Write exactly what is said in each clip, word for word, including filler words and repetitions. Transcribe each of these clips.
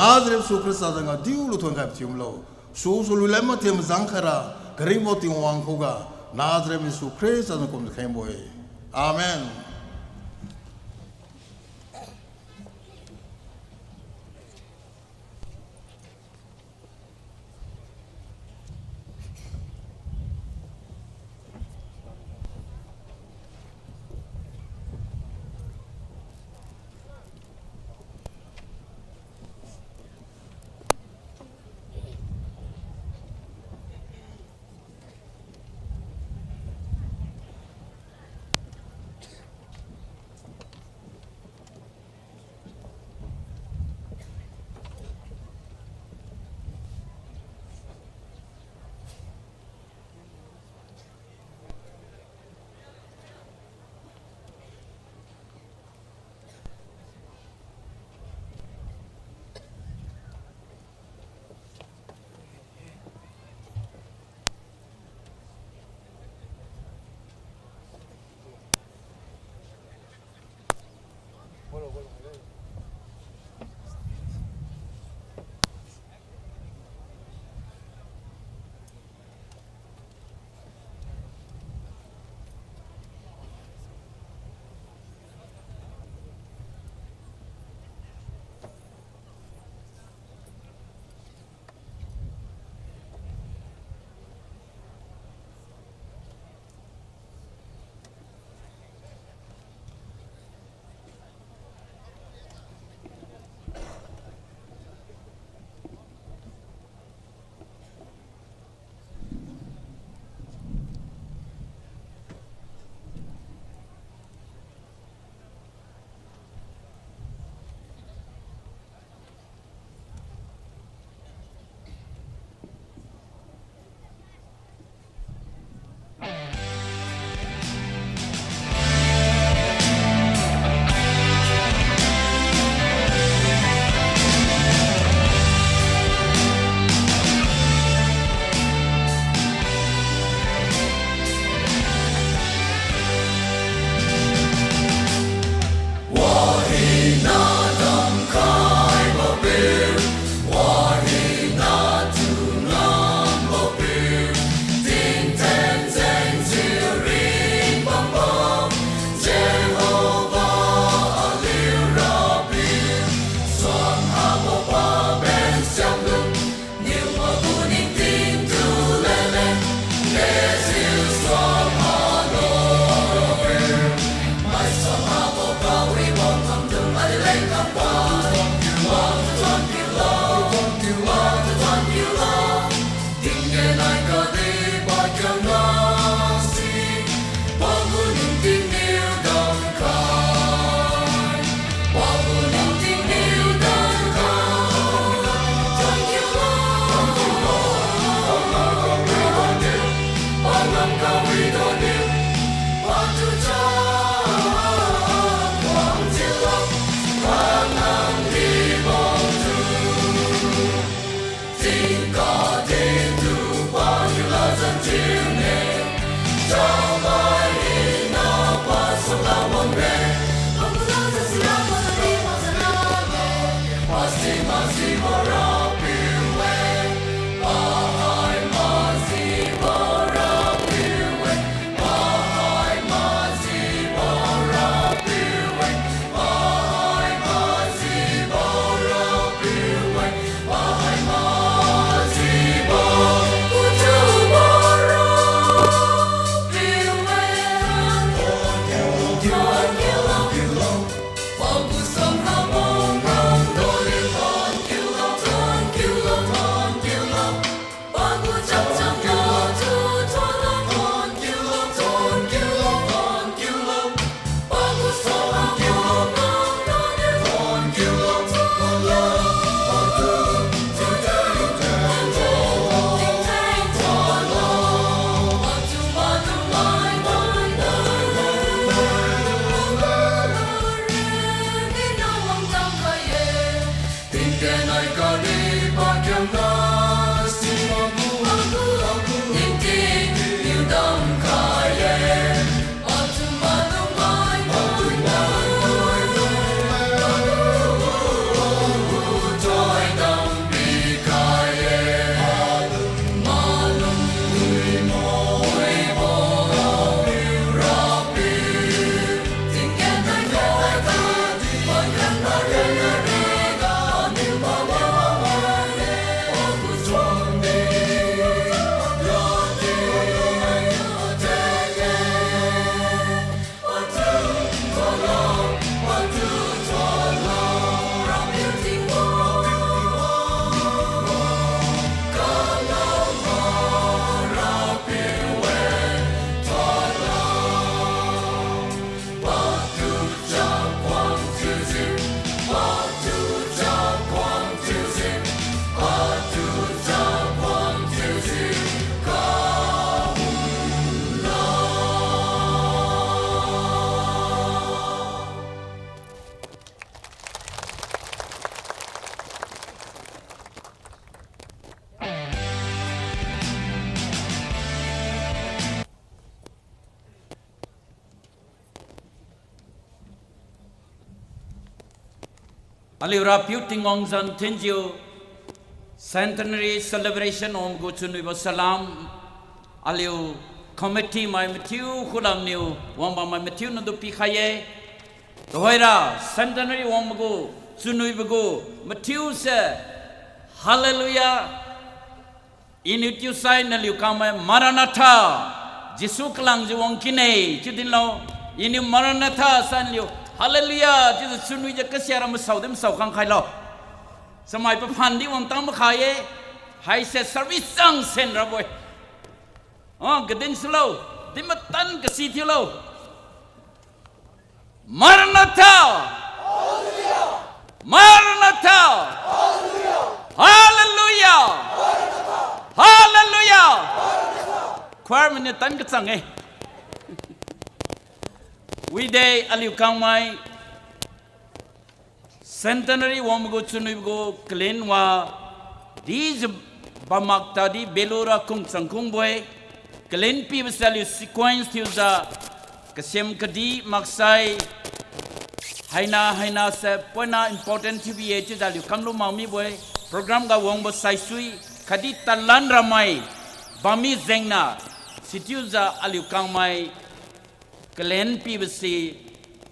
Nazareth Jesu Khrista zanga diulu thonkhai thiumlo. Susu lulan mathiam zangkhaira, karingbo Tingwang khuga, Nazareth Jesu Khrista zanga kumjiu khengbo-e. Amen. Aliu Rapiu Tingwang zan thinjiu, centenary celebration wangbo gu chunwibo salam, aliu committee mai mathiu khulamniu, wangbam mai mathiu nadu pikhai-e. Tuhoira, centenary wangbo gu, chunwibo gu, mathiu se, Hallelujah, iniu chiusai naliu kangmai Maranatha, Jesu kalangjiu wangkinne, chiu dinlo. Iniu Maranatha sai naliu, Hallelujah, chiujiu chunwijiu kasiara masao di masao khang khailo. Samai paphan di wangtang makha-e, haise service chang sen rabo-e. Ah, kadin sulo, din matan kasi thiulo. Maranatha! Maranatha! Hallelujah! Hallelujah! Choir mainiu tan kachang-e. Wide aliu kangmai centenary wangbo gu chunwibo gu kalin wa dijiu bammak tadi belura kung changkungbo-e. Kalin pibo se aliu sequence thiujiu kasem kadi maksai haina haina se poina important thiubi-e chiujiu aliu kamlu mak mibo-e. Program ga wangbo saisui khatdi talan ramai bammi jengna, sichiujiu aliu kangmai kalen pibo se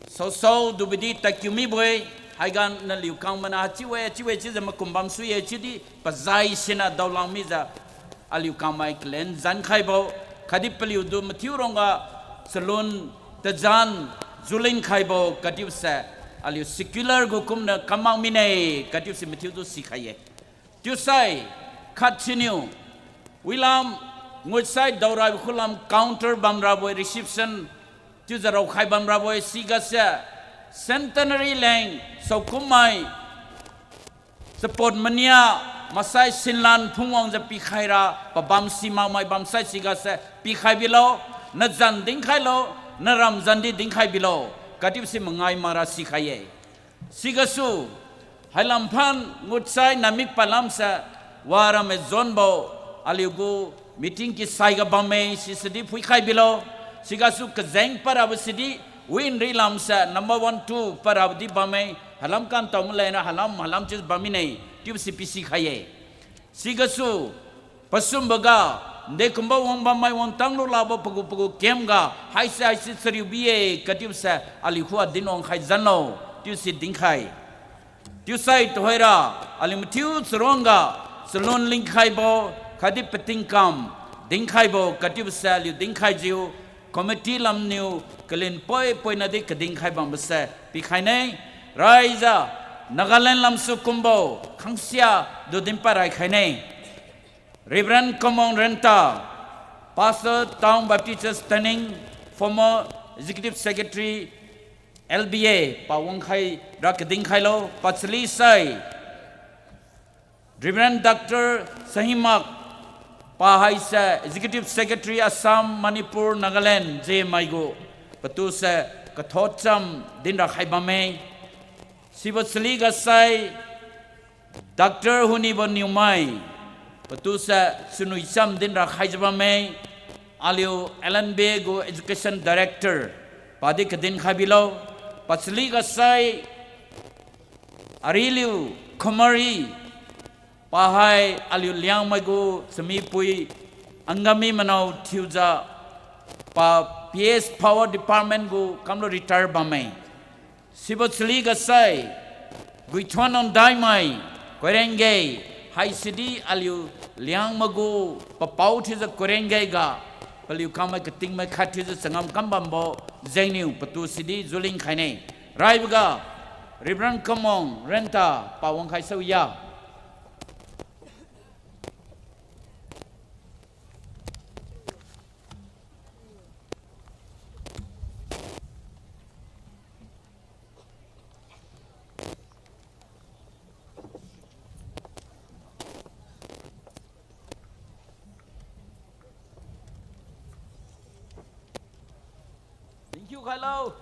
saosao dubidi tadkiu mibo-e. Haiga naliu kangmai na hachiu-e, hachiu-e chiujiu makum bamsui-e chiudi pazai sina daolang mijiu aliu kangmai kalen zan khaibo, khatdi paliutu mathiu rongga salon tazan julin khaibo khatdi se aliu secular gu kumniu kam mak mine khatdi se mathiutu sikhai-e. Chiusai khat siniu wilam ngutsai daoraibo khulam counter bamrabo-e, reception chiujiu raokhai bamrabo-e, sigase centenary leng saokummai chapot mania maksai sinlan phungwangjiu pikhaira pabam simakmai bamsai sigase pikhai bilo, nazan dinkhailo, naram zandi dinkhai bilo, khatdi se mangai mara sikhai-e. Sigasu, hailam phan ngutsai namik palamse, waramme zonbo, aliugu meeting kisaiga bamme, sisedi phuikhai bilo, sigasu kajeng parabo sidi, winri lamse, number one, two parabo di bamme, hailam kantao maleira, hailam, hailam chiu bam mine, chiubo si pisikhai-e. Sigasu, pasumboga, nde kumbo wangbammai wangtang lulabo pagu pagu camp ga, haise haise chariu bi-e, khatdi se, aliu khua din wangkhai zanlo, chiusi dinkhai. Chiusai tuhoira, aliu mathiu charuangga, chalun lingkhaibo, khatdi patingkam, dinkhaibo, khatdi se aliu dinkhaijiu, committee lamniu, kalin poi poina di kadinkhai bambose, pikhaine, raijiu, Nagaland lamsu kumbo, khangsia, du dinpad raikhaine. Reverend Kamong Renta, Pastor Town Baptist Church Taining, former Executive Secretary, L B A, pa wangkhai ra kadinkhai lo, pachali sai, Reverend Doctor Sahimak, pa haise Executive Secretary Assam, Manipur, Nagaland, jemai gu, patu se kathot cham dinra khai bamme. Sibo chali ga sai, Doctor Hunibo Niumai, patu se chunwi cham dinra khaijiu bamme, aliu L N B gu Education Director, padi kadinkhai bilo, pachali ga sai, Ariliu Khumari, pa hai aliu Liangmai gu chamipui Angami manao thiujiu, pa P S Power Department gu kamlo retire bamme. Sibo chali ga sai, Guithuan Nongdaimai, Koirengei, haisidi aliu Liangmai gu papao thiujiu Koirengei ga, paliu kangmai katingmai khat thiujiu changam kam bambo jengniu patu sidi juling khaine. Raiboga, Reverend Kamong Renta pa wangkhai saoya. Thank you, khailo.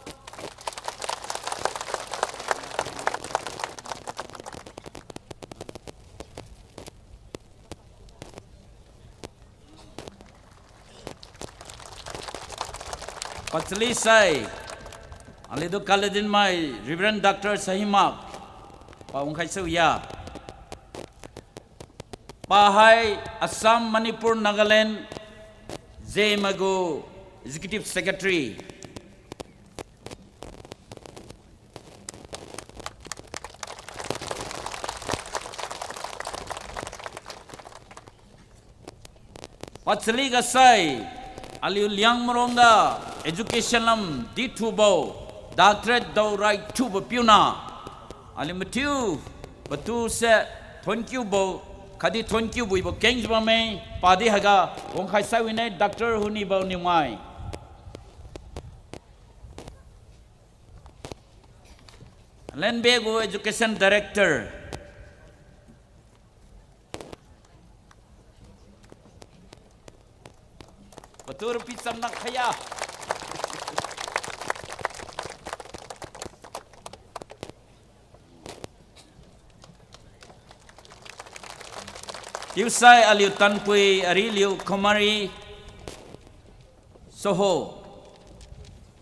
Pachali sai, aliutu kaladinmai Reverend Doctor Sahimak, Pa wangkhai sawi ya. Pa hai Assam, Manipur, Nagaland, Zeme gu Executive Secretary. Pachali ga sai, aliu Liangmai rongga education lam dithubo, doctorate dao raithubo piuna, aliu mathiu, patu se, thonkiubo, khatdi thonkiubo ibo kengjiu bamme, padi haiga, wangkhai saiwine, Doctor Hunibo Niumai. Lenbe gu Education Director. Patu rupi chamnak khaiya. Chiusai aliu tanpui ariliu Kumari Soho,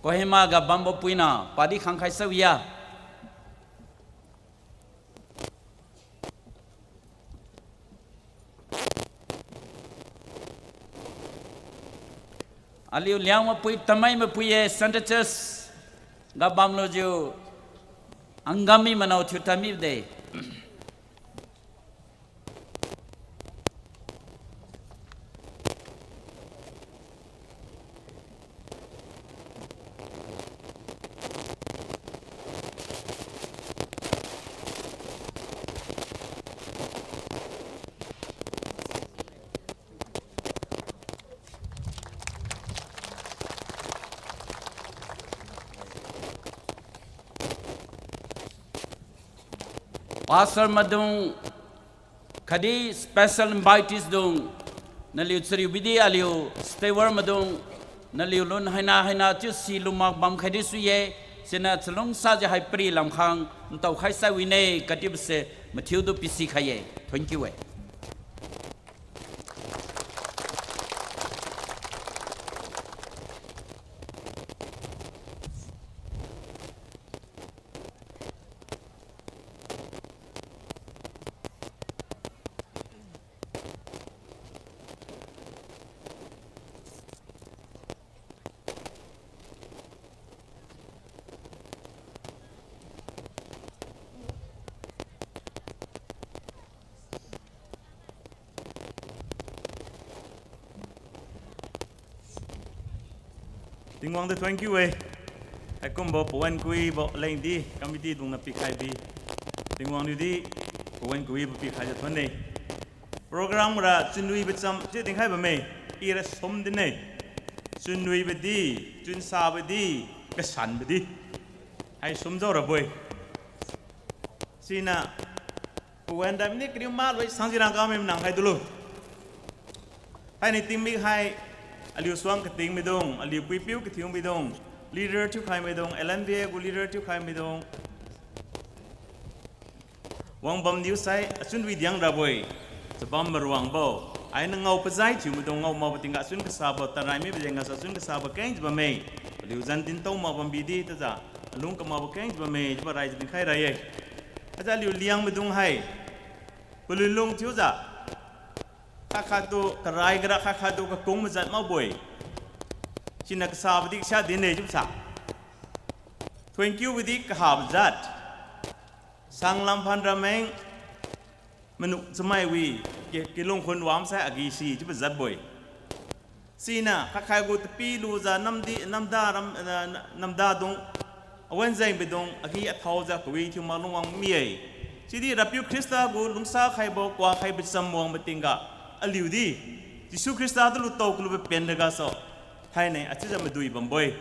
Kohima ga bambo puina, padi khangkhai sawi ya. Aliu Liangmaipui, Tamaimapui ye, Central Church ga bamlujiu, Angami manao thiu tami de. Pastor maidung, khatdi special invitees dung, naliu chariu bidi aliu steward maidung, naliu lun haina haina chiu si lumak bam khaidi sui ye, siniu chalungsajiu hai pari lamkhang ntao khai saiwine katibo se mathiutu pisikhai ye. Thank you e. Tingwang tu thank you e. Haikumbo pawan kuibo lengdi committee dungniu pikhai bi, Tingwang niudi pawan kuibo pikhaijiu thonne. Program ra chunwibo cham chiu dinkhai bamme, ira sum dinne. Chunwibo di, chunsabo di, kasanbo di, hai sum jaorabo-e. Siniu pawan dam ni kariu maloi sangjiu rangkang mi manang khai dulo. Thainai tingmik hai, aliu suang kating maidung, aliu puipiu kathiu maidung, leader thiukhai maidung, L M B A gu leader thiukhai maidung, wangbam niusai achun widiang rabo-e. Chabam maruangbo, ainiu ngao pazai thiu maidung ngao makbo tingga achun kasabo, tanrai mibo jeng gasu achun kasabo kengjiu bamme. Paliu zan dintao mak bambi di tajiu, alung kamakbo kengjiu bamme chiubo raijiu dinkhai ra-e. Ajiu aliu Liangmaidung hai, palunlung thiujiu, khat-khattu karai gara khat-khattu kakung majat makbo-e. Siniu kasabo di kasia din-e chiubo sa. Thank you bo di kahabo jat. Sanglam phan rameng, manuk chamai wi, ke, kilung khun wamsai agi si chiubo jatbo-e. Siniu khat-khat gu tapi lujiu namdi, namda ram, eh, namdadung, awan jeng bidung agi athaojiu kawi thiu mak lungwang mi-e. Sidi Rapiu Khrista gu lungsa khaibo, kuak khaibo cham wangbo tingga, aliu di Jesu Khrista tu lutao kalube pen ragasu, thainai achiujiu madui bambo-e.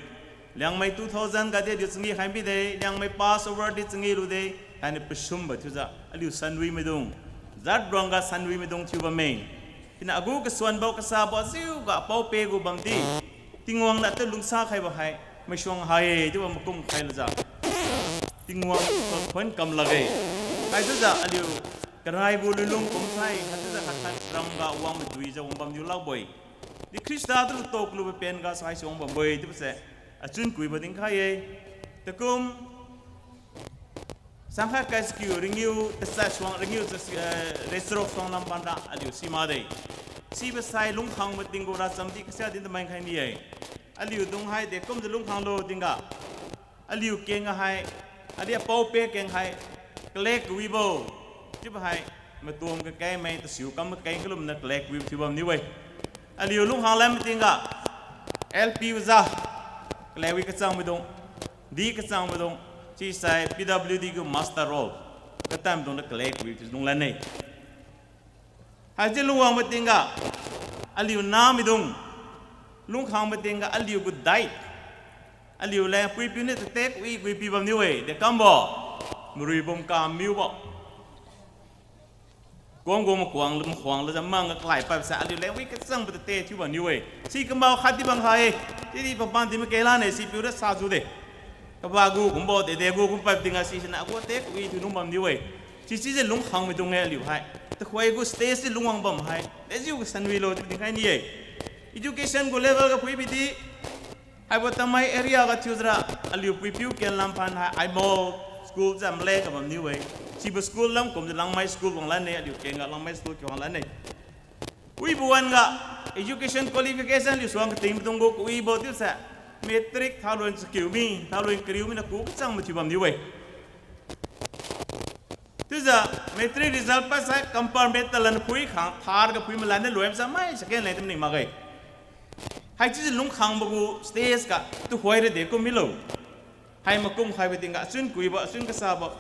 Liangmai two thousand ga di aliu changi khai mide, Liangmai Passover di changi lude, thainai pasumbo thiujiu aliu sanwi maidung, jat ruangga sanwi maidung thiu bamme. Siniu agu kasuanbo kasabo ajiuga pao-peh gu bamdi, Tingwang niu atu lungsa khaibo hai maisuang ha-e chiubo makum khai lujiu, Tingwang pakhon kam lakge. Haichiujiu aliu karaibo lunlung kumsai haichiujiu khat-khat ramga wang maduijiu wang bamniu lakbo-e. Di Khrista tu lutao kalube pen gasu haisi wang bambo-e chiubo se achun kuibo dinkhai-e. Takum Sangkhat kai sakiu ringiu, tachat suang ringiu, tachat, eh, rechirok suang lam panda aliu simakde. Sibo sai lungkhang mating gu racham di kasia din tamai khai ni-e. Aliudung hai dekumjiu lungkhanglo tingga, aliu keng hai, aliu apao-peh keng hai, kalek kawibo, chiubo hai, matuam kakeng mai, tasiu kam kakeng kalumna kalek kawibo thiubam niu-e. Aliu lungkhang lam matingga, L P uja, kalek wi kachang maidung, di kachang maidung, sisai P W D gu master roll, katam maidungniu kalek kawibo thiu lunglan-e. Haichiu lungwang matingga, aliu namaidung, lungkhang matingga aliu gu diet, aliu leng puipiu niu tatek wi wi pibam niu-e, dekambo, marui bum kamiubo. Kuang gu makuang, makuang la jam mang ga kalai pad sai aliu leng wi kachangbo tate thiubam niu-e. Si kambo khat di bang kha-e, chiudi papan di makeng lane sipiu ra sajiu de. Kaba gu kumbo dede gu kum pad tingga sisiniu agu tate kawi thiu lungbam niu-e. Sichiujiu lungkhang maidung-e aliu hai. Tuhoi gu stage di lungwang bam hai. Dejiu kasan wilo chiu dinkhai ni-e. Education gu level ga phuibidi, haibo Tamei area ga thiujiura, aliu puipiu kenlam phan hai, Aimol school jam le kabam niu-e. Sibo school lam kumjiu Langmai school wanglan-e, aliu keng ga Langmai school kiu wanglan-e. Wibo wan ga, education qualification aliu suang kating maidung gu kawibo chiusai, matric thaolun chakiu mi, thaolun kariu mi na ku kachang mathiu bam niu-e. Chiujiu matric result pass sai compartment talan phui khang, third ga phui malan de loi sai mai second leng di maning makge. Haichiujiu lungkhangbo gu stage ga tuhoira dekum milo. Hai makum khaibo tingga achun kuibo, achun kasabo,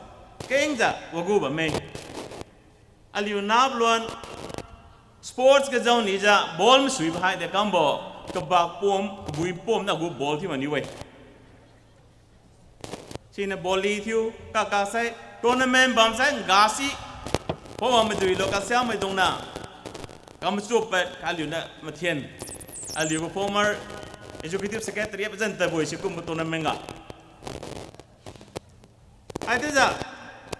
kengjiu wagu bamme. Aliu napluan sports ga jao nijiu ball masuibo hai dekambo, kabak pom, kabui pom na gu ball thiu maniu-e. Siniu volley thiu, kaka sai tournament bam sai ngasi, pawang maduilo kasiamaidung na, kamachup pad aliuniu mathen. Aliu gu former executive secretary apajan tadbo sikumbo tournament ga. Haichiujiu,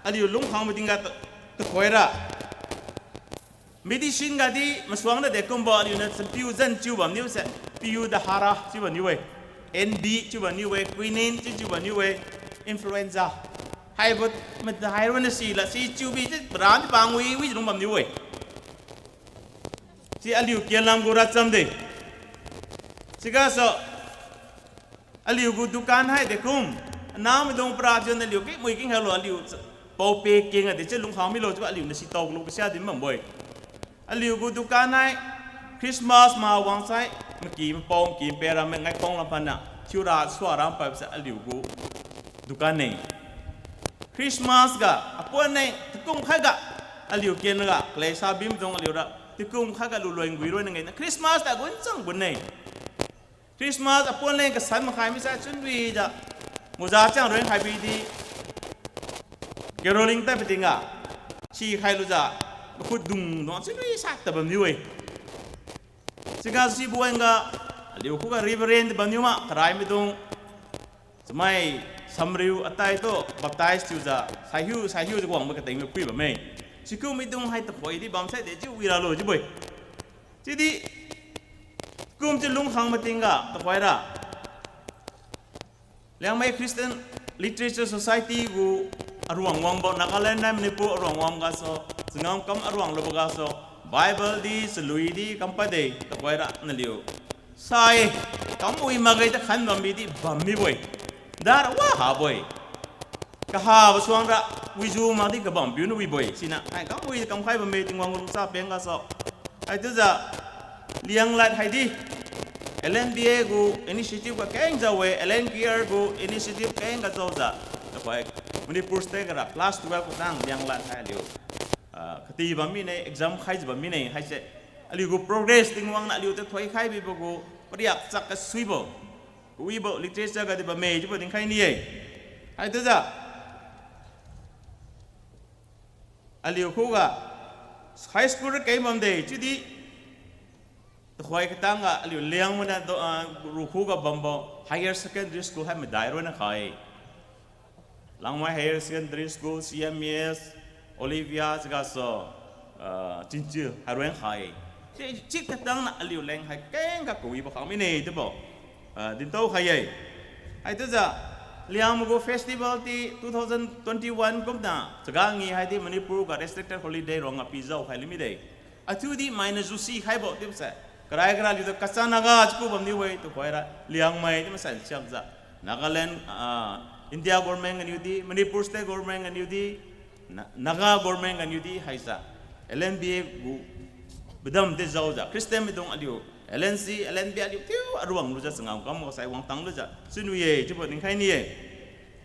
aliu lungkhang maidung ga tu, tuhoira. Medicine ga di masuang na dekumbo aliuniu champiu zan chiu bamniu se, piu dahara chiu bamniu-e, N B chiu bamniu-e, quinine chiu chiu bamniu-e, influenza. Haibo madai ronna si la si chiu bi chi para di bang wi wi lung bamniu-e. Si aliu kianlam gu racham de. Sigasu aliu gu dukan hai dekum, anahmaidung para thiu naliu kengmui keng halo aliu pao-peh keng a de chiu lungkhang milo chiubo aliuniu sitao lu kasia din bambo-e. Aliu gu dukan hai Christmas ma wangsai, maky mapao maky mapeh ramme ngaikong lam phanniu thiura suara paibo sai aliu gu dukan ne. Christmas ga apuan ne takum khat ga aliu ken ga kalesa bimdung aliura takum khat ga luloi ngui ronna ngena Christmas ta gunchang gun ne. Christmas apuan leng kasan makhai misai chunwijiu, muza chang roi khai bidi, caroling tadbo tingga, sikhai lujiu, makhutdung dung chunwi sa tadbamniu-e. Siga sibo wan ga, aliu khuga Reverend di bamniu ma, karai maidung, chamai samriu atai tu baptize thiujiu, saihiu saihiujiu wangbo kateng maphui bamme. Sikum maidung hai tuhoi di bamsai dejiu wiralo chiubo-e. Chiudi, kum chiu lungkhang matingga tuhoira, Liangmai Christian Literature Society gu aruang wangbo, Nagaland nai Manipur aruang wang gasu, changam kam aruang lubo gasu, Bible di, chalui di, kam pade, tuhoira naliu sai, kam wi makge ta khan bambi di bam mibo-e. Dar wa habo-e. Kahabo suangra, wijiu makdi kabam piuniu wibo-e. Siniu, hai kam wi kamkhai bamme Tingwang gu lungsa peng gasu. Haichiujiu, Lianglad haidi, L N B A gu initiative ga kengjiu-e, L N K R gu initiative keng gajiujiu, tuhoi, Manipur State gara class twelve katang Lianglad hai aliu, ah, kati bam mine, exam khaijiu bam mine, haise, aliu gu progress Tingwang niu aliu tu thoikhai bibo gu, pariak chak kasuibo, kawibo literature ga di bamme chiubo dinkhai ni-e. Haichiujiu, aliu khuga high school ra keng bamde chiudi, tuhoi katang ga aliu Liangmai na do, ah, ru khuga bambo higher secondary school hai madai ronna khai. Langmai Higher Secondary School, C M E S, Olivia, sigasu, ah, Chinchil, hai ronna khai. Chi, chi katang niu aliu leng hai kengga kawibo khang mine chiubo, ah, dintao khai-e. Haichiujiu, Liangmai gu festival di two thousand twenty-one kumna Chaga Ngee haidi Manipur ga restricted holiday ruangga pizao khai limide. Athiudi mainiu jusi khaibo chiubose, karai kara aliutu Kacha Naga chiu ku bamniu-e, tuhoira Liangmai di masan siakjiu, Nagaland, ah, India government ganiudi, Manipur state government ganiudi, Na-, Naga government ganiudi haisa, L N B A gu padam di jaojiu, Christian maidung aliu, L N C, L N B A aliu thiu aruang lujiu changam kam sai wangtang lujiu chunwi-e chiubo dinkhai ni-e.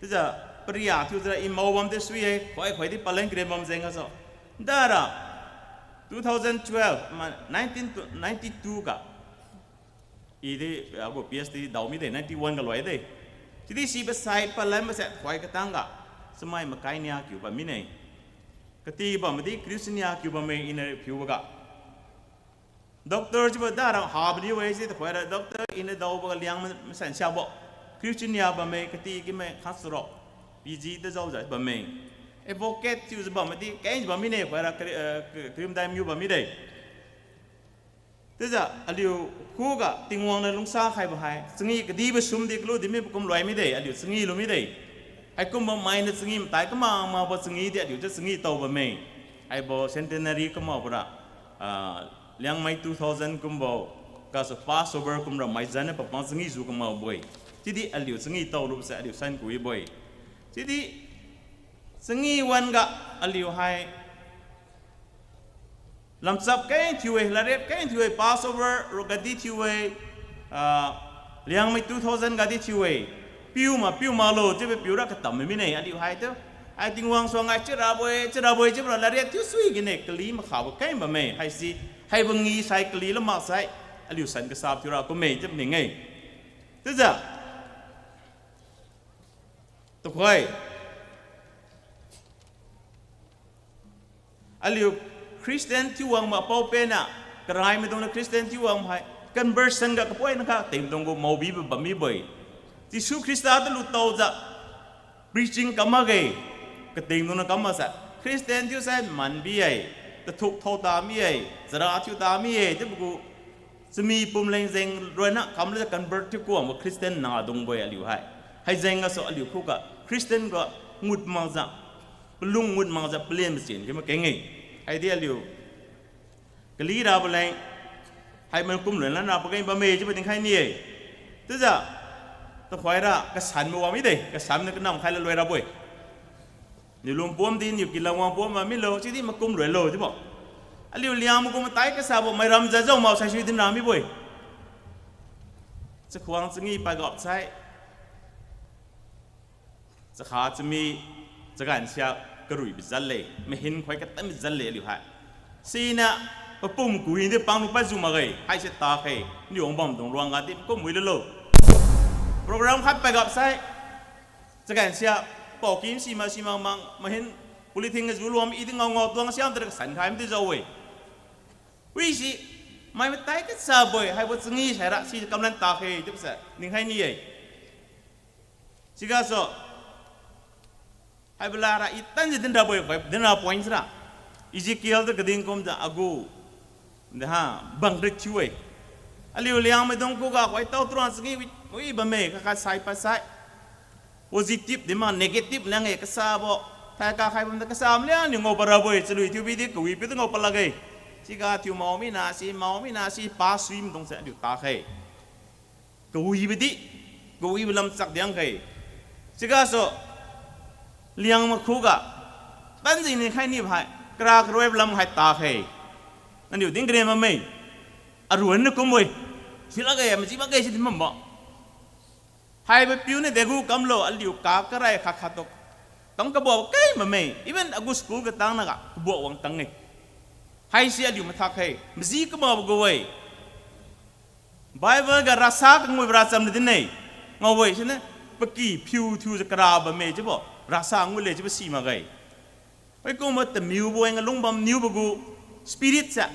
Chiujiu paria thiujiu i mao bam di sui-e, khoi khoi di paleng kren bam jeng gasu. Dara, two thousand twelve, ma, nineteen to ninety-two ga, i di, agu P H D dao mide, ninety-one ga loide. Chiudi sibo sai palan mase khoi katang ga, chamai makai nia kiu bam mine. Kati bamdi Christian nia kiu bamme iniu phiuboga. Doctor chiubo dara habo niu-e si tuhoira doctor iniu daoboga Liangmai masan siabo Christian nia bamme, kati kimai khat saro P G di jaojiu bamme. Advocate thiujiu bammadi kengjiu bam mine, hoira kari, eh, karimdai miu bam mide. Chiujiu aliu khuga Tingwang niu lungsa khaibo hai changi kadibo sumdi kalu di mibo kum loi mide, aliu changi lu mide. Haikumbo mainiu changi matai kamak makbo changi di aliu chiu changi tao bamme. Haibo centenary kamakbo ra, ah, Liangmai two thousand kumbo gasu Passover kumra maizan niu papang changi ju kamakbo-e. Chiudi aliu changi tao lubose aliu san kuibo-e. Chiudi changi wan-ga aliu hai lamchap keng thiu-e, ladriat keng thiu-e, Passover ro gadi thiu-e, ah, Liangmai two thousand gadi thiu-e, piu ma, piu maklo chiubo piura katam mine aliu haitu. Hai Tingwang suang hai chiurabo-e, chiurabo-e chiubo ra ladriat thiu sui gine kali makhabo keng bamme, haisi, haibo ngee sai kali la maksai, aliu san kasap thiura kumme chiubo ning-e. Chiujiu, tuhoi aliu Christian thiu wangbo apao-pena, karai maidungniu Christian thiu wang hai, conversion ga kapoina kha katingdung gu maobibo bam mibo-e. Jesu Khrista tu lutaojiu preaching kam makge, katingdung niu kam maksa. Christian thiusai manbi-e, tathuk thao tami-e, chara thiu tami-e chiubo gu chami pum leng jeng ronna kamlujiu convert thiu kuwangbo Christian nadungbo-e aliu hai. Haijeng gasu aliu khuga Christian ga ngut makjiu, palung ngut makjiu palen machien ki makeng-e. Haidi aliu kali rabo leng, hai makum loi lan rabo keng bamme chiubo dinkhai ni-e. Chiujiu, tuhoira kasan ma wang mide, kasan niu kanam khai la loi rabo-e. Niu lung pom di, niu kilam wang pom ma milo, chiudi makum loilo chiubo. Aliu Liangmai gu matai kasabo mairam jajao maksai sui dinra mibo-e. Chakhuang changi paigap sai, chakha chami, chagan sia karuibo jat le, mahin khoi katanbo jat le aliu hai. Siniu papum kuhi di panglu paju makge, haise takhe, niu wangbam dung ruangga di kum wi lulo. Program khat paigap sai, chagan sia, paokim sima sima mang, mahin polythene ga ju luam i di ngao ngao tuang siam tara kasan khai madi jao-e. Wisi, mai matai kasabo-e, haibo changi saira si kamlan takhe chiubose dinkhai ni-e. Sigasu, haibo lara i tanjiu dinrabo-e, dinra point sira. Ezekiel tu kadin kumjiu agu, deha, bangrit thiu-e. Aliu Liangmaidung khuga khoitao turuan changi wi, wi bamme, kakhat sai pasai. Positive di ma negative lang-e kasabo. Thaika khai bamda kasa maliang niu ngao parabo-e, chalui thiu bidi kawipiu tu ngao palakge. Siga thiu mao mina si, mao mina si, pa sui maidungse aliu takhe. Kawibo di, kawibo lamchak diang khe. Sigasu, Liangmai khuga, tanjini khai nibo hai, kara karoibo lam hai takhe. Naniu din karen bamme, aruan niu kumbo-e. Silakge, maji makge si din bambo. Haibo piuniu degu kamlo, aliu ka karai khat khat tu. Tang kabuak keng bamme, even agu school katang naga kabuak wang tang-e. Haise aliu mathak khe, maji kamakbo gu-e. Bible ga rasa kanguibo racham na din-e. Ngao-e siniu, paky phiu thiujiu kara bamme chiubo, rasa ngule chiubo si makge. Hoi kumbo tamiubo wang alung bamniubo gu spirit se.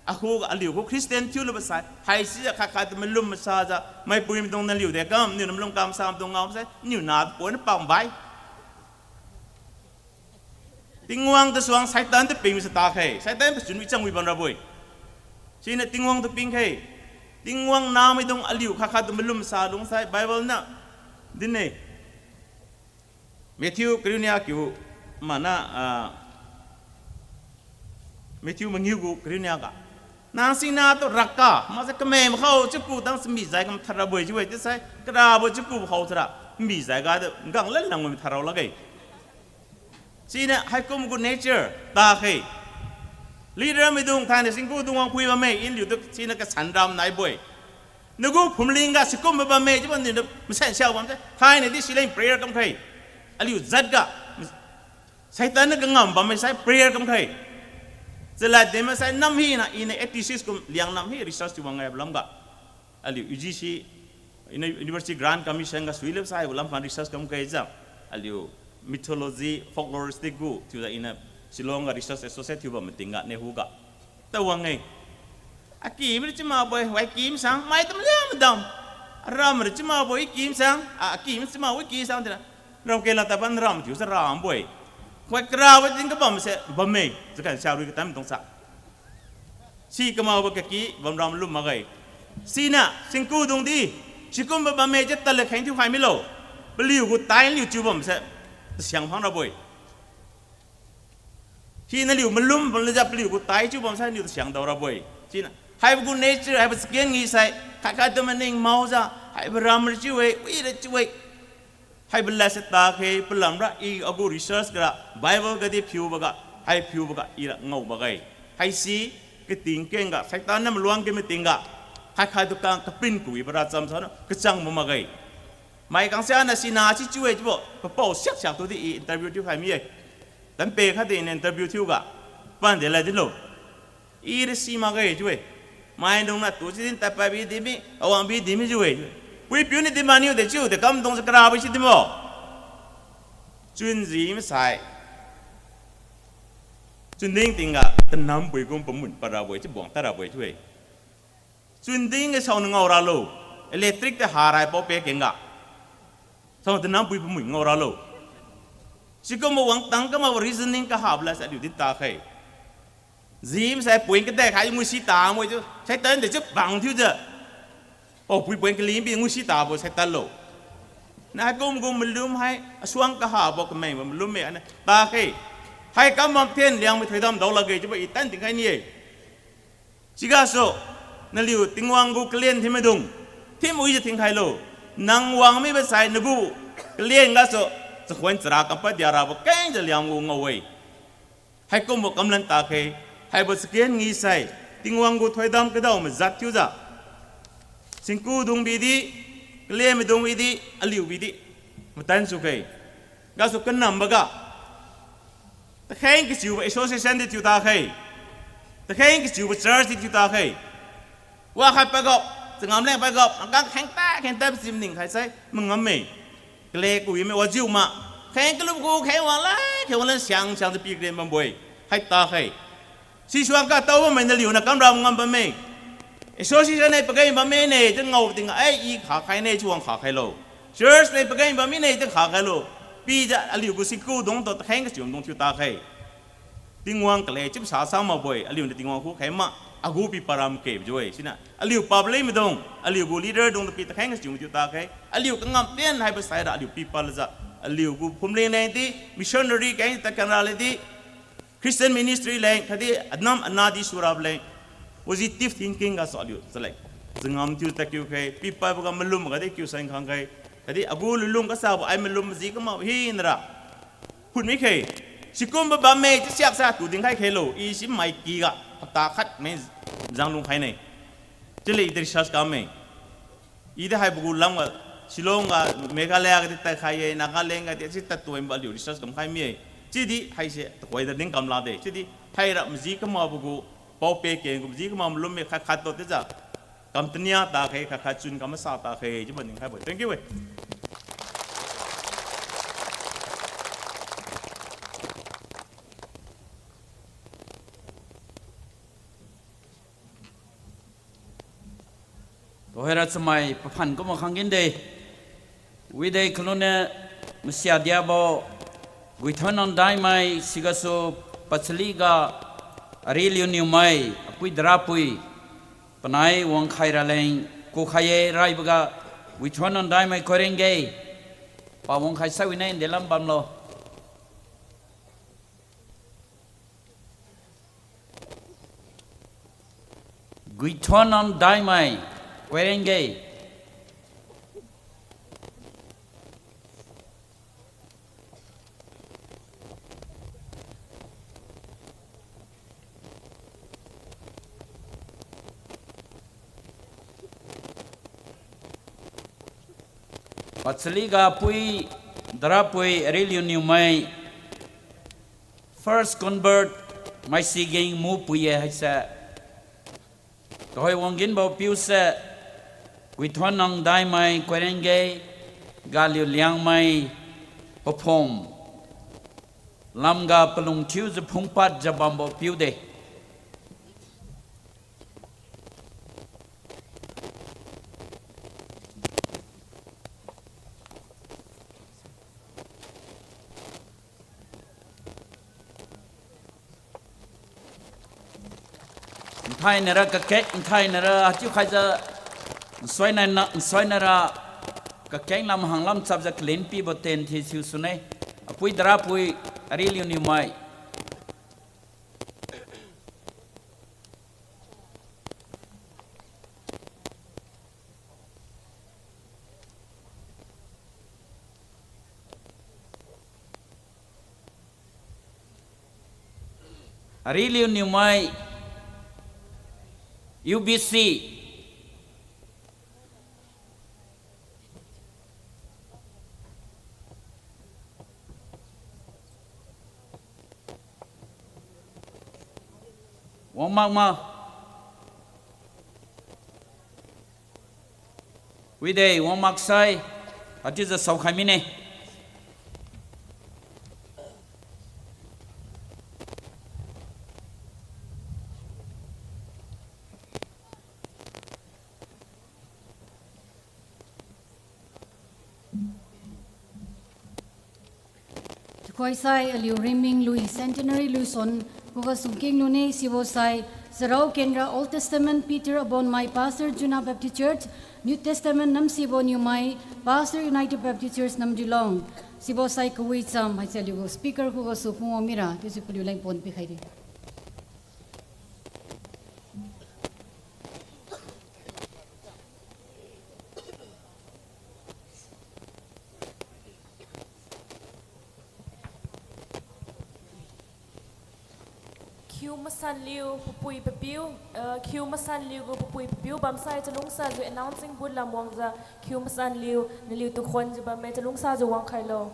Akhuga aliu gu Christian thiulubo sai, haisijiu khat khat tu malum masajiu, maipui maidung naliu dekam, niu malum kam sa maidung ngao sai, niu na pon pangbai. Tingwang tu suang Satan tu ping masa takhe, Satan pachun wi chang wi bam rabo-e. Siniu Tingwang tu ping khe, Tingwang namaidung aliu khat khat tu malum sa lungsai, Bible niu din-e. Matthew kariu nia kiu mana, ah, Matthew mangiu gu kariu nia ga. Nang singna tu rakka, makse kamei makhao chiuku dang chambi jai kam thadrabo-e chiu-e, chiusai karabo chiuku makhao thara, mbi jai ga de, ngang lan lang wi tharao lakge. Siniu haikum gu nature, takhe. Leader maidung thainai singku dung wang phui bamme, inliu tu siniu kasan ram naibo-e. Nagu phumling ga sikum bamme, chiubo niu masan siao bamse, thainai di sileng prayer kamkhai. Aliu jat ga, Satan niu kangam bamme sai prayer kamkhai. Chalad de masai nam hina, iniu eighty-six kum liang nam hi research thiu wang ngai balam ga. Aliu U G C, iniu University Grant Commission ga suilep sai balam phan research kamkhai jiu. Aliu mythology, folklore stick gu, thiujiu iniu Shillong ga research associate thiu bam mating ga, NEHU ga. Tawang-e. Akim ri chiu makbo-e, wai kim sang, mai tam liang madam. Aram ri chiu makbo-e, i kim sang, a, akim chiu makbo-e, i ki sang tina. Ram kela taban ram thiu sa rambo-e. Khoi karabo din kabamse bamme, chakan siarui katam tungsa. Si kamakbo kaki bamram lum makge. Siniu singku dung di, sikumbo bamme chiu tadle kheng thiukhai milo. Paliu gu tai liu chiu bamse, tasiang phang rabo-e. Hina liu malum bamlujiu paliu gu tai chiu bamsai niu tasiang dao rabo-e. Siniu haibo gu nature, haibo chaken ngi sai, khat khat tu maning maojiu, haibo ram ra chiu-e, wi ra chiu-e. Haibo ladse takhe, palamra i agu research gara, Bible gadi phiuboga, hai phiuboga ira ngao makge. Haisi kating keng ga, Satan niu maluang ke mating ga, khat khat tu kang kapin kawi para cham saniu kachang bo makge. Mai kangsianiu sina si chiu-e chiubo papao siak siak tu di i interview thiukhai mi-e. Tanpe khat di iniu interview thiuga, pan de lad dinlo. Ira si makge chiu-e. Maidungniu tu si din tadpad bi di mi, awang bi di mi chiu-e. Puipiu niu di maniu de chiu de kamdung sa karabo si dinbo. Chunji masai, chunding tingga tanam pui kum pamun padrabo-e chiu buang tadrabo-e chiu-e. Chunding ga saoniu ngao ralo. Electric te harai paope kengga, saoniu tanam pui pamun ngao ralo. Sikumbo wangtang kamakbo reasoning kahabo lad sai aliu di takhe. Ji masai point kadai khai ngui si tabo-e chiu, Satan de chiu bang thiujiu. Paopui point kali bi ngui si tabo Satan lo. Nai kum gu malum hai, asuang kahabo kamengbo malum-e aniu takhe. Hai kam bam then Liangmai thoidam dao lakge chiubo i tan tingkhai ni-e. Sigasu, naliu Tingwang gu kalen thiu maidung, thiu mawijiu thinkhailo. Nang wang mibo sai nagu kalen gasu, chakhuan chara kampad dia rabo kengjiu Liang gu ngao-e. Haikumbo kamlan takhe, haibo chaken ngi sai, Tingwang gu thoidam kadao majat thiujiu, singkudung bidi, kalen maidung bidi, aliu bidi, matan sukhe. Gasu kanamboga, takheng kachiubo association di thiu takhe. Takheng kachiubo church di thiu takhe. Wakhat pagap, changam leng pagap, angkang kheng ta, kheng ta pachim ningkhai sai mangamme. Kale kawi mi wajiu ma. Kheng kalup gu, kheng wang lai, kheng wang lai siang siangjiu pikren bambo-e. Hai takhe. Sisuang katao bammai naliuniu kamra ngam bamme. Association nei pageng bamme ne, chiu ngao tingga, ai, i kha khai ne, chiu wang kha khailo. Church nei pageng bam mine, chiu kha khailo. Pijiu aliu gu singkudung tu takheng kachiu maidung thiu takhe. Tingwang kale chiu sa sa makbo-e, aliuniu Tingwang khukhai ma, agu pipad ra makge jiu-e. Siniu aliu public maidung, aliu gu leader dung tu pi takheng kachiu mathiu takhe. Aliu kangam tien haibo saira aliu pipad lajiu, aliu gu phumling leng di, missionary keng tadkeng raleng di, Christian ministry leng khatdi anam anadi surabo leng, positive thinking gasu aliu chaleng changam thiu tadkiu khe, pipadboga malum ga di kiu san khang khe, khatdi agu lulung kasabo ai malum maji kamakbo hinara phut mi khe. Sikumbo bamme chiu siaksa tu dinkhai khelo, i si mai kyga hapta khat me zang lungkhai ne. Chili i research kamme. I di haibo gu lamga, Shillong ga, Meghalaya ga di tadkhai ye, Nagaland ga di si tadtuimbo aliu research kamkhai mi-e. Chiudi haise tuhoida din kam lakde. Chiudi haira maji kamakbo gu, paope keng gu maji kamak malum-e khat khat tu chiujiu, kam tania takhe, khat khat chun kam masa takhe chiubo dinkhaibo. Thank you e. Tuhoira chamai paphan kumbo khang ginde. Wide kalune masia diabo Guithonang Daimai sigasu pachaliga Ariliu Niumai, apui Darapui, panai wangkhai raleng kukhai-e raiboga Guithonang Daimai koireng ge. Pawang khai sai wine, ndelam bamlo. Guithonang Daimai, Koirengei. Pachaliga pui, darapui Ariliu Niumai, first convert, Maisiging Mupui-e haise. Tuhoi wangginbo piuse, Guithonang Daimai Koirengei, Galiu Liangmai Paphom, lamga palung thiujiu phungpadjiu bambo piude. Nthainaira kakek, nthainaira hatiukhaijiu, nsuina, nsuinaira kakeng lam hanglam chapjiu kalin pibo ten thi thiu sune. Apui darapui Ariliu Niumai. Ariliu Niumai, U B C. Wangmak ma. Wide, wangmaksai, hatiujiu saokhai mine. Tuhoisai aliu Riming lui centenary luison khuga sungking lune. Sibosai Charao Kendra, Old Testament Peter Abonmai, Pastor Juna Baptist Church, New Testament Namsibo Niumai, Pastor United Baptist Church Namdilong. Sibosai kawicham haise aliugu speaker khugasu phungwang mira chiujiu paliuleng pon pikhaide. Khiu masanliu papui papiu, eh, khiu masanliu gu papui papiu bamsai chalungsajiu announcing booth lam wangjiu khiu masanliu naliu tukhonjiu bamme, chalungsajiu wangkhailo.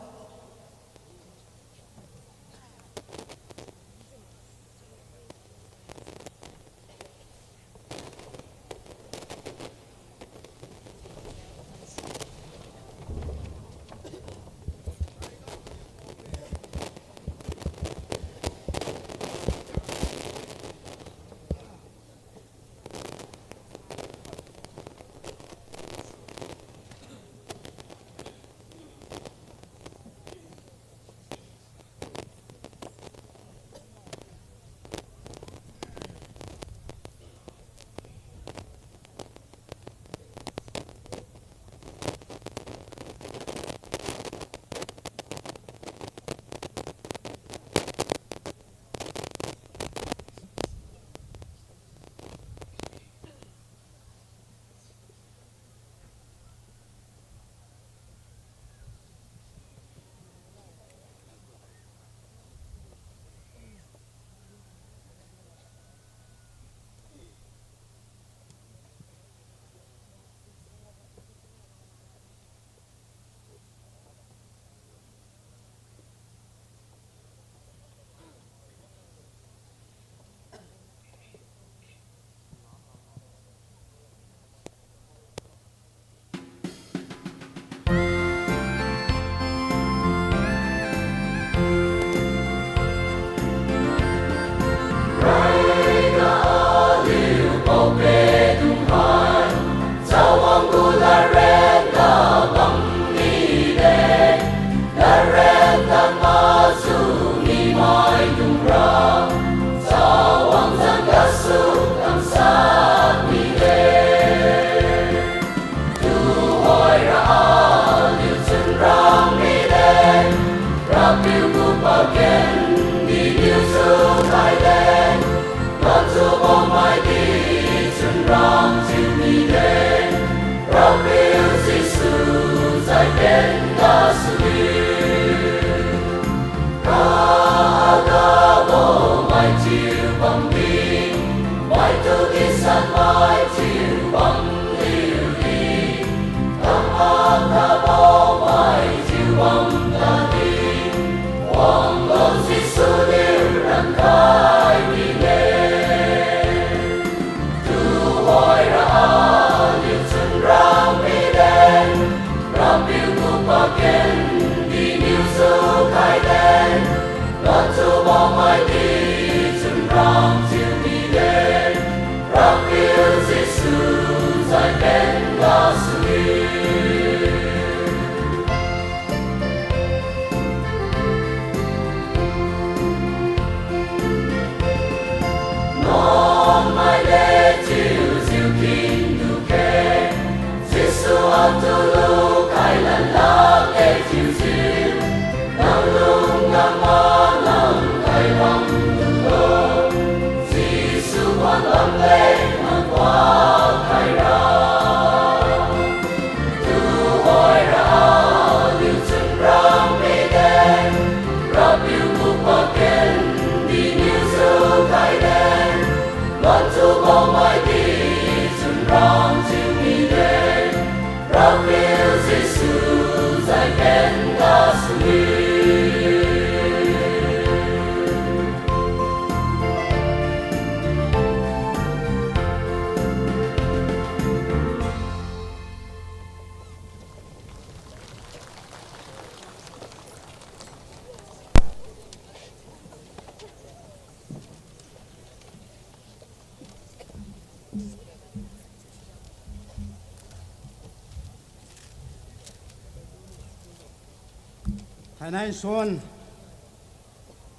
Thainai nsuan,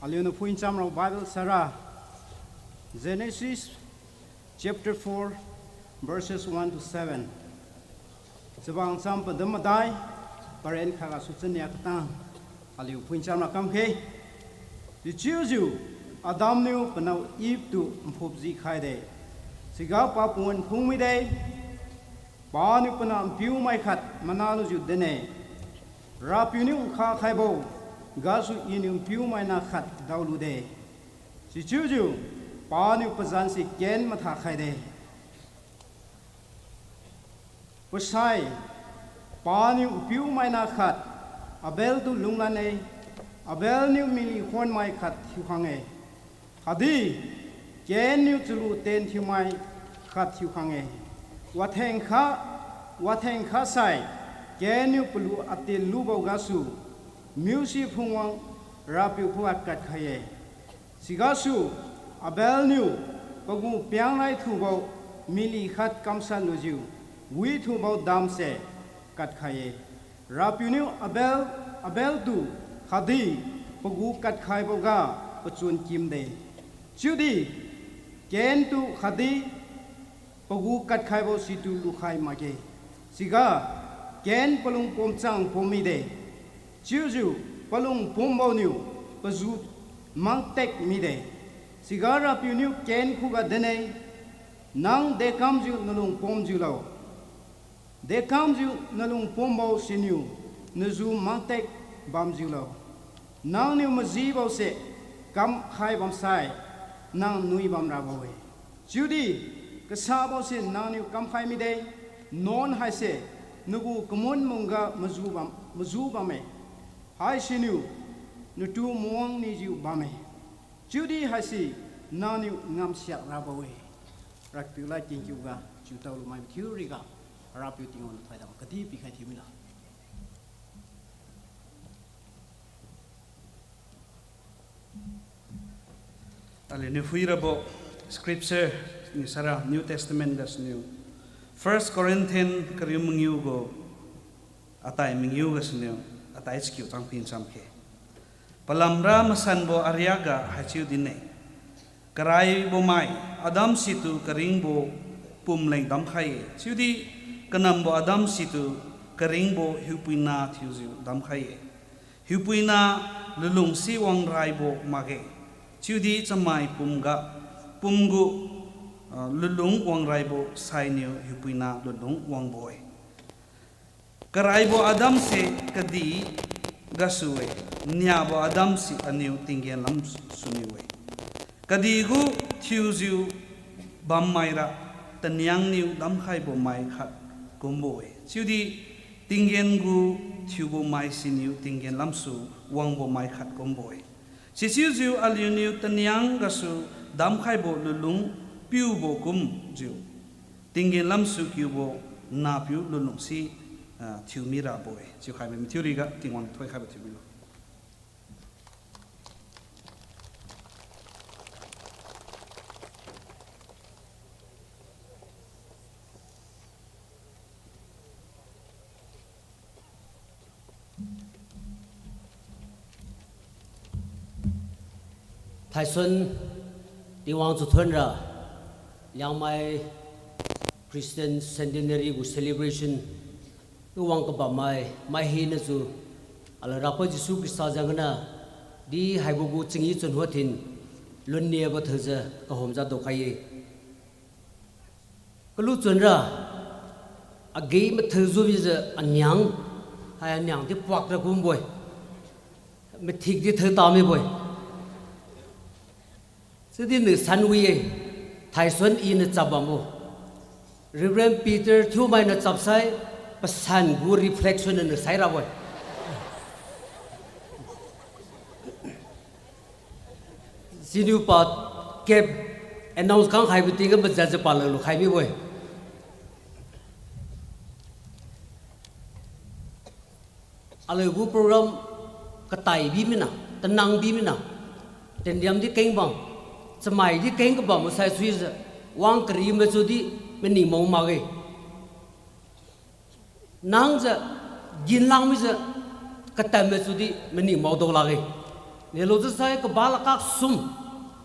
aliuniu phuicham rabo Bible sara, Genesis chapter four, verses one to seven. Chabang cham padam madai, paren khat gasu chania katang, aliu phuicham ra kamkhe. Dechiujiu Adam niu panao Eve tu nphupji khaide. Siga papuan phungmide. Paniu panah npiumai khat mana lujiu din-e. RAPIU niu nkha khaibo gasu Iniu npiumai na khat daolude. Sichiujiu paniu pazanse Cain matha khaide. Pasai, paniu npiumai na khat Abel tu lunglan-e. Abel niu mily khonmai khat thiukhang-e, khatdi Cain niu chalu ten thiumai khat thiukhang-e. Watheng kha, watheng kha sai, Cain niu palu atin lubo gasu, miusi phungwang RAPIU khuga kadkhai-e. Sigasu Abel niu pagu piang rai thubo mily khat kamsan lujiu, withubo damse kadkhai-e. RAPIU niu Abel, Abel tu khatdi pagu kadkhaiboga pachun kimde. Chiudi Cain tu khatdi pagu kadkhaibo situ lukhai makge. Siga Cain palung pumchang pum mide. Chiujiu palung pumbo niu paju mangtek mide. Siga RAPIU niu Cain khuga din-e, nang dekamjiu nalung pumjiulo. Dekamjiu nalung pumbo siniu naju mangtek bamjiulo. Nangniu majibose kamkhai bamsai, nang nui bamrabo-e. Chiudi kasabose nangniu kamkhai mide, nuan haise nagu kamun mungga maju bam, maju bamme. Haisiniu natu muang nijiu bamme. Chiudi haise nangniu ngamsiak rabo-e. RAPIU ladkeng kiuga chiutao lumai mathiu riga, RAPIU Tingwang niu thoidam kadi pikhai thiu milo. Aliuniu phuirabo scripture niu sara New Testament gasuniu First Corinthian kariu mangiu gu atai mangiu gasuniu atai chakiu chang phin chamkhe. Palamra masanbo ariakga haichiu din-e. Karaibo mai Adam situ karingbo pumleng damkhai-e. Chiudi kanambo Adam situ karingbo hiupuina thiujiu damkhai-e. Hiupuina lulungse wangraibo makge. Chiudi chamai pumga, pumgu, ah, lulung wangraibo sainiu hiupuina lulung wangbo-e. Karaibo Adam se kadih gasu-e, niabo Adam se aniu tinggen lamsuniu-e. Kadihgu thiujiu bammaira taniangniu damkhaibo mai khat kumbo-e. Chiudi tinggen gu thiubo mai siniu tinggen lamsu wangbo mai khat kumbo-e. Sichiujiu aliuniu taniang gasu damkhaibo lunlung piubo kumjiu tinggen lamsu kiubo nahpiu lunlungse, ah, thiu mirabo-e. Chiukhai mai mathiu riga Tingwang thoikhaibo thiu milo. Thaisuan Tingwang chu thonra, Liangmai Christian Centenary gu celebration tu wang kabammai, mai hina chu, alarapa Jesu Khrista jengniu, di haibo gu chingi chun huathin, lunniabo thiujiu kahumjiu daokhai-e. Kaluchun ra, agi mathiu jumijiu aniang, hai aniang di puak ra kumbo-e. Mathik di thiu tamibo-e. Chiudi niu san wi-e, thaisuan iniu chap bambo. Reverend Peter Thiumainiu chapsai, pasan gu reflection niu sai rabo-e. Siniu pa cap announce khang khaibo tingga majatjiu pala lukhai mibo-e. Aliu gu program katai bimina, tanang bimina, tenriam di keng bam, chamai di keng kabam masai suijiu, wang kari machu di maning mao makge. Nangjiu, ginlang mijiu, katam machu di maning mao dao lakge. Nelo chiusai kaba lakak sum,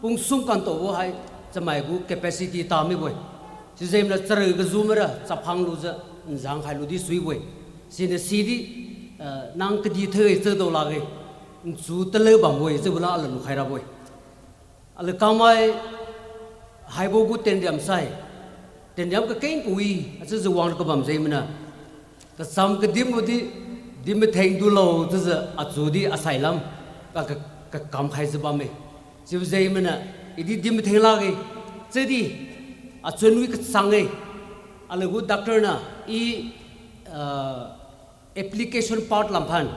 pung sum kantaobo hai, chamai gu capacity tamibo-e. Sijengniu charui kazu mara chaphang lujiu, nzang khailu di suibo-e. Siniu sidi, eh, nang kadi theu-e chiu dao lakge. Nchu taleu bambo-e chiubo la aliu lukhai rabo-e. Aliu kamai haibo gu tenriam sai, tenriam kakeng kawi, achiujiu wang kabam jengmaniu, kacham kadimbo di, dinmatheng dulo chiujiu achu di asai lam, ka, ka, kakam khaijiu bamme. Chiubo jengmaniu, i di dinmatheng lakge, chiudi, achun wi kachang-e, aliu gu doctor niu, i, ah, application part lamphan,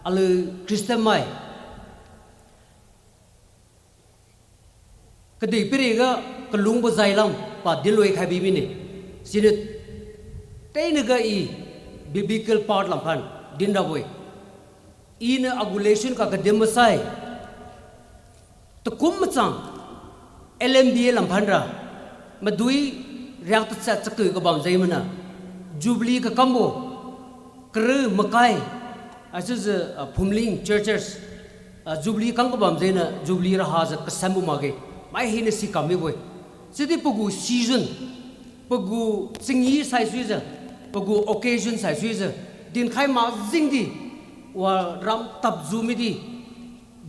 aliu Christian mai kadihpiriga kalungbo jai lam pa dinloi khai bimine. Siniu teinaga i biblical part lamphan dinrabo-e. Iniu agu lesson ka kadim masai, takum machang, L M B A lamphan ra, madui riak tachat chakeu kabam jengmaniu, Jubilee kakambo, kariu makai, achiujiu, ah, phumling churches, ah, Jubilee kam kabam jengniu Jubilee rahajiu kasambo makge, mai hiniu sikam mibo-e. Chiudi pagu season, pagu chingi saisuijiu, pagu occasion saisuijiu, dinkhai majing di, wa ram tapjiu midi,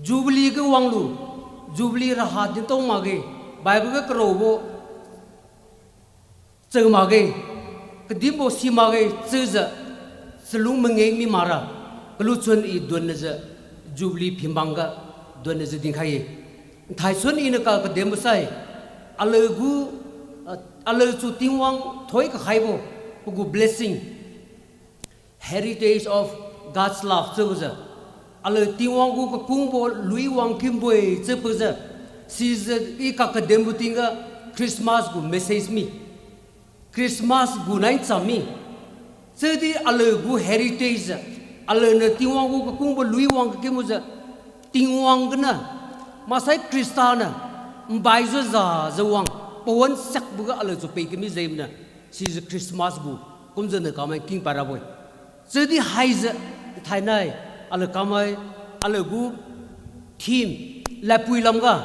Jubilee ga wanglu, Jubilee raha dintao makge, Bible ga karaobo cheu makge, kadimbo si makge chiujiu, chalung mangeng mi makra, kaluchun i duannajiu, Jubilee phimbangga, duannajiu dinkhai-e. Thaisuan iniu ka kadimbo sai, aliu gu, ah, aliu chu Tingwang thoi kakhaibo, pagu blessing, heritage of God's love chiubojiu, aliu Tingwang gu kakungbo lui wang kimbo-e chiubojiu, sijiu i ka kadimbo tingga Christmas gu message mi, Christmas gu nai cham mi. Chiudi aliu gu heritage, aliuniu Tingwang gu kakungbo lui wang kakimbojiu, Tingwang gana, maksai Khrista niu, mbaijiu jajiu wang, pawan siakboga aliu chu pei kami jengmaniu, sijiu Christmas gu, kumjiu niu kamai kingpad rabo-e. Chiudi haijiu, thainai, aliu kamai, aliu gu theme, ladpui lamga,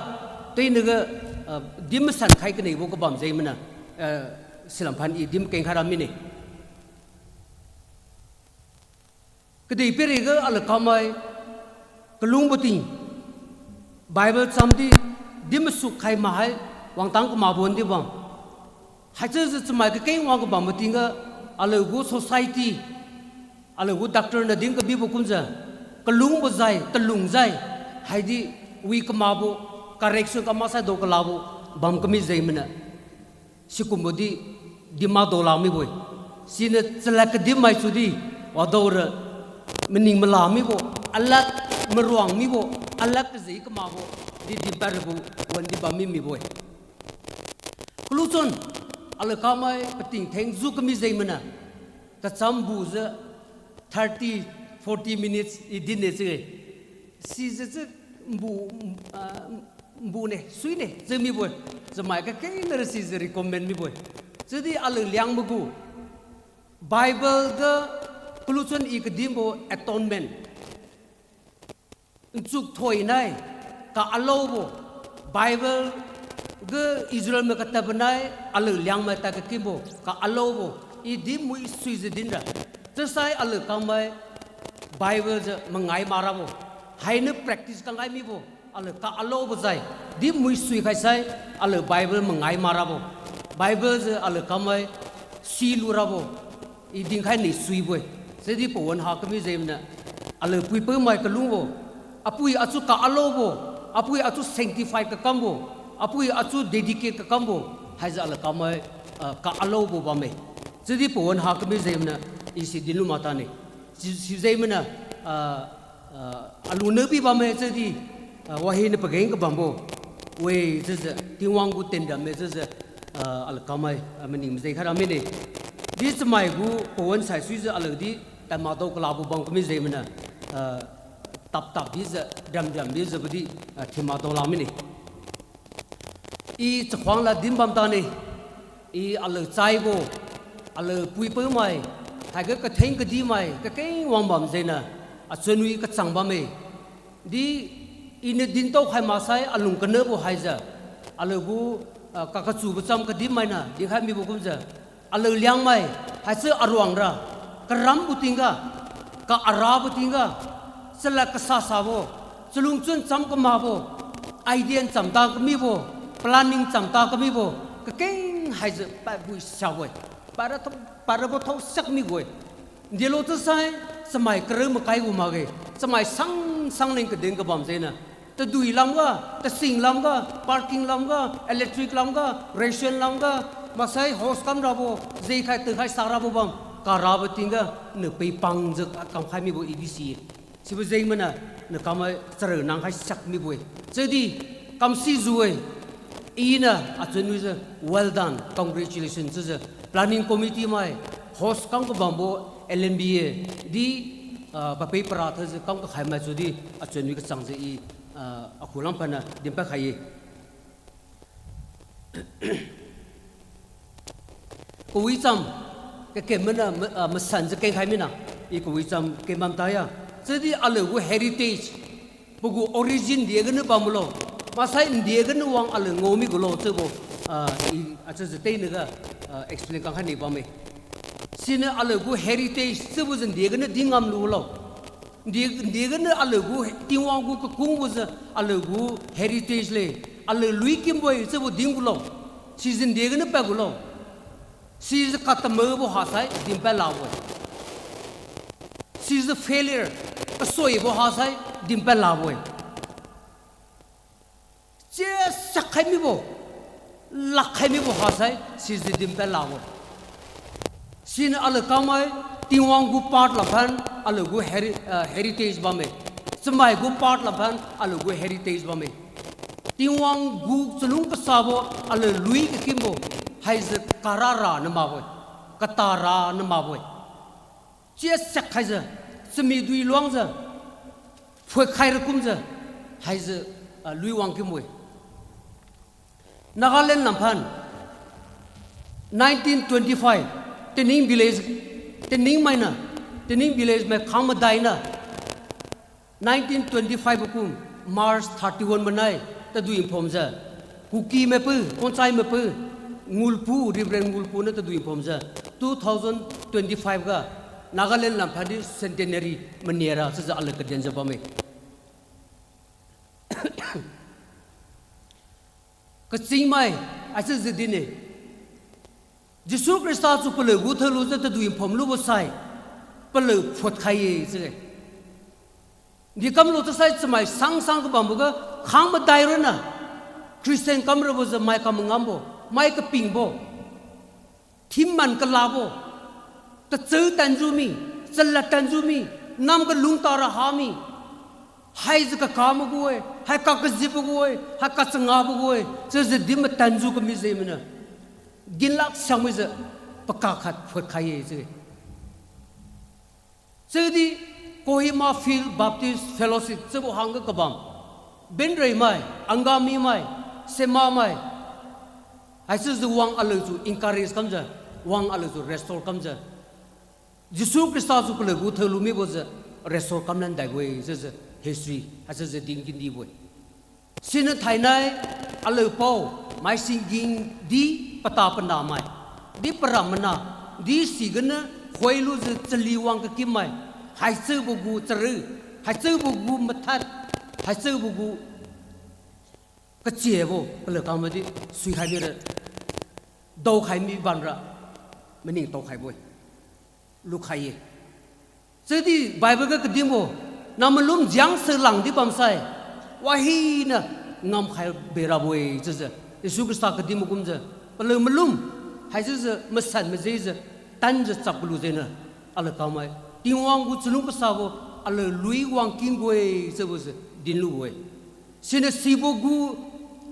teinaga, ah, dim masan khai kanebo kabam jengmaniu, ah, silamphan i dim kengkhai ra mine. Kadihpiriga aliu kamai, kalungbo ting, Bible chamdi, dim masuk khai mahai, wangtang kamakbo wandi bam. Haichiujiu chamai kakeng wang kabambo tingga, aliu gu society, aliu gu doctor niu din kabibo kumjiu, kalungbo jai, talung jai, haidi wi kamakbo, correction kamaksai dao kalabo, bam kami jengmaniu. Sikumbo di, di makdao lak mibo-e. Siniu chalad kadimmai chiudi, wadaora, maning mala mibo, alad maruang mibo, alad kajai kamakbo, di dinpad rabo, wandi bam mi mibo-e. Kaluchun, aliu kamai pating thengjiu kami jengmaniu, tacham bujiu thirty, forty minutes i din ne chiu-e. Sijiu chiu mbu, ah, mbune, suine chiu mibo-e. Chamai kakeng nara sijiu recommend mibo-e. Chiudi aliu Liangmai gu, Bible ga kaluchun i kadimbo atonement. Nchuk thoi nai, ka alaobo, Bible ga Israel mai katadbo nai, aliu Liangmai tad kakimbo, ka alaobo, i dimui suijiu dinra. Chiusai aliu kamai, Bible jiu mangai makrabo. Hainiu practice kangai mibo, aliu ka alaobo jai, dimui sui khaisai, aliu Bible mangai makrabo. Bible jiu aliu kamai silurabo, i dinkhai ni suibo-e. Chiudi pawan ha kami jengniu, aliu puipaomai kalungbo, apui achu ka-alowbo, apui achu sanctify kakambo, apui achu dedicate kakambo, haijiu aliu kamai, ah, ka-alowbo bamme. Chiudi pawan ha kami jengniu, i si dinlu matane. Si, sijengniu, ah, ah, aluniu pi bamme chiudi, ah, wahiniu pageng kabambo-e chiujiu, Tingwang gu tendamme chiujiu, ah, aliu kamai, ah, maning majeng khai ra mine. Di chamai gu pawan saisuijiu aliudi, tadmadao kalabo bam kami jengniu, ah, tap tap dijiu, dam dam dijiu bodi, ah, thinmadao la mine. I chakhuang lad din bam tane, i aliu chaibo, aliu puipaomai, haiga katheng kadimai kakeng wang bam jengniu, achunwi kachang bamme. Di, iniu dintao khai maksai alung kanabo haijiu, aliu gu, ah, kakachubo cham kadimmainiu dinkhai mibo kumjiu, aliu Liangmai, haichiu aruangra, karambo tingga, ka-arabo tingga, chalad kasasabo, chalungchun cham kamakbo, idea chamta kamibo, planning chamta kamibo, kakeng haijiu paibui siakbo-e, para tho-, parabo thao siak mibo-e. Delo chiusai, chamai kareu makai gu makge, chamai sang sang leng kadeng kabam jengniu. Tadui lamga, tasing lamga, parking lamga, electric lamga, ration lamga, maksai host kamrabo, jekhai tukhai sarabo bam, karabo tingga, niu pei pangjiu kamkhai mibo i di si-e. Sibo jengniu, niu kamai chareu nang khai siak mibo-e. Chiudi, kamsijiu-e, iniu achunwijiu, well done, congratulations chiujiu, planning committee mai, host kam kabambo, L N B A, di, ah, papei para thiujiu kam kakhai mai chiudi, achunwi kachangjiu i, ah, akhu lam paniu dinpad khai-e. Kawicham, kaken mana, ma-, ah, masanjiu kengkhai mina, i kawicham ken bam taya. Chiudi aliu gu heritage, pagu origin ndia ganiu bamlo, maksai ndia ganiu wang aliu ngao mi gulo chiubo, ah, i, achiujiu teinaiga, ah, explain kamkhai ni bamme. Siniu aliu gu heritage chiubo jiu ndia ganiu din ngamlulo. Ndia, ndia ganiu aliu gu Tingwang gu kakungbo jiu aliu gu heritage le, aliu lui kimbo-e chiubo din gulo. Sijiu ndia ganiu pad gulo. Sijiu katamabo hasai dinpad labo-e. Sijiu failure, kasoibo hasai dinpad labo-e. Chia siakkhai mibo, lakkhai mibo hasai sijiu dinpad labo-e. Siniu aliu kamai, Tingwang gu part lamphan, aliu gu heri-, ah, heritage bamme. Chamai gu part lamphan, aliu gu heritage bamme. Tingwang gu chalung kasabo, aliu lui kakimbo, haijiu karara niu makbo-e, katara niu makbo-e. Chia siakkhaijiu, chamidui luangjiu, phuikhai ra kumjiu, haijiu, ah, lui wang kimbo-e. Nagaland lamphan, nineteen twenty-five, Tening village, Tening mainiu, Tening village mai khang madainiu, nineteen twenty-five kum, March thirty-one manai, tadui nphomjiu, Kuki maipiu, Khonchai maipiu, Ngulpu, Reverend Ngulpu niu tadui nphomjiu, two thousand twenty-five ga, Nagaland lamphan di centenary maniara chiujiu aliu kadenjiu bamme. Kachingmai, haichiujiu din-e. Jesu Khrista chu paliu gu thaolujiu tadui nphom lubo sai, paliu phutkhai-e chiu-e. Di kamlo chiusai chamai sang sang kabamboga khang madai ronna, Christian kamrabo jiu mai kam mangambo, mai kapingbo, thimman kalabo, tacheu tanjiu mi, chalad tanjiu mi, nam kalung tara ha mi, haijiu kakam magu-e, hai kakajibbo gu-e, hai kachangabo gu-e, chiujiu din matanjiu kami jengniu, dinlak siakmijiu, pakak khat phutkhai-e chiu-e. Chiudi Kohima Field Baptist Fellowship chiubo hangga kabam, Benrei mai, Angami mai, Sema mai, haichiujiu wang aliu chu encourage kamjiu, wang aliu chu restore kamjiu, Jesu Khrista chu paliu gu thaolu mibo jiu restore kamlan daibo-e chiujiu history haichiujiu din kindibo-e. Siniu thainai aliu pao, maising ging di pata panamai, di param mana, di sigana khoilujiu chali wang kakimmai, haichiubo gu chariu, haichiubo gu mathad, haichiubo gu kachiebo paliu kangmai di suikhai mira. daokhai mi banra, maning taokhaibo-e, lukhai-e. Chiudi Bible ga kadinbo, nang malum jiang salang di bamsai, wahina ngamkhai berabo-e chiujiu, Jesu Khrista kadinbo kumjiu, palui malum, haichiujiu masan majejiu, tanjiu chap kalu jengniu, alakang mai, Tingwang gu chalung kasabo, alui lui wangking gu-e chiubo jiu dinlubo-e. Siniu sibo gu,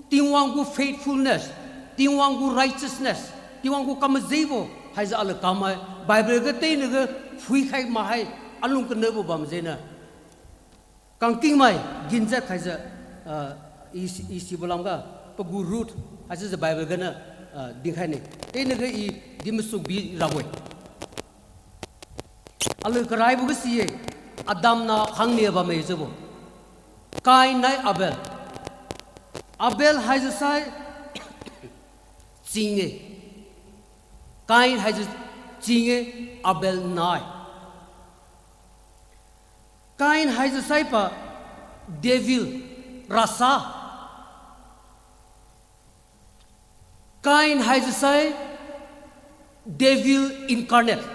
Tingwang gu faithfulness, Tingwang gu righteousness, Tingwang gu kamajibo, haijiu alakang mai, Bible ga teinai ga phuikhai mahai, alung kanabo bam jengniu. Kangkingmai, ginjat khaijiu, ah, i, i sibo lamga, pagu Ruth, haichiujiu Bible ganiu, ah, dinkhai ne. Teinai ga i di masuk bi rabo-e. Alui karaibo ga si-e, Adam nah khangnia bamme chiubo. Kain nai Abel. Abel haijiu sai, ching-e. Kain haijiu ching-e, Abel nai. Kain haijiu saipa devil, rasa. Kain haijiu sai devil incarnate,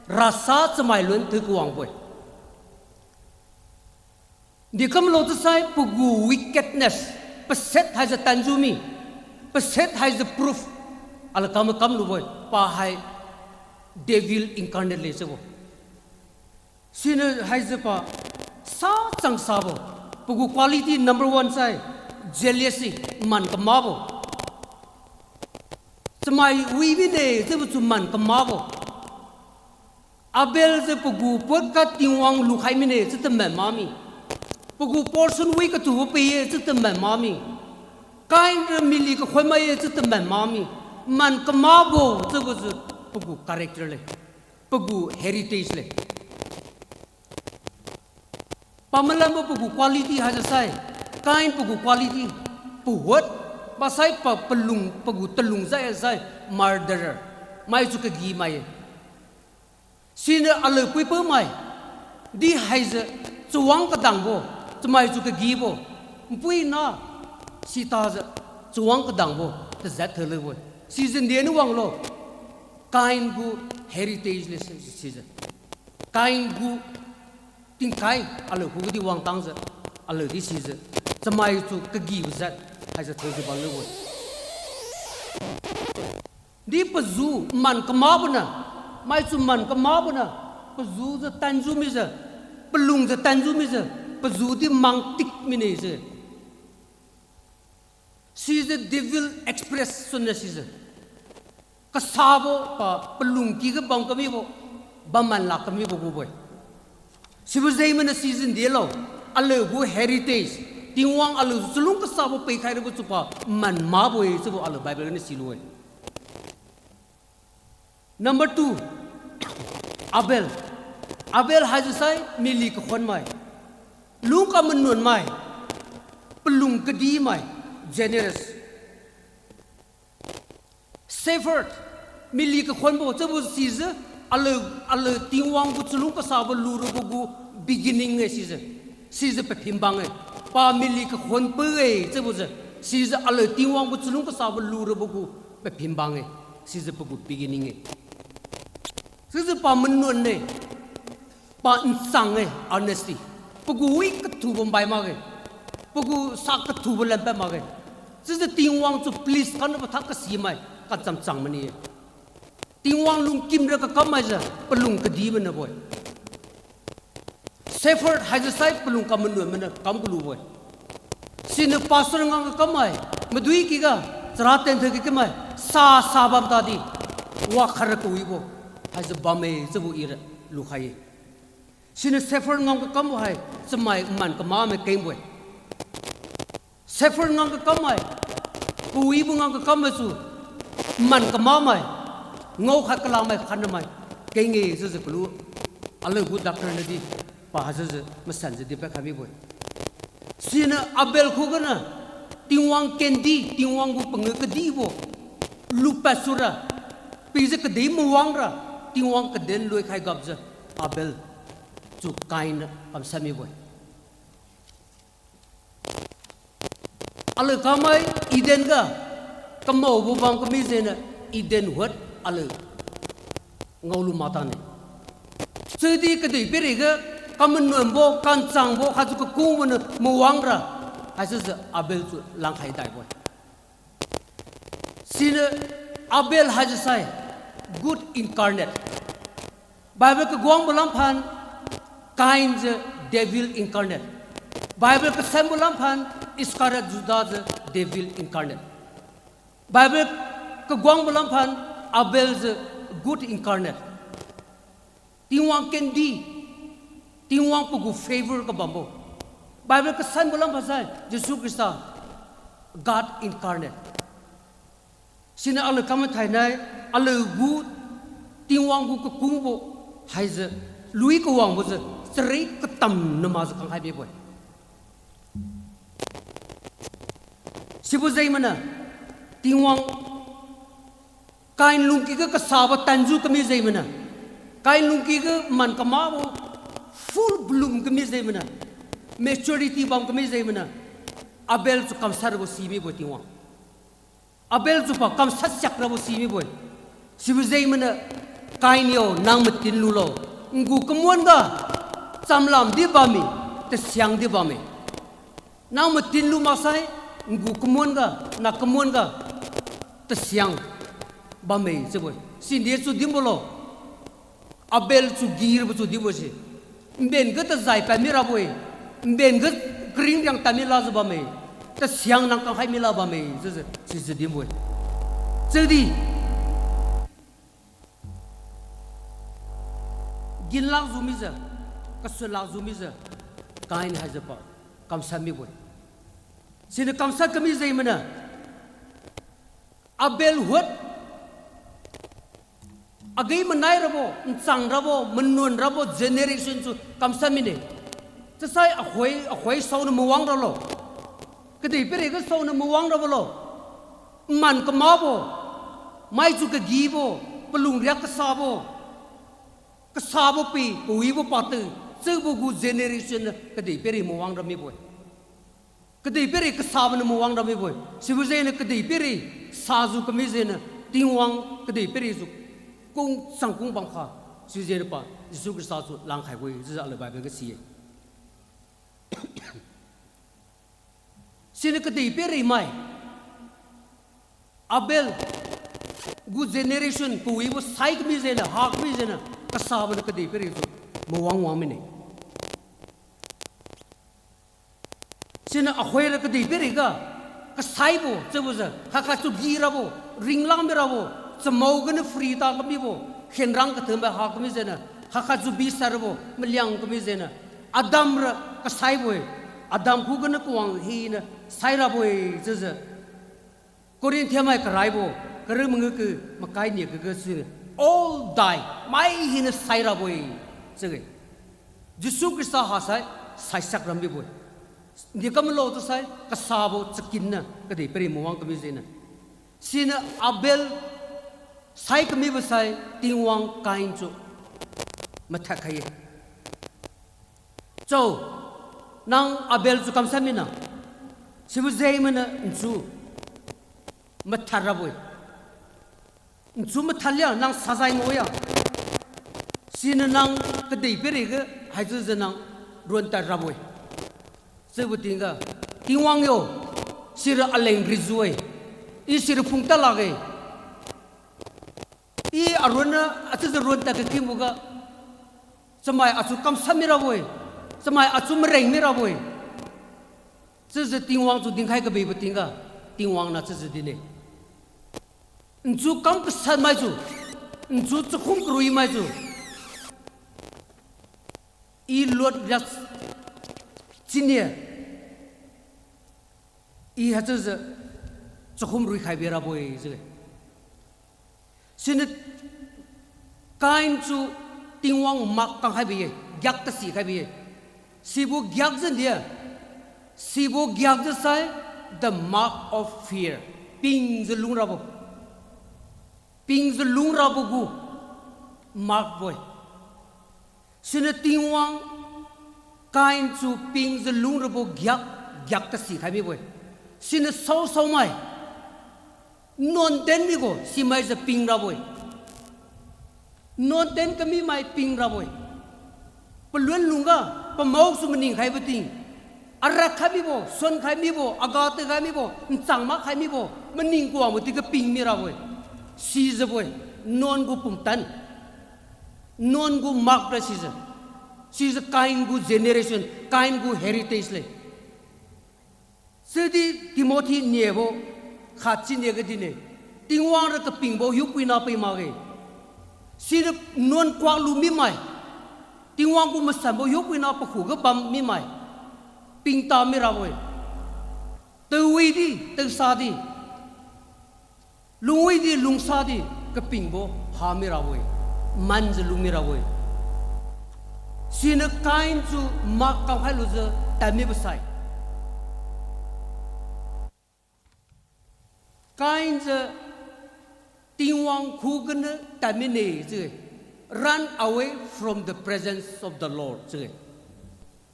rasa chamai lun thiu kawangbo-e. Dekamlo chiusai pagu wickedness, paset haijiu tanjiu mi, paset haijiu proof, alakang mai kamlubo-e, pa hai devil incarnate le chiubo. Siniu haijiu pa, sa chang sabo, pagu quality number one sai, jealousy, man kamabo. Chamai wi mine chiubo chu man kamabo. Abel jiu pagu puot ga Tingwang lukhai mine chiu taman mami. Pagu portion wi kathubo pi-e chiu taman mami. Kain ra mily kakhon mai-e chiu taman mami. Man kamabo chiubo jiu pagu character le. Pagu heritage le. Pamalanbo pagu quality haijiu sai, Kain pagu quality, pahuot, maksai pa palung, pagu talung jai sai, murderer, mai chu kagi mai-e. Siniu alui puipamai, di haijiu, chawang kadangbo, chamai chu kagibo, npuina, sitajiu, chawang kadangbo, tazat thaliu-e. Sijiu ndianiu wanglo, Kain gu heritage le si, sijiu. Kain gu tingkai, aliu khuga di wangtangjiu, aliu di sijiu, chamai chu kagibo jat, haijiu thoijiu bamlu-e. Di pazu man kamakboniu, mai chu man kamakboniu, pazujiu tanjiu mijiu, palungjiu tanjiu mijiu, pazu di mangtik mine jiu. Sijiu devil expression na sijiu. Kasabo pa palungki ga bam kamibo, bamman lak kamibo gubo-e. Sibo jengmainiu sijiu ndelo, aliu gu heritage, Tingwang aliu chalung kasabo peikhai rabo chiupa man makbo-e chiubo aliu Bible ganiu silu-e. Number two, Abel. Abel haijiu sai mily kakhon mai, lungkam manuan mai, palung kadi mai, generous. Shepherd, mily kakhonbo chiubo sijiu, aliu, aliu Tingwang gu chalung kasabo lurabo gu beginning-e sijiu. Sijiu paphimbang-e. Pa mily kakhon pe-e chiubo jiu. Sijiu aliu Tingwang gu chalung kasabo lurabo gu paphimbang-e. Sijiu pagu beginning-e. Sijiu pa manuan-e. Pa nchang-e, honesty. Pagu wi kathubo bai makge. Pagu sa kathubo lanpad makge. Chiujiu Tingwang chu please kanibo thak kasi mai, kacham chang mani-e. Tingwang lungkim ra kakam maijiu, palung kadi maniubo-e. Shepherd haijiu sai palung kam manuan maniu kam kalubo-e. Siniu pastor ngang kakam mai, madui kiga, chara tenthai kiga mai, sa sa bam tadi, wakhat ra kawibo, haijiu bamme chiubo ira lukhai-e. Siniu shepherd ngang kakambo hai, chamai man kamakmai kengbo-e. Shepherd ngang kakamai, kawibo ngang kakamai su, man kamakmai, ngao khat kalamai khatnamai keng-e chiujiu kalu, aliu gu doctor nadi, pa haichiujiu masanjiu dinpad khai mibo-e. Siniu Abel khuganiu, Tingwang kendi, Tingwang gu pangiu kadibo, lupad sura, pijiu kadin mawangra, Tingwang kaden loikhai gapjiu, Abel chu Kain niu kamshat mibo-e. Aliu kamai Eden ga, kamaobo bam kami jengniu, Eden huat aliu ngaolu matane. Chiudi kadihpiriga kamanuanbo, kanchangbo, khattu kakungbo niu mawangra, haisijiu Abel tu langkhai daibo-e. Siniu Abel haisisai good incarnate. Bible kaguangbo lamphan Cain jiu devil incarnate. Bible kasanbo lamphan Iscariot Judas jiu devil incarnate. Bible kaguangbo lamphan Abel jiu good incarnate. Tingwang kendi, Tingwang pagu favor kabambo. Bible kasanbo lamphan sai Jesu Khrista, God incarnate. Siniu aliu kam mathainai, aliugu Tingwang gu kakungbo haijiu, lui kawangbojiu, chari katam namakjiu kangkhai mibo-e. Sibo jengmaniu, Tingwang Cain lungkiga kasabo tanjiu kami jengmaniu, Cain lungkiga man kamakbo full bloom kami jengmaniu, maturity bam kami jengmaniu, Abel tu kamshat rabo si mibo-e Tingwang. Abel tu pa kamshat siak rabo si mibo-e. Sibo jengmaniu, Cain yo, nang matin lulo. Ngu kamuan ga chamlam di bamme, tasiang di bamme. Nang matin lu maksai, ngu kamuan ga, na kamuan ga, tasiang bamme chiubo-e. Sindi chu dinbo lo. Abel chu girabo chu dibo se. Nben ga tazai pad mirabo-e. Nben ga karingriang tadmi lajiu bamme. Tasiang nang kangkhai mila bamme chiujiu, sijiu dinbo-e. Chiudi ginlakjiu mijiu, kasulakjiu mijiu, Cain haijiu pa kamshat mibo-e. Siniu kamshat kami jengmaniu, Abel huat, agi-manai rabo, nchang rabo, manuan rabo generation su kamshat mine. Chiusai akhoi, akhoi saoniu mawang ralo. Kadihpiriga saoniu mawang rabo lo. Man kamakbo, maichu kagibo, palung riak kasabo, kasabo pi, kawibo patu, chiubo gu generation niu kadihpiri mawang ra mibo-e. Kadihpiri kasaboniu mawang ra mibo-e. Sibo jengniu kadihpiri sajiu kami jengniu Tingwang kadihpiri su kung chang kung bamkha. Sijengniu pa Jesu Khrista su langkhaibo-e chiujiu aliu Bible ga si-e. Siniu kadihpiri mai Abel gu generation kawibo sai kami jengniu, ha kami jengniu, kasaboniu kadihpiri su mawang wang mine. Siniu akhoira kadihpiriga kasaibo chiubojiu khat khat chu girabo, ringlang mirabo, chamao ganiu free ta kamibo, khenrang kathumbo ha kami jengniu, khat khat chu bisai rabo maliang kami jengniu, Adam ra kasaibo-e. Adam khuganiu kawang hiniu sai rabo-e chiujiu Corinthian mai karaibo, kariu mangiu ku makai nia kaga siniu, all die, mai hiniu sai rabo-e chiu-e. Jesu Khrista hasai, saisak ra mibo-e. Ndi kamlo chiusai kasabo chakinniu kadihpiri mawang kami jengniu. Siniu Abel sai kamibo sai Tingwang Cain chu mathad khai-e. Chao, nang Abel chu kamshat mina, sibo jengmaniu nchu mathad rabo-e. Nchu mathad lia nang sajai ngao ya. Siniu nang kadihpiriga haichiujiu nang ruontad rabo-e. Chiubo tingga, Tingwang yo, sira aleng rijiu-e. I sira phungtad lakge. I aruonna achiujiu ruontad kakimboga, chamai achu kamshat mirabo-e, chamai achu mareng mirabo-e. Chiujiu Tingwang chu dinkhai kabibo tingga, Tingwang niu chiujiu din-e. Nchu kam kasat maijiu, nchu chakhum karui maijiu, I Lot riak chinia, I haichiujiu chakhum ruikhai birabo-e chiu-e. Siniu Cain chu Tingwang mark kangkhai bi-e, giak tasi khai bi-e. Sibo giak jiu di-e, sibo giak jiu sai the mark of fear, pingjiu lungrabo, pingjiu lungrabo gu mark bo-e. Siniu Tingwang Cain chu pingjiu lungrabo giak, giak tasi khai mibo-e. Siniu saosaomai Nuan ten mibo simaijiu ping rabo-e. Nuan ten kami mai ping rabo-e. Palun lungga, pamaosu maning khaibo ting, arat khai mibo, suan khai mibo, aga tekhai mibo, nchang mak khai mibo, maning kawangbo tingga ping mirabo-e. Sijiubo-e, nuan gu pumtan, nuan gu mark ra sijiu. Sijiu Cain gu generation, Cain gu heritage le. Chiudi Timothy niebo khat chinia ga dinne, Tingwang ra kapingbo hiupuina pai makge. Siniu nuan kuak lu mimai, Tingwang gu masanbo hiupuina pakhuga bam mimai, pingta mirabo-e. Tawi di, tasa di, lungwi di, lungsa di, kapingbo ha mirabo-e, manjiu lu mirabo-e. Siniu Cain tu mak kamkhai lujiu tadmibo sai, Cain jiu Tingwang khuganiu tadmine chiu-e, run away from the presence of the Lord chiu-e.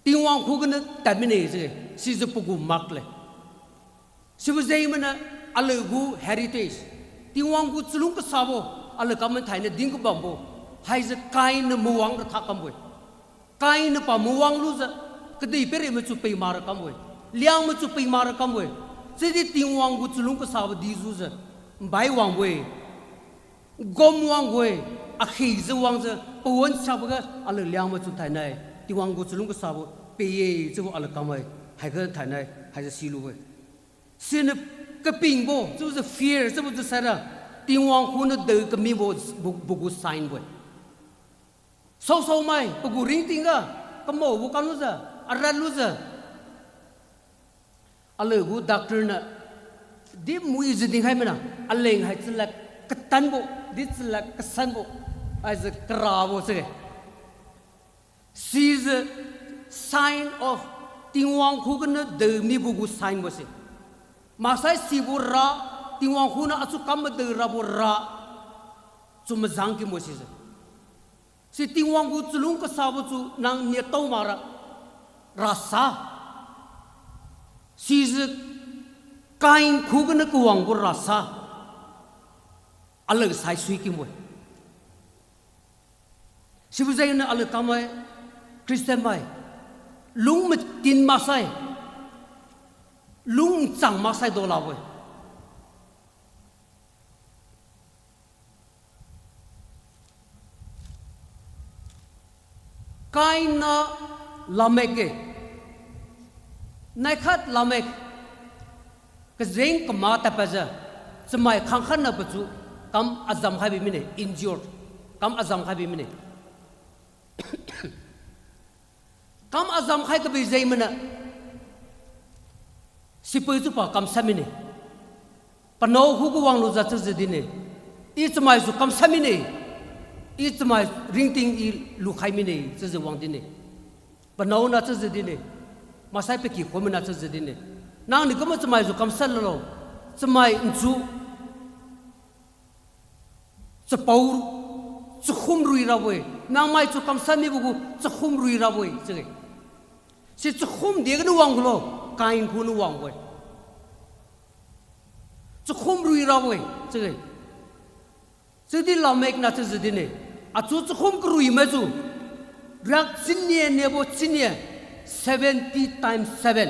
Tingwang khuganiu tadmine chiu-e, sijiu pagu mark le. Sibo jengniu aliu gu heritage, Tingwang gu chalung kasabo, aliu kam thainiu din kabambo, haijiu Cain niu mawang ra tha kambo-e. Cain niu pa mawang lujiu, kadihpiri machu pai mak ra kambo-e, Liangmai chu pai mak ra kambo-e. Chiudi Tingwang gu chalung kasabo dijiujiu, nbai wangbo-e, gom wangbo-e, akhijiu wangjiu pawan siakboga aliu Liangmai chu thainai, Tingwang gu chalung kasabo pi-e chiubo aliu kam-e, haiga thainai haijiu silu-e. Siniu kapingbo chiujiu fear chiubo tu saira, Tingwang khuniu dao kamibo, pagu sign bo-e. Saosaomai pagu ringtingga, kamaobo kam lujiu, arat lujiu, aliu gu doctor niu di muijiu dinkhai mina, aleng hai chalad katanbo, di chalad kasanbo, haijiu karabo chiu-e. Sijiu sign of Tingwang khuganiu dao mibo gu sign bo se. Maksai sibo ra, Tingwang khuniu achu kam madao rabo ra, chu majang kimbo sijiu. Si Tingwang gu chalung kasabo chu nang niatao makra, rasa. Sijiu Cain khuganiu kawangbo rasa, aliu saisui kimbo-e. Sibo jengniu aliu kam-e, Christian mai, lung matin maksai, lung nchang maksai dolabo-e. Cain na Lamech-e. Naikhat Lamech kajeng kama tadpadjiu, chamai khangkhatna pachu kam azam khaibi mine, injured, kam azam khaibi mine. Kam azam khai kabi jeng mana, sipui chiupa kamshat mine. Panao khuga wanglujiu chiujiu dinne, I chamai su kamshat mine, I chamai ringting I lukhai mine chiujiu wang dinne. Panao niu chiujiu dinne, maksai paky khuan mana chiujiu dinne, nangniu kumbo chamai su kamshat lulo, chamai nchu chapao, chakhum rui rabo-e, nangmai chu kamshat mibo gu chakhum rui rabo-e chiu-e. Si chakhum dega niu wang gulo, Cain khuniu wangbo-e. Chakhum rui rabo-e chiu-e. Chiudi Lamech niu chiujiu dinne, achu chakhum karui maijiu, riak chinia niabo chinia, seventy times seven,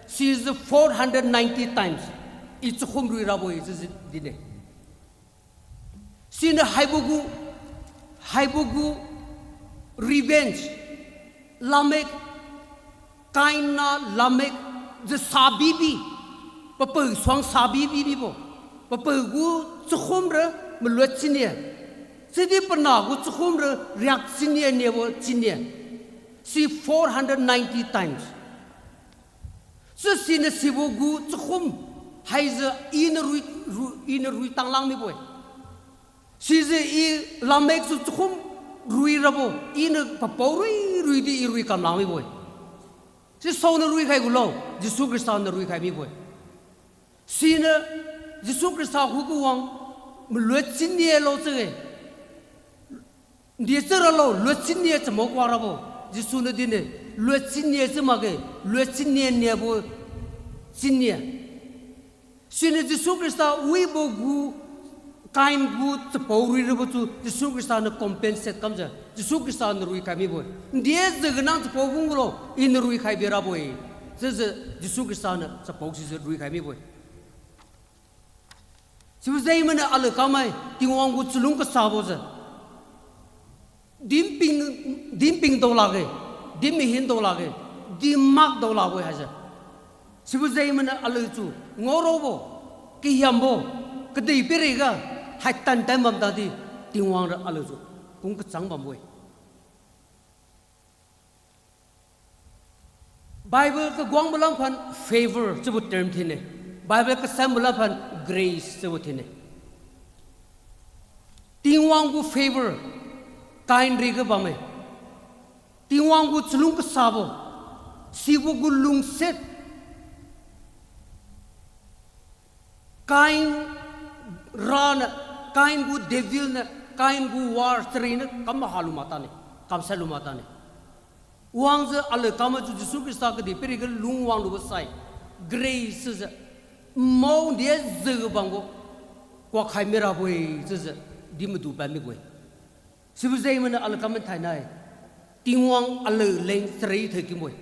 sijiu four hundred ninety times, I chakhum rui rabo-e chiujiu dinne. Siniu haibo gu, haibo gu revenge, Lamech, Cain na Lamech jiu sabibi, papao suang sabibi mibo, papao gu chakhum ra maluat chinia, chiudi panah gu chakhum ra riak chinia niabo chinia, si four hundred ninety times. Chiu siniu sibo gu chakhum haijiu Iniu rui, ru-, Iniu rui tanglang mibo-e. Sijiu I Lamech su chakhum rui rabo, Iniu papao rui rui di I rui kamlang mibo-e. Si saoniu ruikhai gulo, Jesu Khrista niu ruikhai mibo-e. Siniu Jesu Khrista khuga wang, maluat chinia lo chiu-e. Ndi chiu ralo, luat chinia chamo kua rabo. Jesu niu dinne, luat chinia chiu makge, luat chinia niabo chinia. Siniu Jesu Khrista wibo gu, Kain gu chapao rui rabo tu Jesu Khrista niu compensate kamjiu Jesu Khrista niu ruikhai mibo-e. Nde jiu ga nang chapao gu lo, Iniu ruikhai birabo-e. Chiujiu Jesu Khrista niu chapao sijiu ruikhai mibo-e. Sibo jengmainiu aliu kamai Tingwang gu chalung kasabo jiu dinping, dinping dao lakge, dinmahin dao lakge, dinmak dao lakbo-e haise. Sibo jengmainiu aliu chu ngaoraobo, kahiambo, kadihpiriga, haitan tan bam tadi, Tingwang ra aliu chu kung kachang bambo-e. Bible kaguangbo lamphan favor chiubo term thinne. Bible kasambo lamphan grace chiubo thinne. Tingwang gu favor, Kain riga bamme. Tingwang gu chalung kasabo, sibo gu lungsiat, Kain raniu, Kain gu devil niu, Kain gu war chariniu kam mahalu matane, kamsai lu matane. Wangjiu aliu kamai chu Jesu Khrista kadihpiriga lungwang lubo sai, grace chiujiu, mao nde jiu bambo, kuakhai mirabo-e chiujiu, di madu pad mibo-e. Sibo jengmainiu aliu kamai thainai, Tingwang aliu leng chari thoi kimbo-e.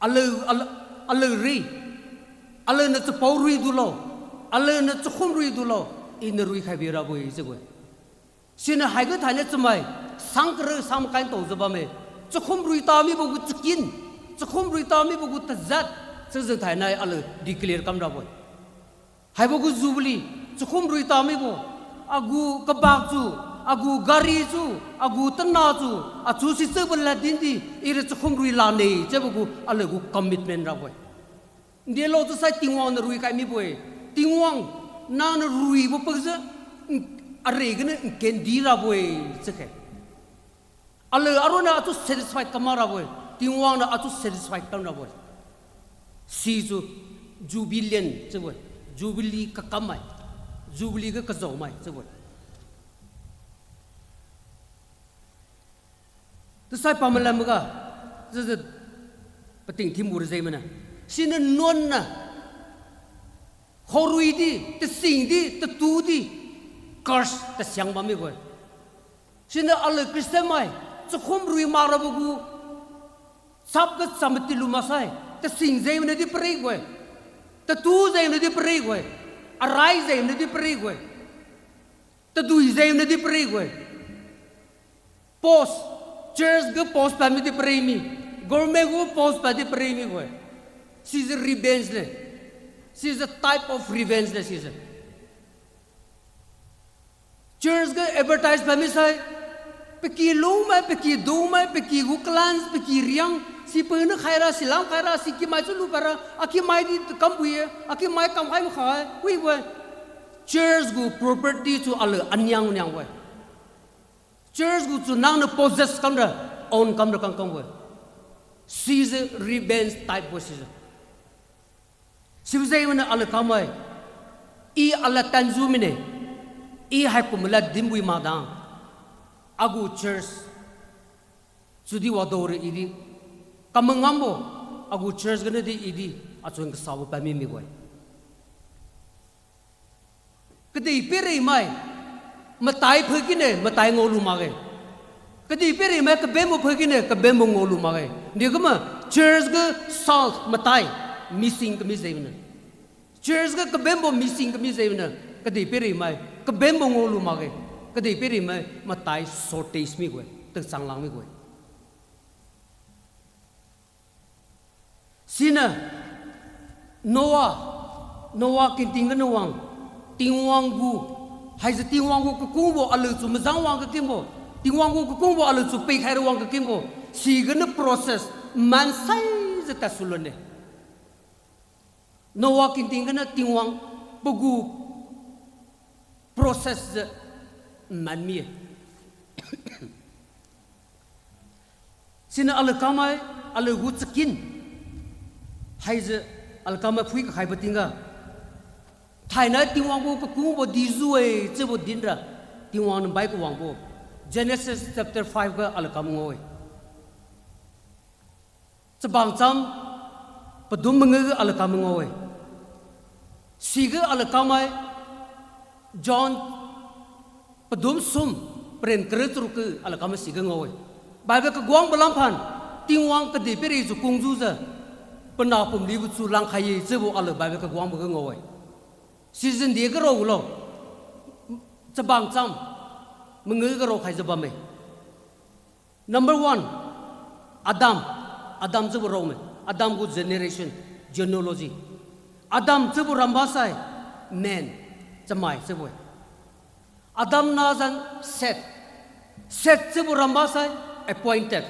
Aliu, aliu, aliu ri, aliuniu chapao rui dulo, aliuniu chakhum rui dulo, Iniu ruikhai birabo-e chiubo-e. Siniu haiga thainai chamai, sang kara sang makai taojiu bamme. Chakhum rui ta mibo gu chakin, chakhum rui ta mibo gu tazat, chiujiu thainai aliu declare kamrabo-e. Haibo gu Jubilee, chakhum rui ta mibo, agu kabak chu, agu gari chu, agu tana chu, achu sichiubo lad din di, ira chakhum rui lane chiubo gu aliu gu commitment rabo-e. Ndelo chiusai Tingwang niu ruikhai mibo-e. Tingwang, nangniu ruibo pakjiu, n-, are ganiu nkendi rabo-e, chiukhe. Aliu aronna atu satisfied kam mak rabo-e. Tingwang niu atu satisfied kam rabo-e. Situ jubilean chiubo-e. Jubilee kakammai. Jubilee ga kajaomai chiubo-e. Tasai pamalamga, chiujiu pating thimbo ra jengmainiu, siniu nuanna, khaorui di, tasing di, tatu di, curse tasiang bammibo-e. Siniu aliu Christian mai, chakhum rui mak rabo gu, sap ga cham matilu maksai, tasing jengmainiu di paribo-e, tatu jengmainiu di paribo-e, arai jengmainiu di paribo-e, tadui jengmainiu di paribo-e. Post, church ga post pami di pari mi, government gu post padi pari mibo-e. Sijiu revenge ne. Sijiu type of revenge ne sijiu. Church ga advertise pami sai, paky lungmai, paky dungmai, paky gu clans, paky riang, si paniu khaira, si lam khaira, si kimai chu lupadra, akimai di kambo-e, akimai kamkhai makhai, wibo-e. Church gu property chu aliu aniang niangbo-e. Church gu chu nangniu possess kamra, own kamra kangkangbo-e. Sijiu revenge type bo sijiu. Sibo jengmainiu aliu kamai, I alad tanjiu mine, I haikum lad dinbui makdang, agu church chudi wadaora I di kamangambo, agu church ganiu di I di achun kasabo pami mibo-e. Kadihpirimai, matai phakine, matai ngaolu makge. Kadihpirimai, kabenbo phakine, kabenbo ngaolu makge. Dekumbo church ga salt, matai, missing kami jengmainiu. Church ga kabenbo missing kami jengmainiu, kadihpirimai, kabenbo ngaolu makge. Kadihpirimai, matai shortage mibo-e, tachanglang mibo-e. Siniu Noah, Noah kenting ganiu wang, Tingwang gu, haijiu Tingwang gu kakungbo aliu chu majang wang kakimbo, Tingwang gu kakungbo aliu chu pikhai ra wang kakimbo, siganiu process mansaijiu tadsulone. Noah kenting ganiu Tingwang pagu process jiu manmi-e. Siniu aliu kamai, aliu gu chakin, haijiu aliu kamai phui kakhaibo tingga, thainai Tingwang gu kakungbo dijiu-e chiubo dinra, Tingwang niu bai kawangbo, Genesis chapter five ga aliu kam ngao-e. Chabang cham padum mangiu aliu kam ngao-e. Siga aliu kamai John padum sum, paren kariu charuk ga aliu kamai siga ngao-e. Bible kaguangbo lamphan, Tingwang kadihpirijiu kungjiujiu, panah pumlibo chu langkhai-e chiubo aliu Bible kaguangbo ga ngao-e. Sijiu nde ga raogulo, chabang cham, mangiu ga raokhaijiu bamme. Number one, Adam. Adam chiubo raome. Adam gu generation, genealogy. Adam chiubo ramba sai, man, chamai chiubo-e. Adam nazan Seth. Seth chiubo ramba sai, appointed.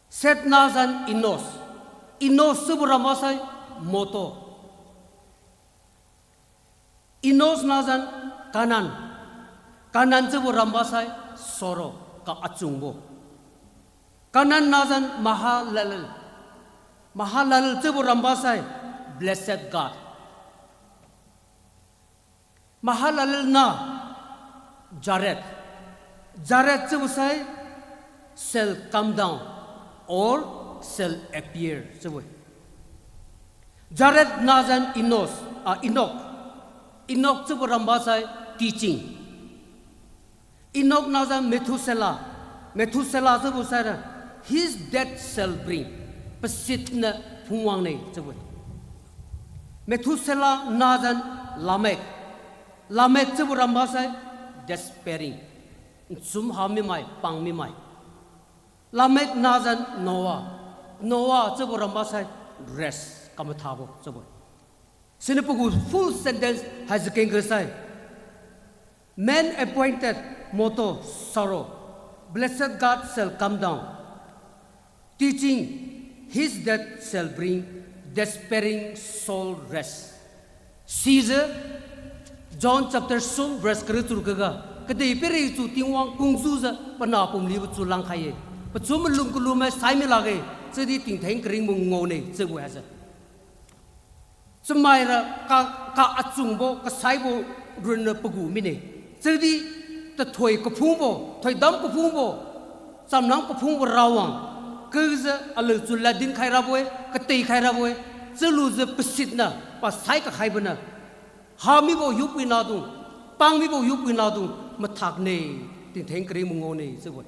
Seth nazan Enos. Enos chiubo ramba sai, moto. Enos nazan Canaan. Canaan chiubo ramba sai, sorrow, ka achungbo. Canaan nazan Mahalalel. Mahalalel chiubo ramba sai, blessed God. Mahalalel na Jared. Jared chiubo sai, shall come down or shall appear chiubo-e. Jared nazan Enos, ah, Enoch. Enoch chiubo ramba sai, teaching. Enoch nazan Methuselah. Methuselah chiubo saira, his death shall bring. Pasit niu phungwang ne chiubo-e. Methuselah nazan Lamech. Lamech chiubo ramba sai, despairing. Nchum hamimai, pangmimai. Lamech nazan Noah. Noah chiubo ramba sai, rest, kamathabo chiubo-e. Siniu pagu full sentence haijiu kengga sai, man appointed, moto, sorrow, blessed God shall come down, teaching, his death shall bring, despairing soul rest. Sijiu John chapter sum verse kariu charuk ga, kadihpirijiu Tingwang kungjiujiu panah pumlibo chu langkhai-e. Pachu malum kalumai sai mi lakge, chiudi tingtheng karingbo ngao ne chiubo haise. Chamaira ka, ka achungbo, kasaibo ronna pagu mine. Chiudi tathoi kaphungbo, thoidam kaphungbo, chamnang kaphungbo rawang, kajiu aliu chu ladin khai rabo-e, katei khai rabo-e, chiulujiu pasitna, pasai kakhaibo niu, hamibo hiupuina dung, pangmibo hiupuina dung mathakne, tingtheng karingbo ngao ne chiubo-e.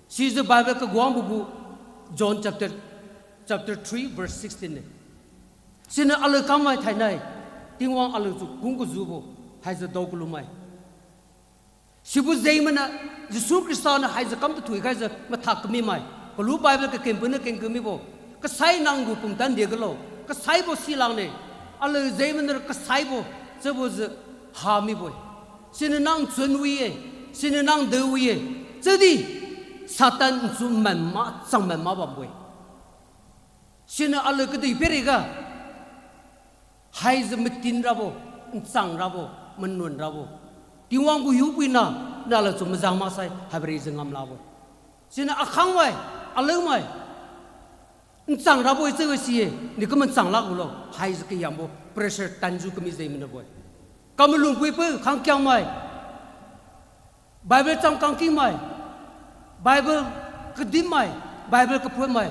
Sijiu Bible kaguangbo gu John chapter, chapter three verse sixteen ne. Siniu aliu kamai thainai, Tingwang aliu chu kung kajiubo, haijiu dao kalumai. Sibo jengmaniu, Jesu Khrista niu haijiu kam tathui khaijiu mathak kamimai, kalu Bible kakengpuniu keng kamibo, kasai nang gu pumtan degalo, kasaibo silangne, aliu jengmaniu kasaibo, chiubojiu hamibo-e. Siniu nang chun wi-e, siniu nang de wi-e, chiudi Satan nchu manma, chang manma bambo-e. Siniu aliu kadihpiriga, haijiu matin rabo, nchang rabo, manuan rabo, Tingwang gu hiupuina, naliu chu majang maksai, haibarijiu ngam lakbo-e. Siniu akhangmai, aliumai, nchang rabo-e chiu si-e, niu kaman chang lakgulo, haijiu kahiambo pressure tanjiu kami jengmanabo-e. Kamalungpuipui khangkiangmai, Bible cham kangkingmai, Bible kadimmai, Bible kaphuimai,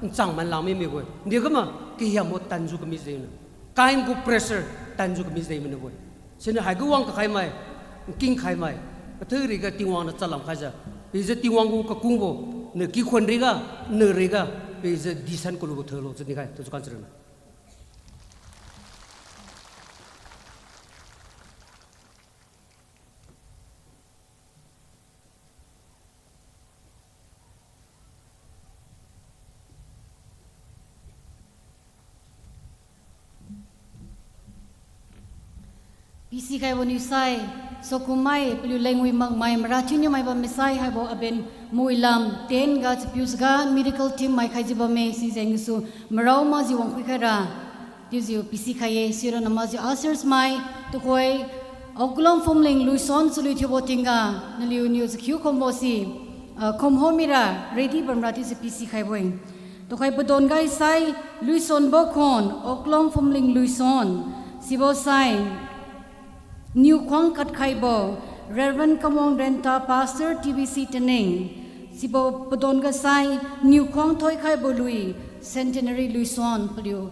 nchang manlang mimibo-e. Niu kama kahiambo tanjiu kami jengniu, Cain gu pressure tanjiu kami jengmanabo-e. Siniu haiga wang kakhaimai, nking khaimai, kathiu riga Tingwang niu chalam khaijiu, pijiu Tingwang gu kakungbo, niu kikhun riga, niu riga, pijiu disan kalubo thelo chiu dinkhai, tu chu kan chiruna. Pisikhaibo niusai, sokummai paliu lengwi makmai marathiuniumai bammai sai haibo aben mawilam ten ga chapiu saga medical team mai khaijiu bamme sijengsu marao makjiu wangkhui khaira. Chiujiu pisikhai-e, sirana makjiu ushers mai, tuhoi, Oklom Phumling Luison chalui thiubo tingga, naliuniu chakhiu khombo si, ah, khomho mira, ready bamra chiujiu pisikhaibo-e. Tuhoi padon gai sai, Luisonbo Khon, Oklom Phumling Luison, sibo sai, Niukhuang katkhaibo, Reverend Kamwang Renta, Pastor T B C Tening, sibo padon ga sai, Niukhuang thoikhaibo lui, Centenary Luison paliu,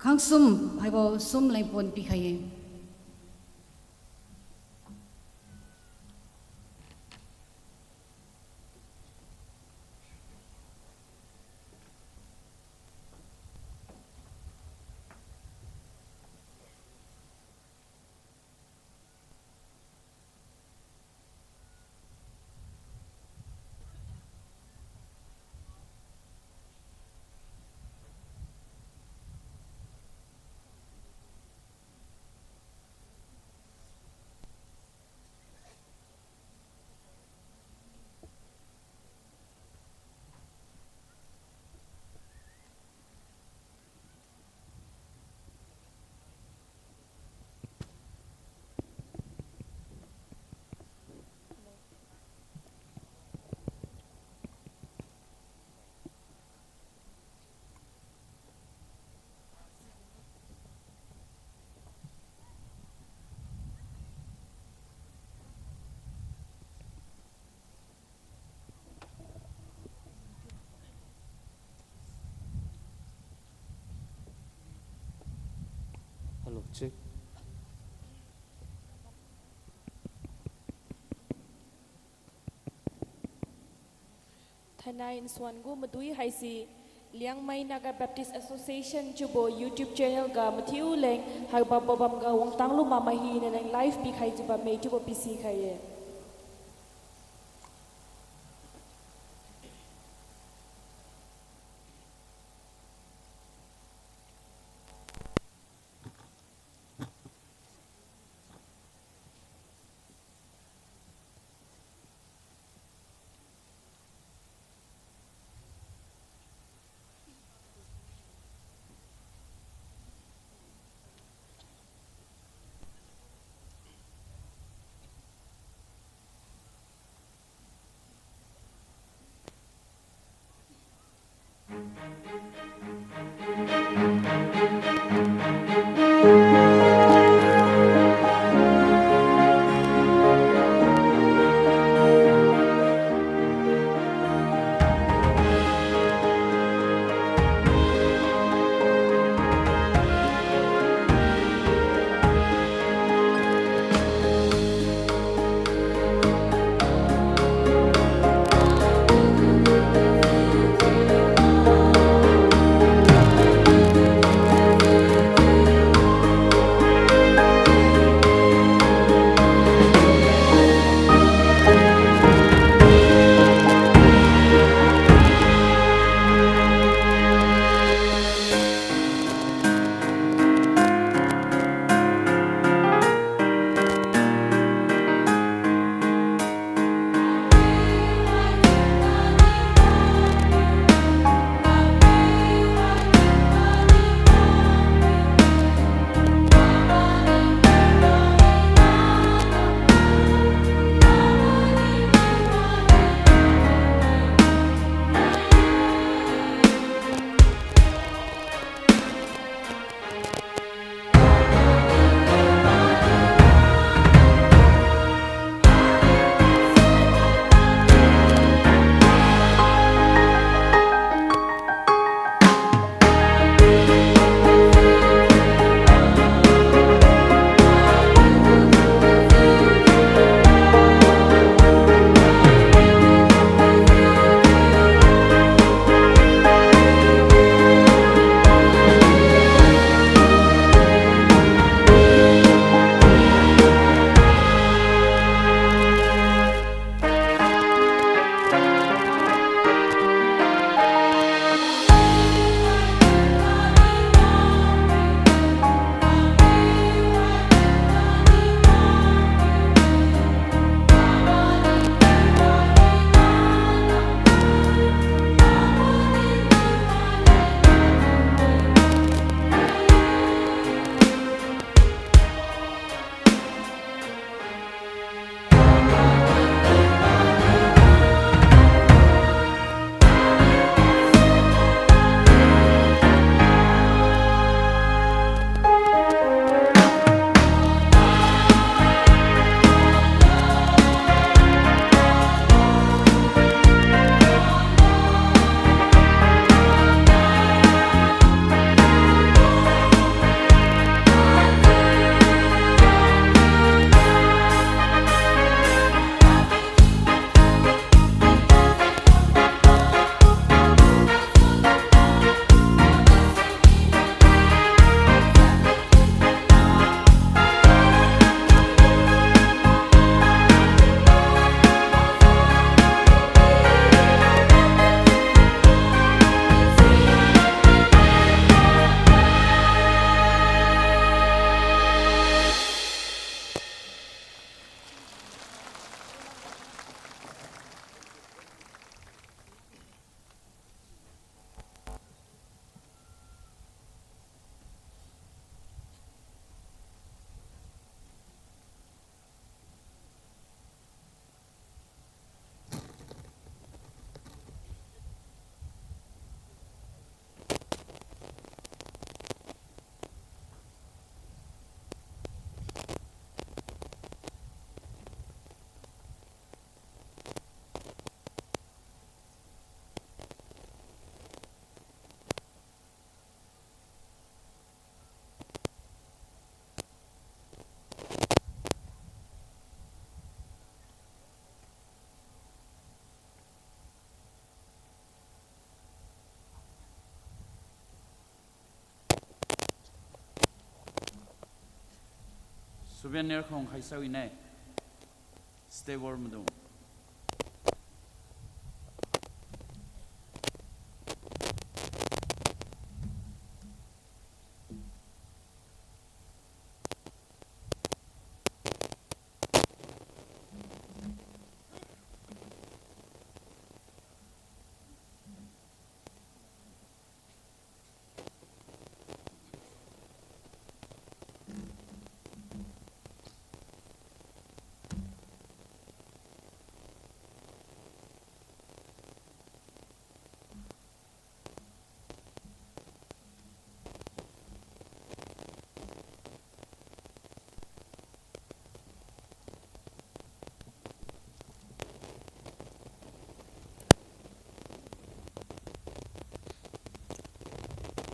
Khangsum haibo sum lengpon pikhai-e. Hello, check. Thainai nsuan gu madui haise Liangmai Naga Baptist Association chiubo YouTube channel ga mathiu leng haibambo bamga wangtang lu mak mahina leng live pikhaijiu bamme chiubo pisikhai-e. Souvenir khang khaisai wine. Steward maidung.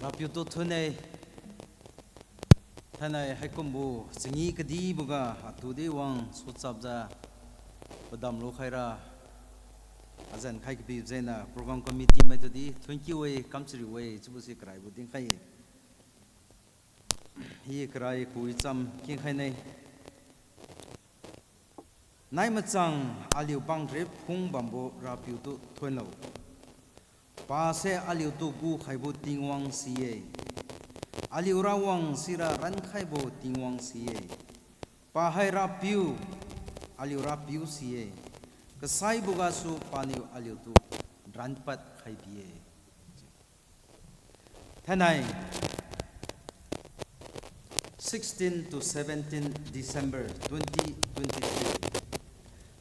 Rapiu tu thune. Thainai haikumbo changi kadiboga atudi wang suchapjiu padam lukhaira azan khai kabi jengniu program committee maitudi thank you e, kamchari e, chiubo si karaibo dinkhai-e. I karai kawicham kengkhaine. Nai machang aliu bangre phung bambo Rapiu tu thonlo. Pase aliutu gukhaibo Tingwang si-e. Aliu Rawang sira rankhaibo Tingwang si-e. Pa hai Rapiu, aliu Rapiu si-e. Kasaibo gasu paniu aliutu ranpad khai bi-e. Thainai, sixteen to seventeen December twenty twenty-three,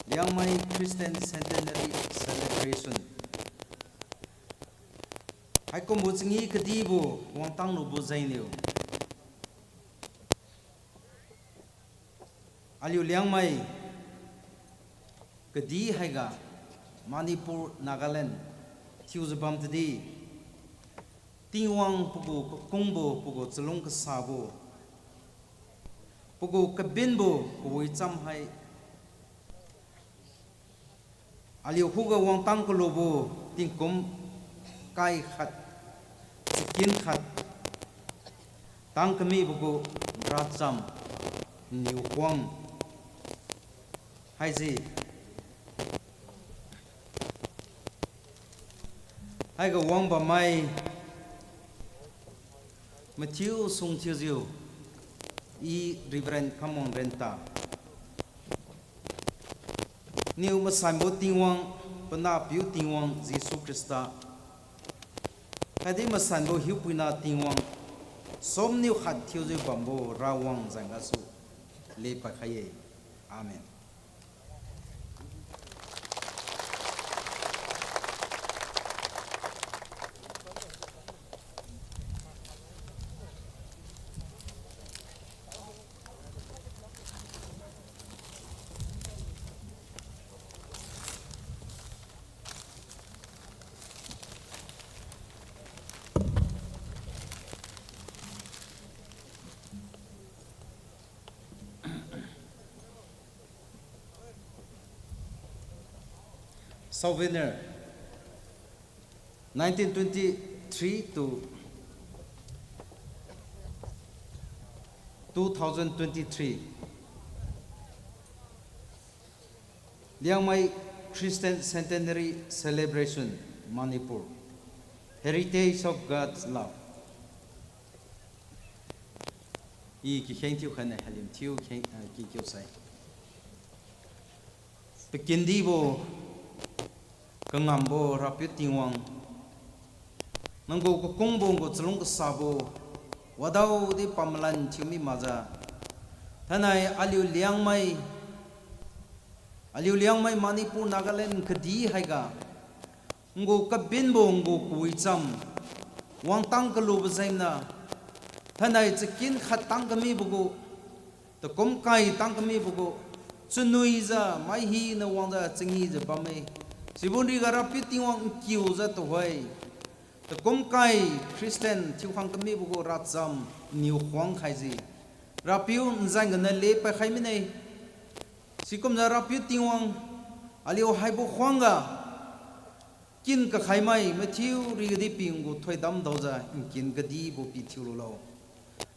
Liangmai Christian Centenary Celebration. Haikumbo changi kadibo wangtang lubo jengniu aliu Liangmai kadi haiga Manipur, Nagaland thiujiu bam tadi, Tingwang pagu kakungbo, pagu chalung kasabo, pagu kabinbo kawicham hai aliu khuga wangtang kalubo tingkum kai khat, chakin khat, tang kamibo gu racham niu khuang haise. Haiga wang bammai mathiu sung thiujiu, i Reverend Khamwang Renta. Niu masanbo Tingwang, panahpiu Tingwang Jesu Khrista, khatdi masanbo Hiupuina Tingwang, sumniu khat thiujiu bambo Rawang jeng gasu lepad khai-e. Amen. Souvenir, nineteen twenty-three to two thousand twenty-three, Liangmai Christian Centenary Celebration, Manipur, Heritage of God's Love. I kikheng thiu khaine, halim thiu kheng, eh, kikiu sai. Pakindibo, kangambo Rapiu Tingwang, nanggu kakungbo nanggu chalung kasabo, wadaodi pamalan thiumi makjiu, thainai aliu Liangmai, aliu Liangmai Manipur Nagaland kadi haiga, ngu kabinbo ngu kawicham, wangtang kalubo jengniu, thainai chakin khat tang kamibo gu, takum kai tang kamibo gu, chunwijiu mai hina wangjiu changijiu bamme. Sibo riga Rapiu Tingwang nkiujiu tuhoi, takum kai Christian thiukhang kamibo gu racham niu khuang khaijiu, Rapiu nzan ganiu lepad khai mine. Sikumjiu Rapiu Tingwang, aliu haibo khuangga kin kakhaimai mathiu rigadi ping gu thoidam daojiu nkin kadibo pithiu lulo.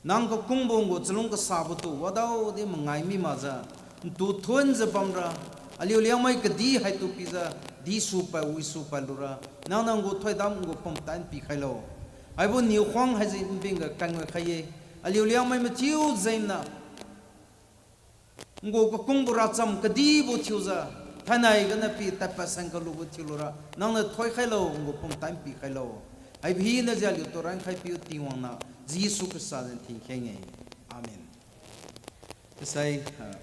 Nang kakungbo gu chalung kasabo tu wadaodi mangai mi makjiu, ntu thuonjiu bamra, aliu Liangmai kadi haitu pijiu, disu pad wisu pad lura, nang nang gu thoidam gu pumtan pikhailo. Haibo niu khuang haise nbing ga kanwe khai-e, aliu Liangmai mathiu jengna, ngu kakungbo racham kadibo thiujiu, thainai gana pi tadpad sang kalubo thiu lura, nangniu thoikhailo, ngu pumtan pikhailo. Haibo hina jiu aliutu rankhai piu Tingwang na, Jesu Khrista jeng thinkheng-e. Amen. Kasai, ah,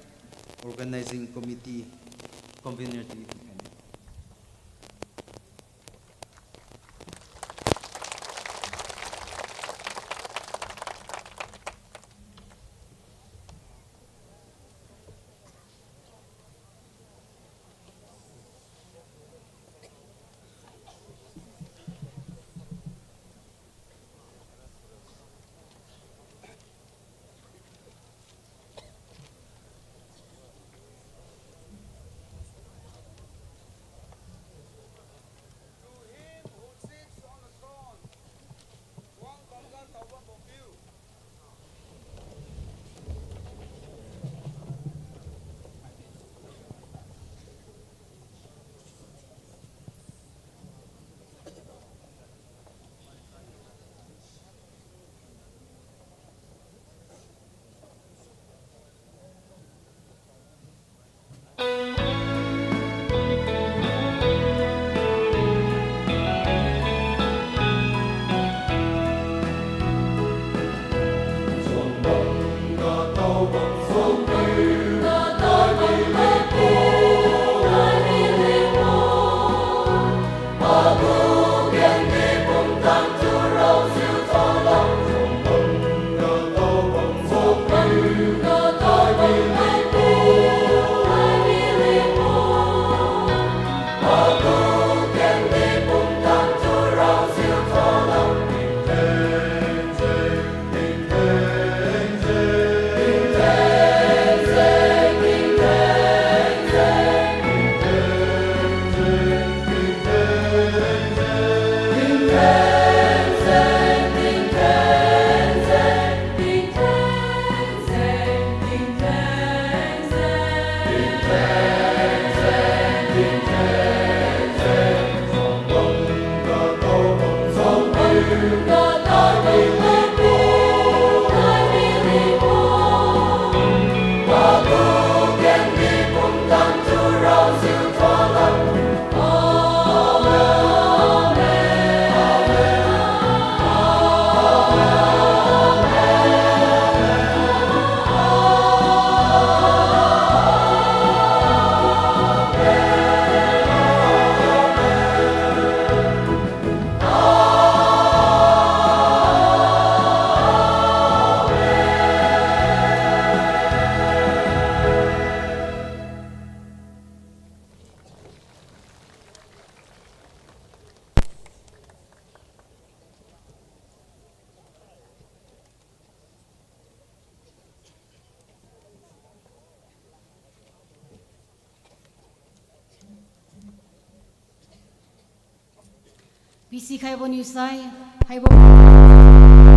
organizing committee convener ti thinkheng-e. Pisikhaibo niusai, haibo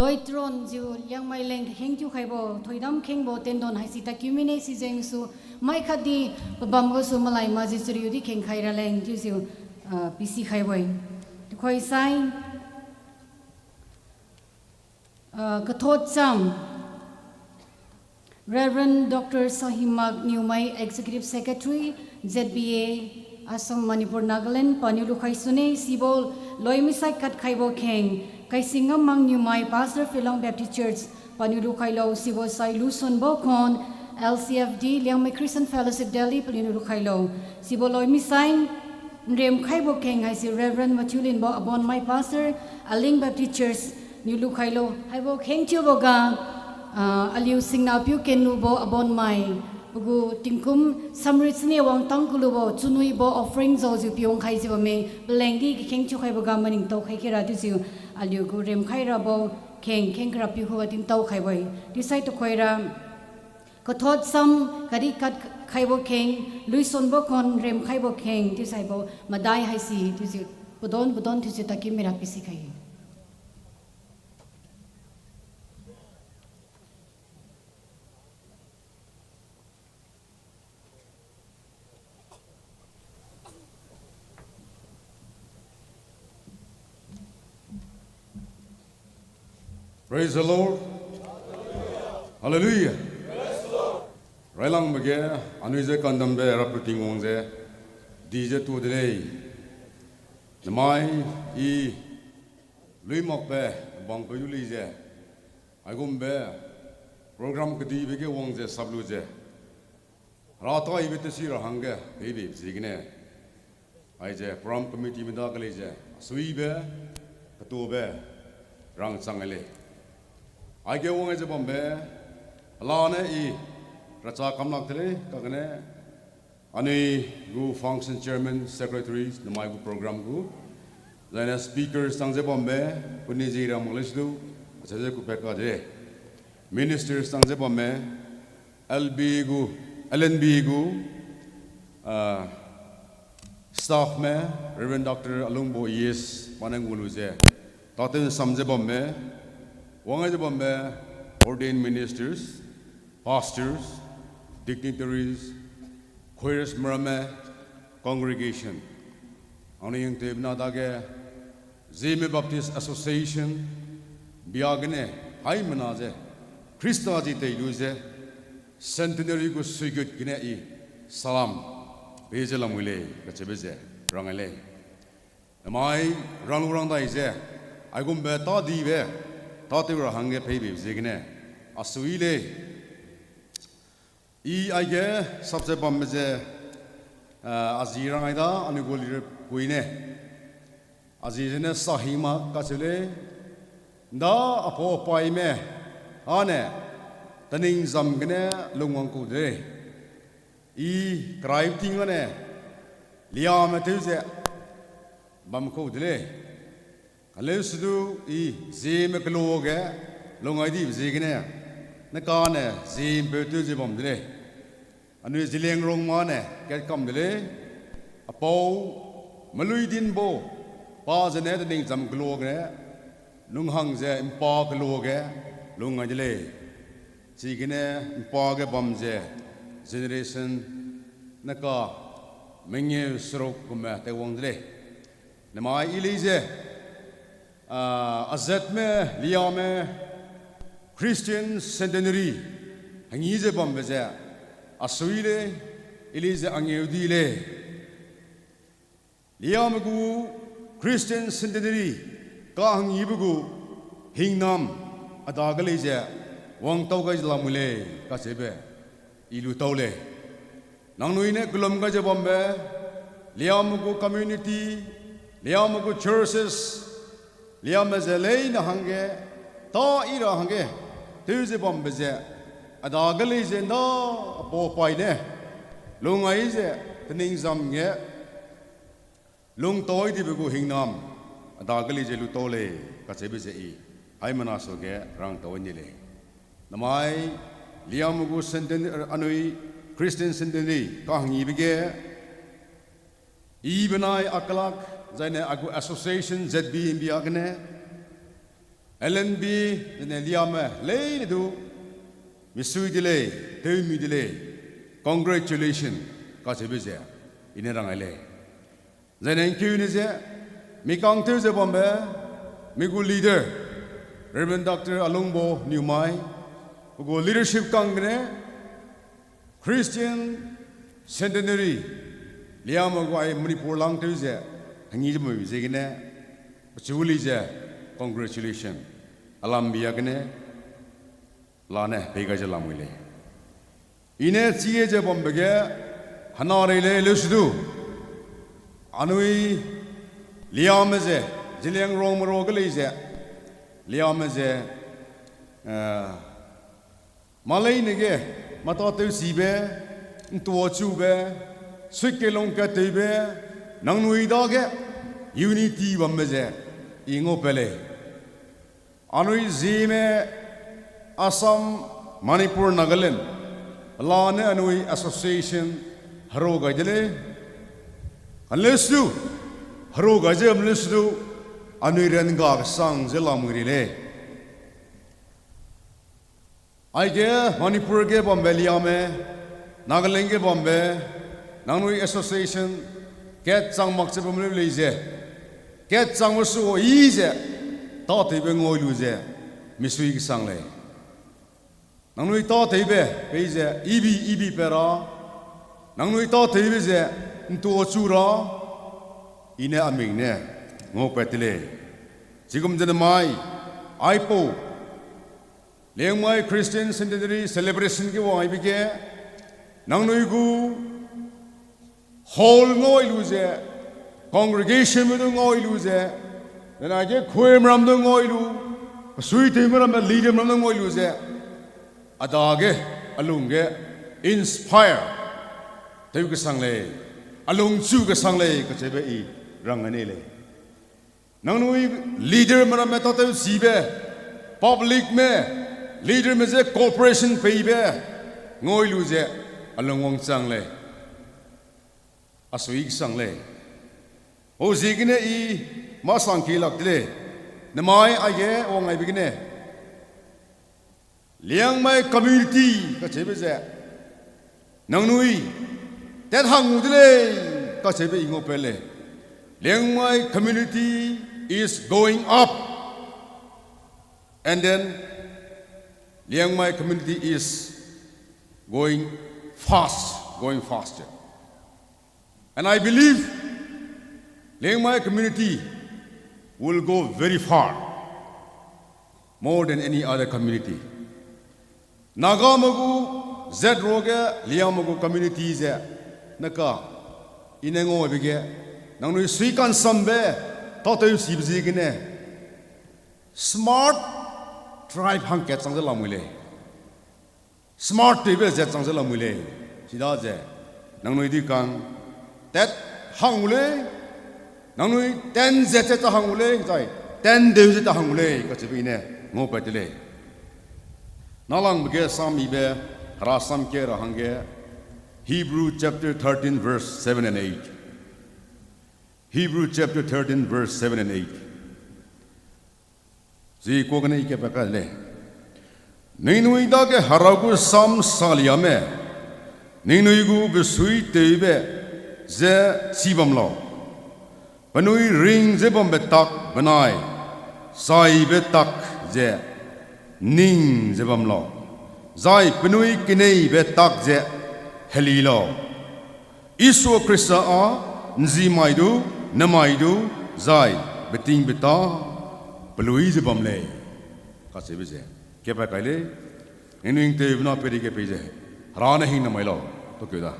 loi tronjiu Liangmai leng kakheng thiukhaibo, thoidam khengbo tendon haisi tadkiu mine sijengsu, mai khatdi pabam gasu malai majiu chariudi khengkhai raleng chiujiu, ah, pisikhaibo-e. Tuhoisai, ah, kathot cham, Reverend Doctor Sahimak Newmai, Executive Secretary, Z B A, Assam, Manipur, Nagaland, paniu lukhai sune, sibo loimisai katkhaibo kheng, Kaising Ngamang Newmai, Pastor, Filong Baptist Church, paniu lukhailo, sibo sai lusunbo khon, L C F D, Liangmai Christian Fellowship, Delhi, paniu lukhailo, sibo loimisai nremkhaibo kheng haise Reverend Mathiu Linbo Abonmai, Pastor, Aling Baptist Church, niu lukhailo. Haibo kheng thiuboga, ah, aliu singna piu kenlubo Abonmai, pagu tingkum samrit sine wangtang kulubo, chunwibo offering jaojiu piwang khaijiu bamme, palengdi kakheng thiukhaiboga maningtao khai khaira chiujiu, aliugu remkhai rabo kheng, kheng kara piu khuga tingtao khaibo-e. Chiusai tuhoira, kathot cham khatdi katkhaibo kheng, luisonbo khon remkhaibo kheng, chiusaibo madai haise chiujiu, padon padon thiujiu tadkiu mira pisikhai-e. Praise the Lord. Hallelujah. Railang mage, anui je kandambe Rapiu Tingwang je, di je tu de lei. Namai i lui makbe, bang pailu li je, aigumbe program kadibe ge wang je saplu je, rataibe tasi ra hangge, peibe jigene, aije program committee mida kali je, asuibe, katuobe, rangchang le. Aige wang je bambe, alane i racha kamlak tele, kagane, anui gu function chairman, secretary, namai gu program gu, zaine speakers tang je bambe, kuni ji ra mak le sidu, achaje ku peka de. Ministers tang je bamme, L B gu, L N B gu, ah, staff me, Reverend Doctor Alungbo E S, manang ngulu je. Taten sam je bamme, wang je bamme, ordained ministers, pastors, dignitaries, choirs marame, congregation. Ani yang tebna dage, Zeme Baptist Association, bia gene, haimana je, Khrista ji teilu je, centenary gu suigut gene i salam, pe je lamui le, kachibe je, rang le. Namai, ranglu rangdai je, aigumbe tadibe, tadi ra hangge peibe je gene, asui le. I aige, sapse bambe je, ah, aji rangai da, anui gu leader puine. Aji jene sahima kachiu le, nda apo paime, ane, taning jam gene lungwang ku de. I karai ting ane, liame tiu je, bam ku de le. Kale sidu i Zeme kalu ge, lungai dibo jigene, nakane Zeme peu tiu je bam de le. Anui Zeliangrong mane, katkam de le. Apao, malui dinbo, pa jene taning jam kalu ge, lunghang je npa kalu ge, lungai de le. Chigene npa ge bam je, generation, naka, mengeu seruk kumme taiwang de le. Namai ili je, ah, azatme, liame, Christian centenary, hangi je bambe je, asui le, ili je angeu di le. Liame gu Christian centenary, kahangibo gu, hingnam, adaga le je, wangtao gai lamui le, kachibe, i lutao le. Nangnui ne kalum gai je bambe, liame gu community, liame gu churches, liame je leina hangge, ta ira hangge, tiu je bambe je, adaga le je nda apo paine, lungai je, taning jam ge, lungtao dibo gu hingnam, adaga le je lutao le, kachibe je i, haimana suge rangtao ni le. Namai, liame gu centenary, anui Christian centenary, kahangibo ge, i benai akalak, zaine agu association Z B M B agene, L N B, zaine liame, leina du, misui de le, teumi de le, congratulation, kachibe je, ine rang le. Zaine nkiu ni je, mikang tiu je bambe, migu leader, Reverend Doctor Alungbo Niumai, pagu leadership kang gene, Christian centenary, liame gu ai Manipur lang tiu je, hangi je mai je gene, pachu li je, congratulation, alam bia gene, lane peiga je lamui le. Ine chie je bambe ge, hana rei le lesidu. Anui liame je, Zeliangrong maro ga le je, liame je, eh, maleine ge, mata teu sibe, ntua chube, suike lungka teuibe, nangnui dage, unity bambe je, i ngao pale. Anui Zeme, Assam, Manipur, Nagaland, lane anui association haro gai de le. Unless tu, haro gai je unless tu, anui ran ga kasang je lamui ri le. Aige Manipur ge bambe liame, Nagaland ge bambe, nangnui association, kat chang mak je bamlu le je. Kat chang masu i je, tatibe ngoi lu je. Misui kasang le. Nangnui tateibe, peijiu, ibi, ibi para. Nangnui tateibe jiu, ntu achu ra. Iniu aming niu, ngaopad tile. Sikumjiu namai, aipo. Liangmai Christian Centenary Celebration ga wangbo ge, nangnui gu hall ngaoilu jiu, congregation maidung ngaoilu jiu, dana ge khuimram dung ngaoilu, kasui tei maram leader maram dung ngaoilu jiu, adage, alung ge, inspire, teu kasang le, alung chu kasang le, kachiubo i rang ane le. Nangnui leader maram me tateu sibe, public me, leader me jiu cooperation peibe, ngaoilu jiu, alung wangchang le. Asui kasang le. Aji kine i masang kilak tile. Namai aige wang aibo kine. Liangmai community kachiubo jiu. Nangnui, tat hang u tile, kachiubo i ngaopad le. Liangmai community is going up. And then, Liangmai community is going fast, going faster. And I believe Liangmai community will go very far, more than any other community. Naga maigu, jat roge, Liangmai gu community jiu, naka, iniu ngaobo ge, nangnui suikan sambe, tateu sibo ji kine, smart tribe hangkat changjiu lamui le. Smart tebe jat changjiu lamui le. Sida jiu, nangnui di kang, tat hang u le, nangnui ten jat jat ta hang u le, zai, ten deu jat ta hang u le, kachiubo iniu, ngaopad tile. Nalangbo ge sam ibe, hara sam ke ra hangge, Hebrew chapter thirteen, verse seven and eight. Hebrew chapter thirteen, verse seven and eight. Ji kua kane i kapa kale. Ningnui dage hara gu sam saliame. Ningnui gu besui tebe jiu chibamlo. Penui ringjiu bambe tak benai, chaibe tak jiu ningjiu bamlo. Zai penui keneibe tak jiu helilo. Jesu Khrista a njiumaitu, namaitu, zai beting beta peluijiu bamle. Kachiubo jiu kapa kaile, ningnui tewbona piri ge pijiu, hara niu hina mailo, tukida.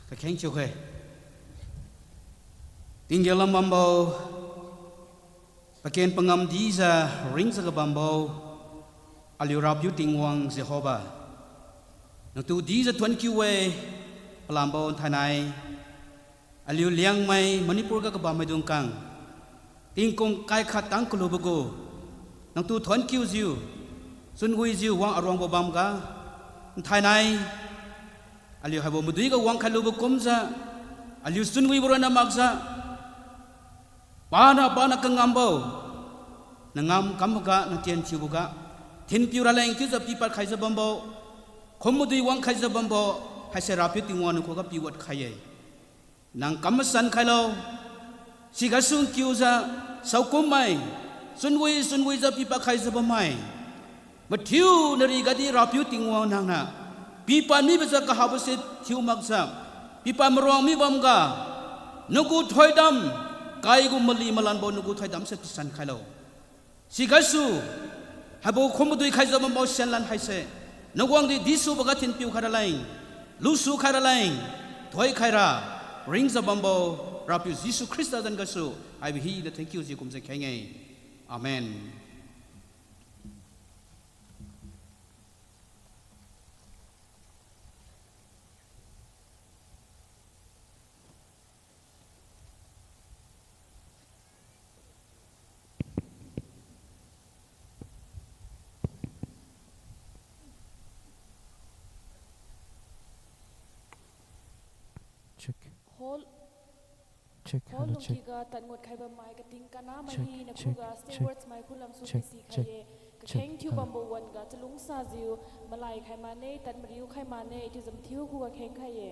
Kakheng chiu khe. Tinggen lam bambo, paken pangam dijiu ringjiu kabambo, aliu Rapiu Tingwang Jehovah. Nangtu dijiu thuon kiu-e, palambo nthainai. Aliu Liangmai Manipur ga kabammaidung kang, tingkum kai khat tang kalubo gu, nangtu thuon kiujiu, chunwijiu wang aruangbo bamga, nthainai, aliu haibo madui ga wangkhai lubo kumjiu, aliu chunwibo ronna makjiu, pana pana kangambo, nangam kamboga, nangtien thiuboga, thinpiu raleng chiujiu pipad khaijiu bambo, khum madui wangkhaijiu bambo, haise Rapiu Tingwang nang khuga piwat khai-e. Nang kam masan khailo, sigasu nkiujiu, saokum mai, chunwi chunwijiu pipad khaijiu bammai. Mathiu nari gadi Rapiu Tingwang nangniu, pipad mibojiu kahabose thiu makjiu, pipad maruang mi bamga, nagu thoidam, kaigu mali malanbo nagu thoidamse tasan khailo. Sigasu, haibo khum madui khaijiu bambo senlan haise, nagwang di disuboga thinpiu khai raleng, lusu khai raleng, thoi khaira, ringjiu bambo, Rapiu Jesu Khrista zan gasu, haibo hina thank you ji kumjiu kheng-e. Amen. Check. Hall. Check, hello, check. Kholungkiga tadngut khaibo mai kating kana mai hina khuga steward mai khulam su kisi khai-e. Kakheng thiubambo wan-ga chalungsajiu malai khai mane, tad mariu khai mane, chiujiu mathiu khuga kheng khai-e.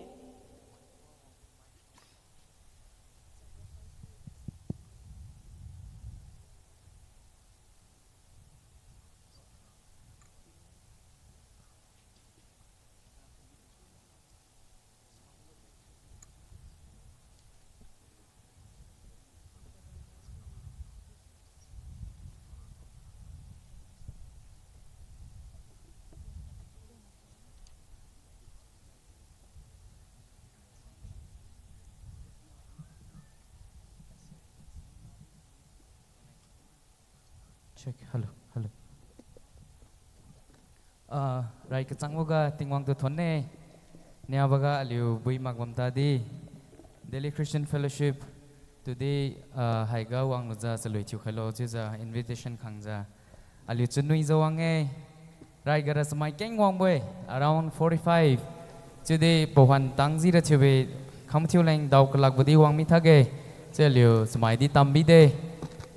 Check, hello, hello. Ah, rai kachangboga Tingwang tu thonne. Niaboga aliu bui makbam tadi, Delhi Christian Fellowship tudi, ah, haiga wanglujiu chalui thiukhailo chiujiu invitation khangjiu aliu chunwijiu wang-e. Raiga ra chamai keng wangbo-e, around forty-five. Chiudi pawan tangji ra thiubi kham thiuleng dao kalakbodi wang mi thakge. Chiu aliu chamai di tambide.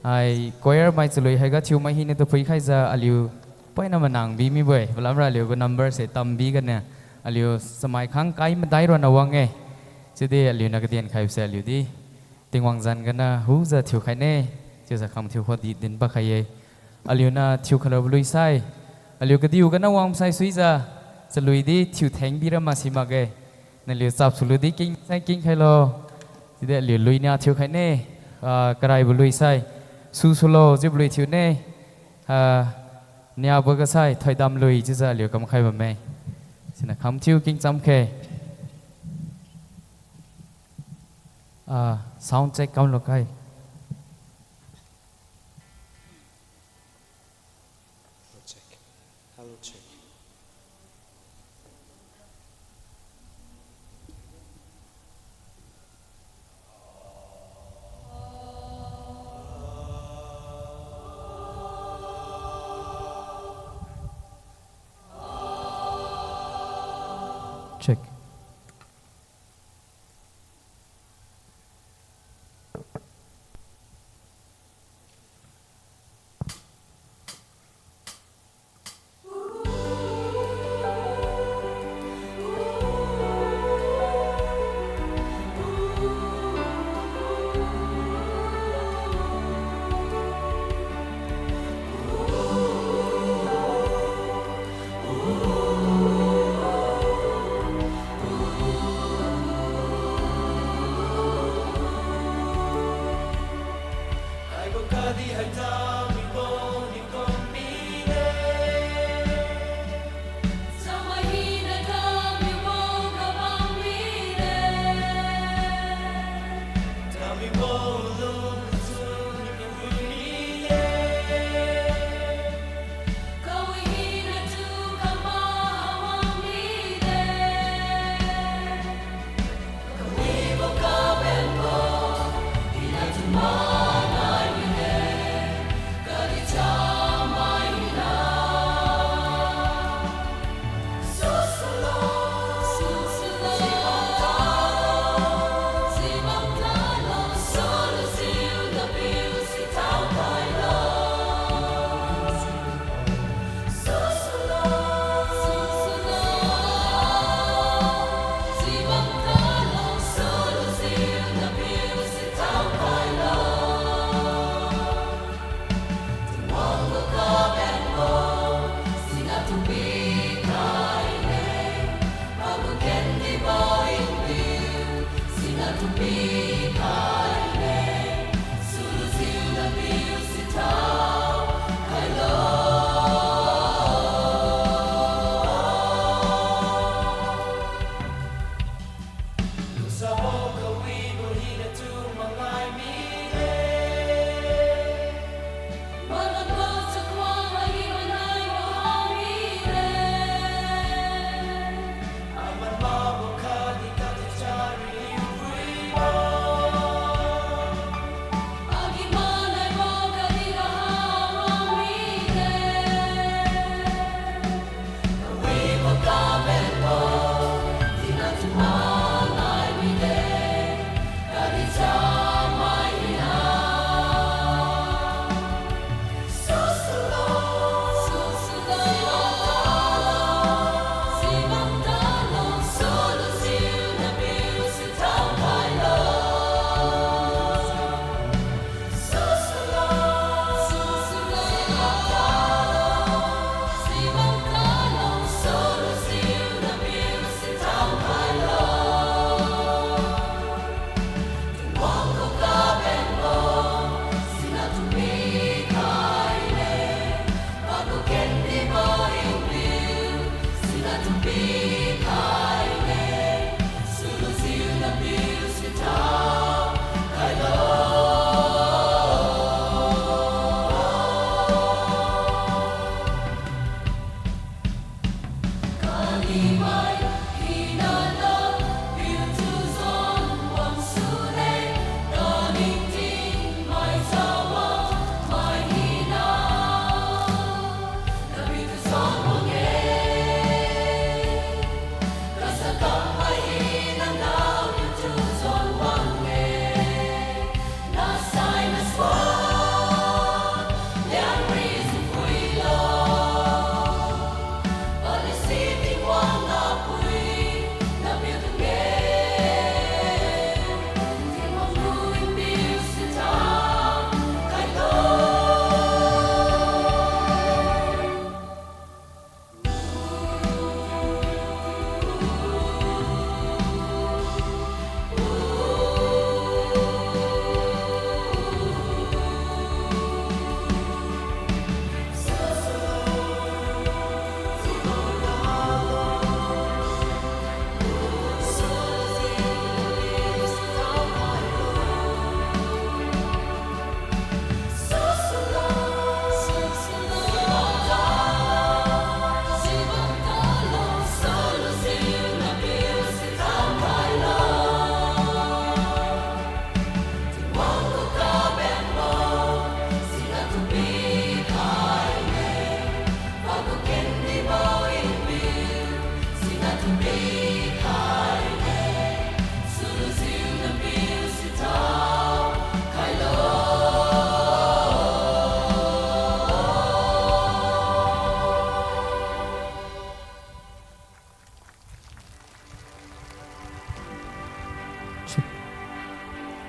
Hai choir mai chalui haiga thiumai hinatu phuikhaijiu aliu poina manang bi mibo-e. Palamra aliugu number se tambi gane aliu chamai khang kai madai ronna wang-e. Chiudi aliuniu kadien khaibose aliudi Tingwang zan gana hujiu thiukhaine. Chiujiu kham thiu khuadi dinpad khai-e. Aliuniu thiukhailo lui sai, aliu kadiu gana wang sai suijiu, chalui di thiutheng bira masi makge. Naliu chap sulu di king sai king khailo. Chiudi aliu lui nia thiukhaine. Ah, karaibo lui sai, su sulo chiubo lui thiune. Ah, niaboga sai thoidam lui chiujiu aliu kamkhai bamme. Siniu kham thiu king cham khe. Ah, sound check kamlo kai. Check. Hello, check. Check.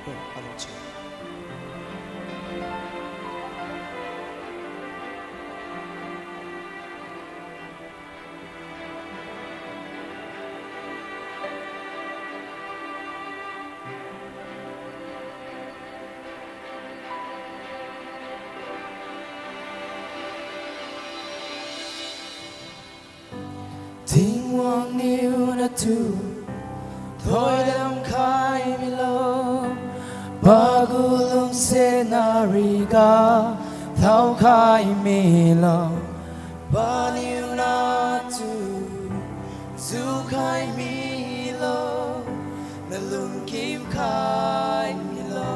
Khe, aliu chi. Tingwang niu natu thoidam khai milo, pagu lungsiat nariga thaokhai milo, paniu natu jukhai milo, nalung kimkhai milo.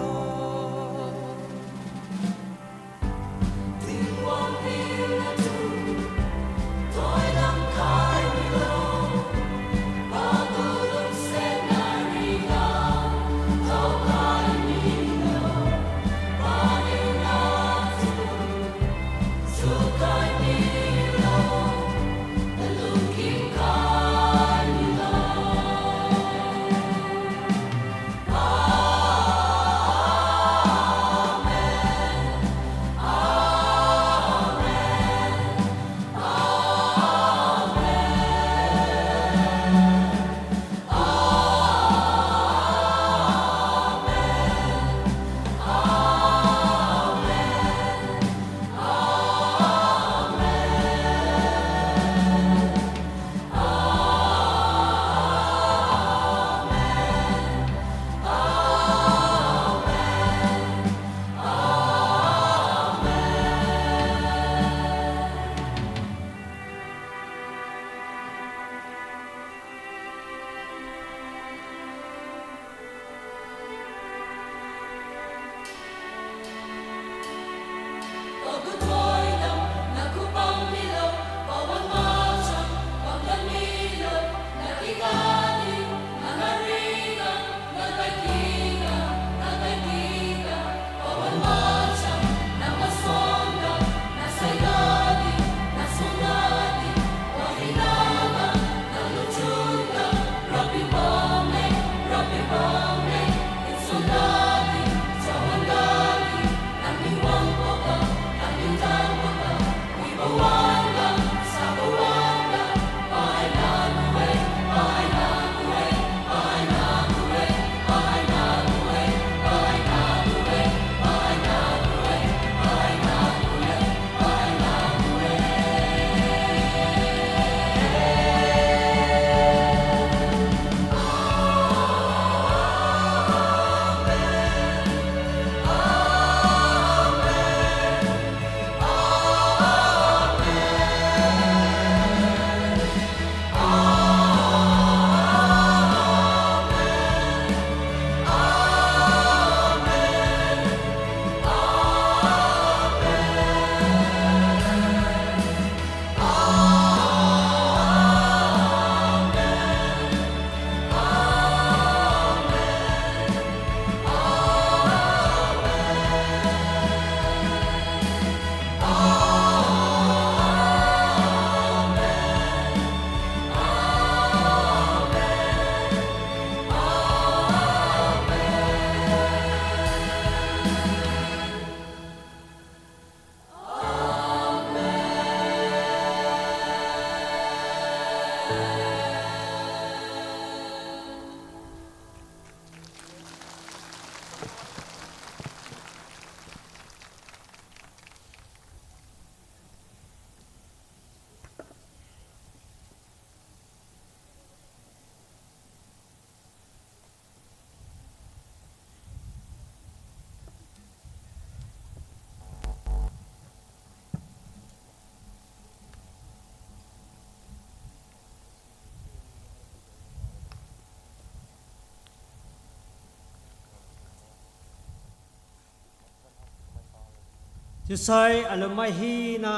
Chiusai aliu mai hina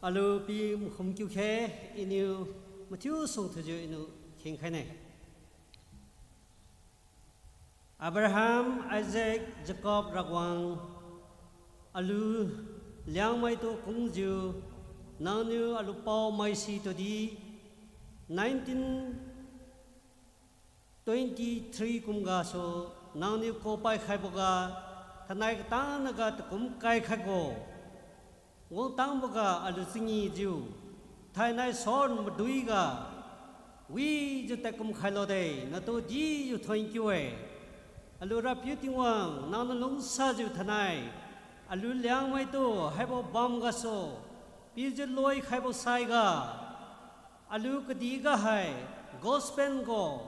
aliu pi makhum kiu khe, iniu mathiu sung thiujiu iniu khengkhaine. Abraham, Isaac, Jacob Rawang, aliu Liangmai tu kungjiu, nangniu aliu pao maisi tudi, nineteen twenty-three kum gasu, Nangniu kopai khaiboga, thainai katangnaga takum kai khaibo wangtangboga aliu changijiu, thainai son maduiga wijiu tadkum khailo de, natu dijiu thonkiu-e. Aliu Rapiu Tingwang, nangniu lungsajiu thainai aliu Liangmaitu haibo bam gasu pijiu loi khaibo saiga, aliu kadihga hai gospel gu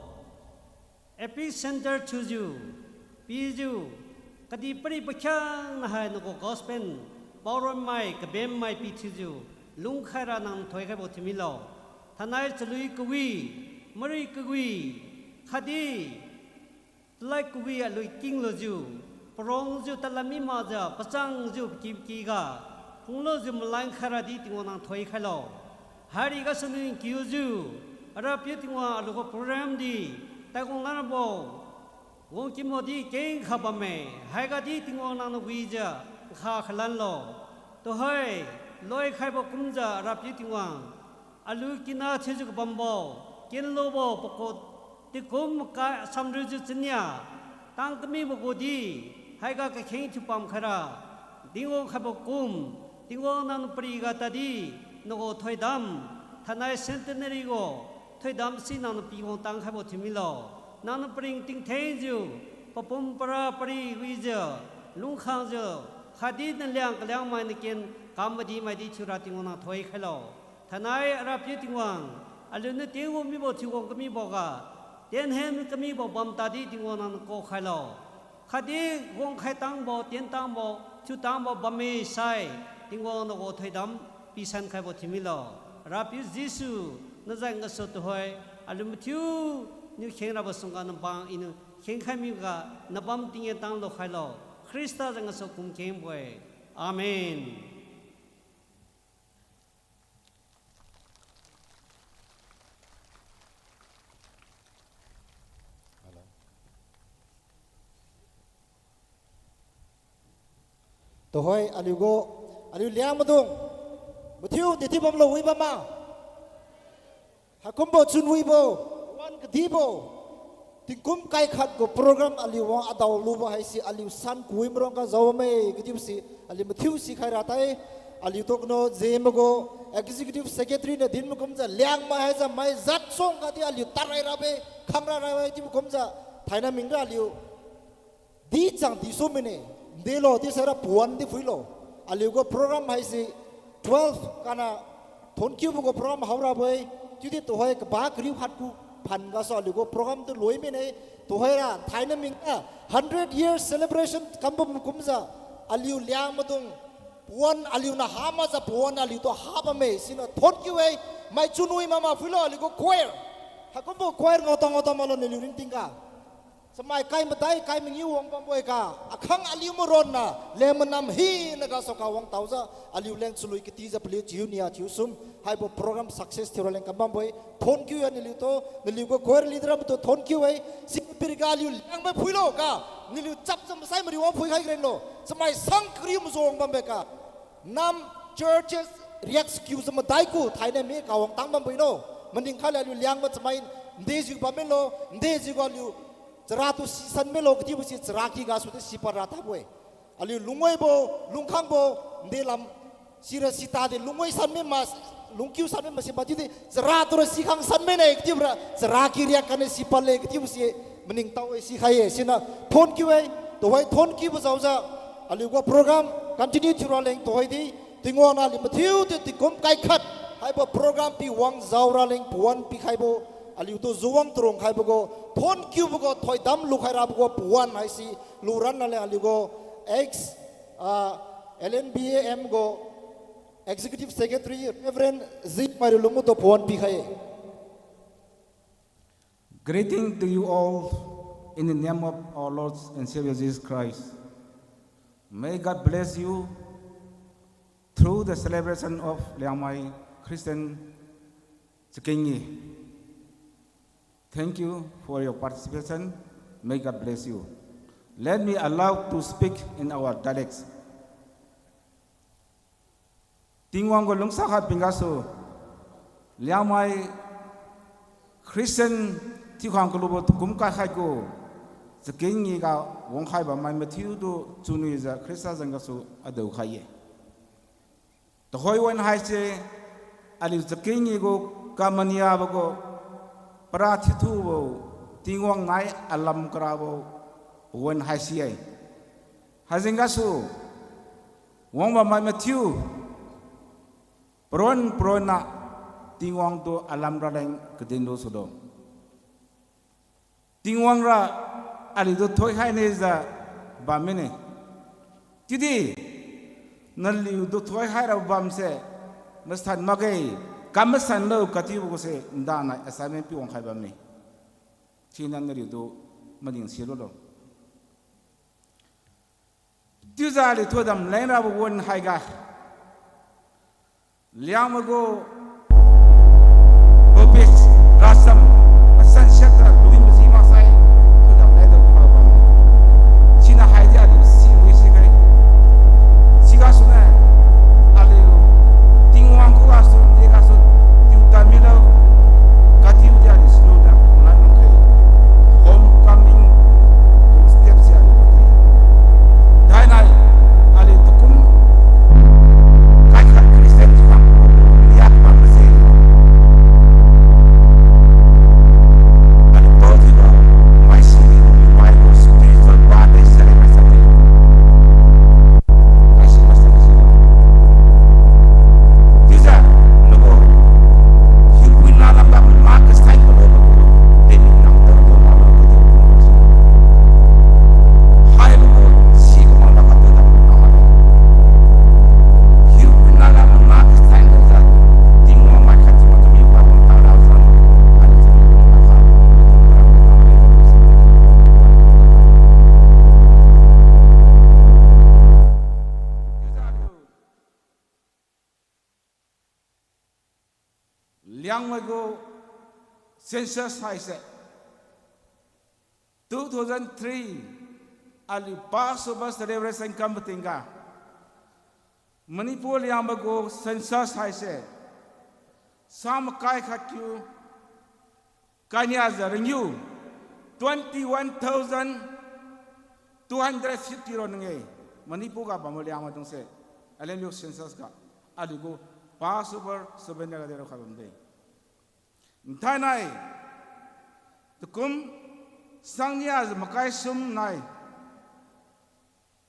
epicenter thiujiu, pijiu, kadihpiri pakhiangna hai nagu gospel paorommai, kabemmai pithiujiu, lungkhaira nang thoikhaibo thiumilo. Thainai chalui kawi, marui kawi, khatdi talad kawi aliu kinglujiu, parongjiu tadlam mi makjiu, pachangjiu pakipakyga phunglujiu malan khaira di Tingwang nang thoikhailo. Hairi gasu ningkiujiu, Arapiu Tingwang aliugu program di tadkung lanbo wangkinbo di kengkha bamme, haiga di Tingwang nangniu wijiu nkha khalanlo. Tuhoi, loi khaibo kumjiu Arapiu Tingwang, aliu kina thiujiu kabambo, kenlubo pagu tingkum makai samriujiu chania, tang kamibo gudi, haiga kakheng thiupam khaira, dinwang khaibo kum, Tingwang nangniu pariga tadi, nagu thoidam, thainai centenary gu thoidam si nangniu piwang tang khaibo thiumilo. Nangniu paring tingthengjiu, papum para pari wijiu, lungkhangjiu, khatdi naliang kaliangmai naken kam madimaidi thiura Tingwang nang thoikhailo. Thainai Arapiu Tingwang, aliuniu tiengu mibo thiuwang kamiboga, tienhen kamibo bam tadi Tingwang nangniu kokhailo. Khatdi wangkhai tangbo, tien tangbo, thiu tangbo bamme sai, Tingwang nagu thoidam pisan khaibo thiumilo. Rapiu Jesu, nazan gasu tuhoi, aliu mathiuniu khengrabo sungga nabang Iniu khengkhai miga, nabam tinggen tanglu khailo. Khrista zan gasu kum khengbo-e. Amen. Tuhoi aliugu, aliu Liangmaidung, mathiu dethi bamlo wi bamma. Haikumbo chunwibo, wan kadibo, tingkum kai khat gu program aliu wang adao lubo haise aliu san kawi marongga jaome kadibo si, aliu mathiu sikhai ra tai, aliu tokno jemagu, Executive Secretary niu dinbo kumjiu Liangmai haijiu mai jat song khatdi aliu tarai rabe, khang ra rabe chiubo kumjiu, thainai mingga aliu di chang di su mine, ndelo chiusaira pawan di phuilo. Aliugu program haise twelve kana thonkiubo gu program haorabo-e, chiudi tuhoi kaba kariu khat gu phan gasu aliugu program tu loi mine, tuhoira thainai mingga hundred years celebration kambo kumjiu, aliu Liangmaidung, pawan aliuniu hamakjiu pawan aliutu habamme siniu thonkiu-e, mai chunwi mama phuilo aliugu choir. Haikumbo choir ngaotang ngaotang maklo naliu ringtingga. Chamai kai madai kai mangiu wang bambo-e ka, akhang aliu maronna, leng manam hinaga soka wang taojiu, aliu leng chalui katijiu paliu chiu nia chiu sum, haibo program success thiura leng kam bambo-e, thonkiu-e naliutu, naliugu choir leader maitu thonkiu-e, sipiriga aliu Liangmai phuilo ka, naliu chapjiu masai mariu wang phuikhai krenlo, chamai sang kariu mazu wang bambo-e ka. Nam churches riak sakiujiu madai gu thainai mi kawang tang bambo-e no. Maningkhaile aliu Liangmai chamai ndejiu bam milo, ndejiu gu aliu charatu sisan milo katibo si charaky gasu di sipad ra tabo-e. Aliu lungwibo, lungkhangbo, nde lam sira sitadi lungwi san mi ma, lungkiu san mi ma si ma chiudi charatura sikhang san mine katibora charaky riak kani sipad le katibo si maningtao-e sikhai-e siniu thonkiu-e, tuhoi thonkiubo jaojiu, aliugu program continue thiura leng tuhoidi, Tingwang niu aliu mathiu di tingkum kai khat, haibo program pi wang jaora leng pawan pikhaibo, aliutu juwang tarung khaibo gu, thonkiubo gu, thoidam lukhai rabo gu pawan haise, luran na leng aliugu, ex, ah, L N B A M gu, Executive Secretary, Reverend Zimai riu lungmutu pawan pikhai-e. Greeting to you all in the name of our Lord and Savior Jesus Christ. May God bless you through the celebration of Liangmai Christian Chakengyi. Thank you for your participation. May God bless you. Let me allow to speak in our dialects. Tingwang gu lungsa khat pinggasu, Liangmai Christian thiukhang kalubo tingkum kai khat gu chakengi ga wangkhai bammai mathiutu chunwijiu Khrista jeng gasu adao khai-e. Tuhoi wan haise, aliu chakengi gu kamaniabo gu, para thiuthubo, Tingwang nai alam karabo pawan haise-e. Haijeng gasu, wangbammai mathiu, paron paronna, Tingwang tu alam raleng kadin lusulo. Tingwang ra aliutu thoikhai nijiu bam mine. Chiudi naliutu thoikhai ra bamse, masan makge, kam masanlo katiubo guse ndanai assignment pi wangkhai bamme. Siniu naliutu maning silulo. Chiujiu aliu thoidam lengrabo wan haiga, Liangmai gu pulpit, rasam, masan siakga lui maji maksai, thoidam leng dao kha bam. Siniu haidi aliu si wi sikhai. Sigasuniu aliu Tingwang khugasu, di gasu, tiu tan milo, katiudi aliu siniu na, nai mangkhai. Homecoming step si aliu. Thainai, aliu tukum, kaikhat Christian tukum, liak bamse. Aliu pao thiubo, maisi, Bible spiritual body celebrate sate. Maisi, maisi, maisi. Chiujiu, nagu, hiupuina lamga ma kasai palo, temi nang tao tao ma lo, tao tao ma lo. Haibo si kumang ba katu da ma le. Hiupuina lamga ma kasai palo da, Tingwang mai khat ma tumi pa wang ta ra sa. Liangmai gu census haise, two thousand three, aliu Passover celebration kam patingga, Manipur Liangmai gu census haise, sang makai khat kiu, kania jiu ringniu, twenty one thousand two hundred fifty ro nang-e, Manipur ga bambo Liangmai dungse, aliu census ga, aliu gu Passover souvenir ga de ro kha bamde. Nthainai, tukum, sangnia jiu makai sum nai,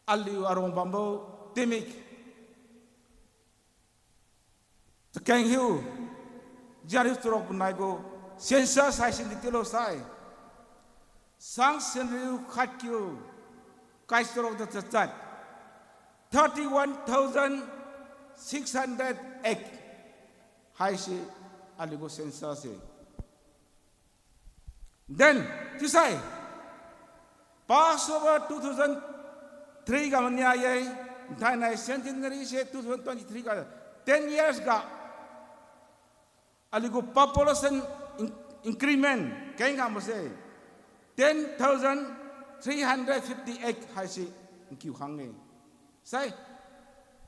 aliu arong bambo, timik, chakeng hiu, jariu charuk panai gu, census haise di tilo sai. Sang sanriu khat kiu, kai charuk da chachat. Thirty one thousand six hundred eight. Haise aliu gu census se. Then, chiusai, Passover two thousand three ga mania ye, nthainai centenary se two thousand twenty-three ga, ten years ga, aliu gu population in-, increment, keng ga mase, ten thousand three hundred fifty-eight haise nkiu khang-e. Sai,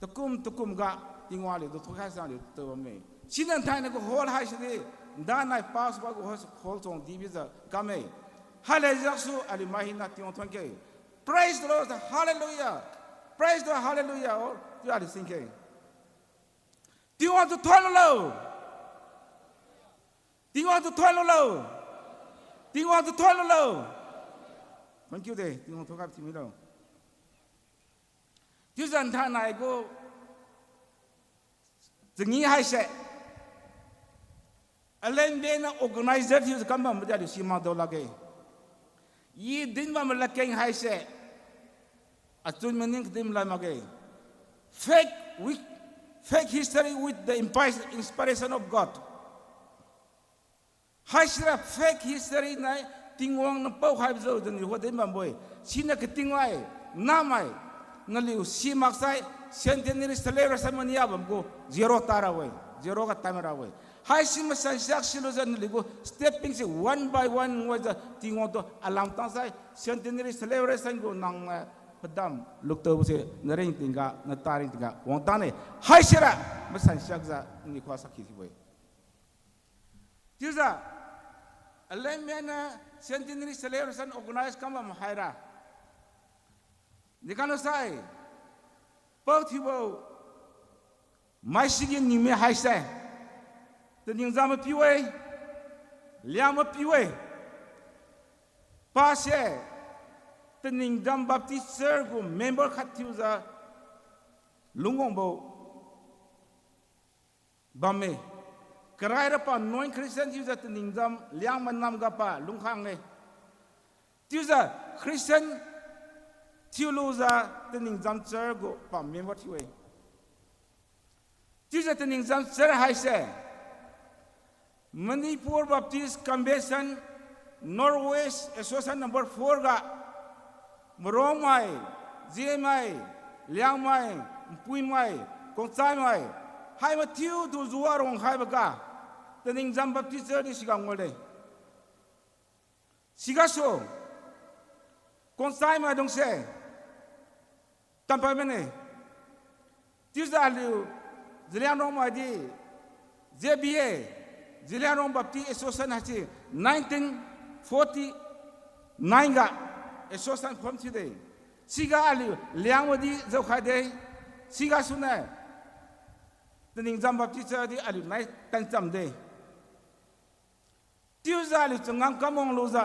takum takum ga Tingwang aliutu thoikhai sang aliutu bamme. Siniu nthainai gu hall haise di, ndanai Passover gu hall, hall chang dibijiu kamme. Hale jiaksu aliu mai hina Tingwang thon khe. Praise the Lord, hallelujah. Praise the Lord, hallelujah. O, chiu aliu sing khe. Tingwang tu thon lulo. Tingwang tu thon lulo. Tingwang tu thon lulo. Thank you de, Tingwang thoikhai thiumilo. Chiujiu nthainai gu changi haise, LNBA niu organizer thiujiu kam bambo di aliu simak dao lakge. I din bambo ladkeng haise, achun maning kadin lad makge. Fake with, fake history with the impi-, inspiration of God. Haisira fake history nai Tingwang niu paokhaibo jiu dani hua din bambo-e. Siniu kating wai, namai, naliu simaksai, centenary celebration mania bam gu, zero ta ra-e, zero ga tan ra-e. Haisi masan siak silujiu naliu gu stepping se one by one ngaijiu Tingwang tu alam tangsai, centenary celebration gu nang, eh, padam luktaobo se naring tingga, nata ring tingga wangtane. Haisira masan siakjiu naliu khuga sakhi thiubo-e. Chiujiu, Alanmena centenary celebration organize kam bam haira, dekamlu sai, pao thiubo maisigi ningme haise, Taningjam mapiu-e, Liangmai mapiu-e, pase, Taningjam Baptist Church gu member khat thiujiu lungwangbo bamme. Karai ra pa non-Christian thiujiu Taningjam Liangmai namga pa lungkhang-e. Chiujiu Christian thiulujiu Taningjam Church gu pa member thiu-e. Chiujiu Taningjam Church haise Manipur Baptist Convention, North West Association number four ga, Marongmai, Zemai, Liangmai, Npuimai, Kongchaimai, hai mathiutu juwa rongkhaiboga, Taningjam Baptist Church di siga ngao-e. Sigasu, Kongchai maidungse tampad mane. Chiujiu aliu Zeliangrong maidi, Z B A, Zeliangrong Baptist Association haise nineteen forty nine ga association form thiude. Siga aliu Liangmai di jaokhaide. Sigasuniu Taningjam Baptist Church di aliu nai tanchamde. Chiujiu aliu changam kam wanglujiu,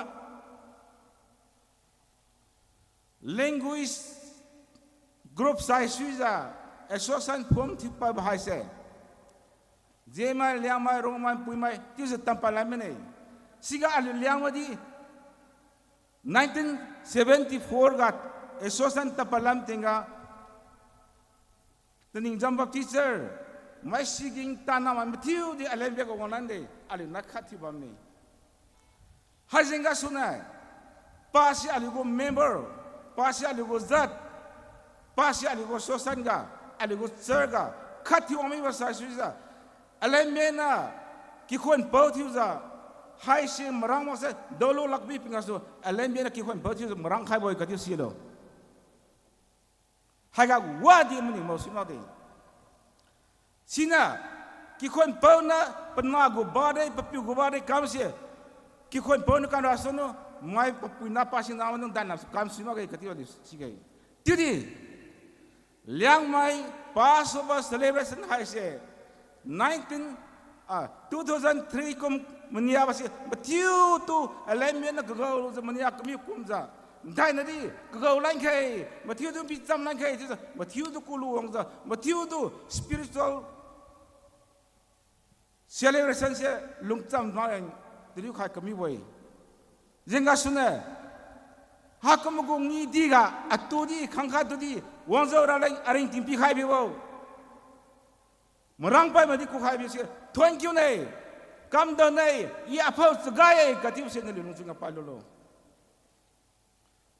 language group saisuijiu association form thiupabo haise Zemai, Liangmai, Rongmai, Npuimai chiujiu tampad lan mane. Siga aliu Liangmai di nineteen seventy four ga association tampad lan tingga, Taningjam Baptist Church, maisiging tanamai mathiudi alanbia ga wanglan de, aliu nai khat thiu bamme. Haijeng gasuniu, pasi aliu gu member, pasi aliu gu jat, pasi aliu gu association ga, aliu gu church ga, khat thiu wangmibo saisuijiu, alanbia niu kikhun pao thiujiu, haise marang maksai daolu lakbi pinggasu, alanbia niu kikhun pao thiujiu marang khaibo-e katiu silo. Haiga wadi maningbo si makde. Siniu, kikhun pao niu panah gu bade, papiu gu bade kamse, kikhun pao niu kanra sunu, mai papui nah pasi nah maidung danna kam si makge katiu di sige. Chiudi, Liangmai Passover celebration haise nineteen, ah, two thousand three kum maniabose mathiutu alanbia niu kagao lujiu mania kamiu kumjiu, nthainadi kagao lankhai, mathiutu picham lankhai chiujiu mathiutu kulu wangjiu mathiutu spiritual celebration se lungcham naleng taliu khai kamibo-e. Jenggasuniu, haikumbo gu ngidiga atudi khangkhat tudi wangjiu raleng aringting pikhai bibo. Marangpad maidi kukhai bise, thank you ne, kamdao ne, i aphao chagai-e katiu se naliu lungchun ga palulo.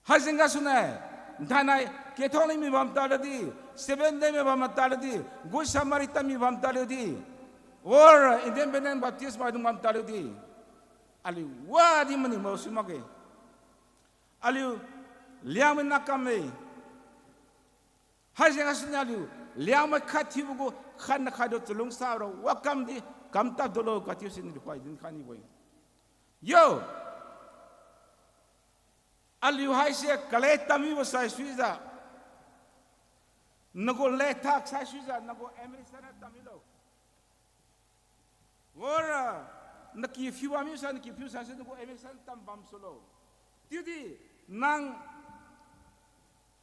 Haijeng gasuniu, nthainai Catholic mi bam taliudi, Seventh Day mi bam taliudi, Good Samaritan mi bam taliudi, or Independent Baptist maidung bam taliudi, aliu wadi maningbo si makge. Aliu Liangmai nah kamme. Haijeng gasuniu aliu Liangmai khat thiubo gu khat na khatdu chalungsa ra wakam di kam tadlo katiu siniu dikhai dinkhai nibo-e. Yo, aliu haise kale tammibo saisuijiu, nagu letha saisuijiu nagu admission na tammilo. Ora, naki phiu bammi sai, naki phiu saise nagu admission tam bam sulo. Chiudi, nang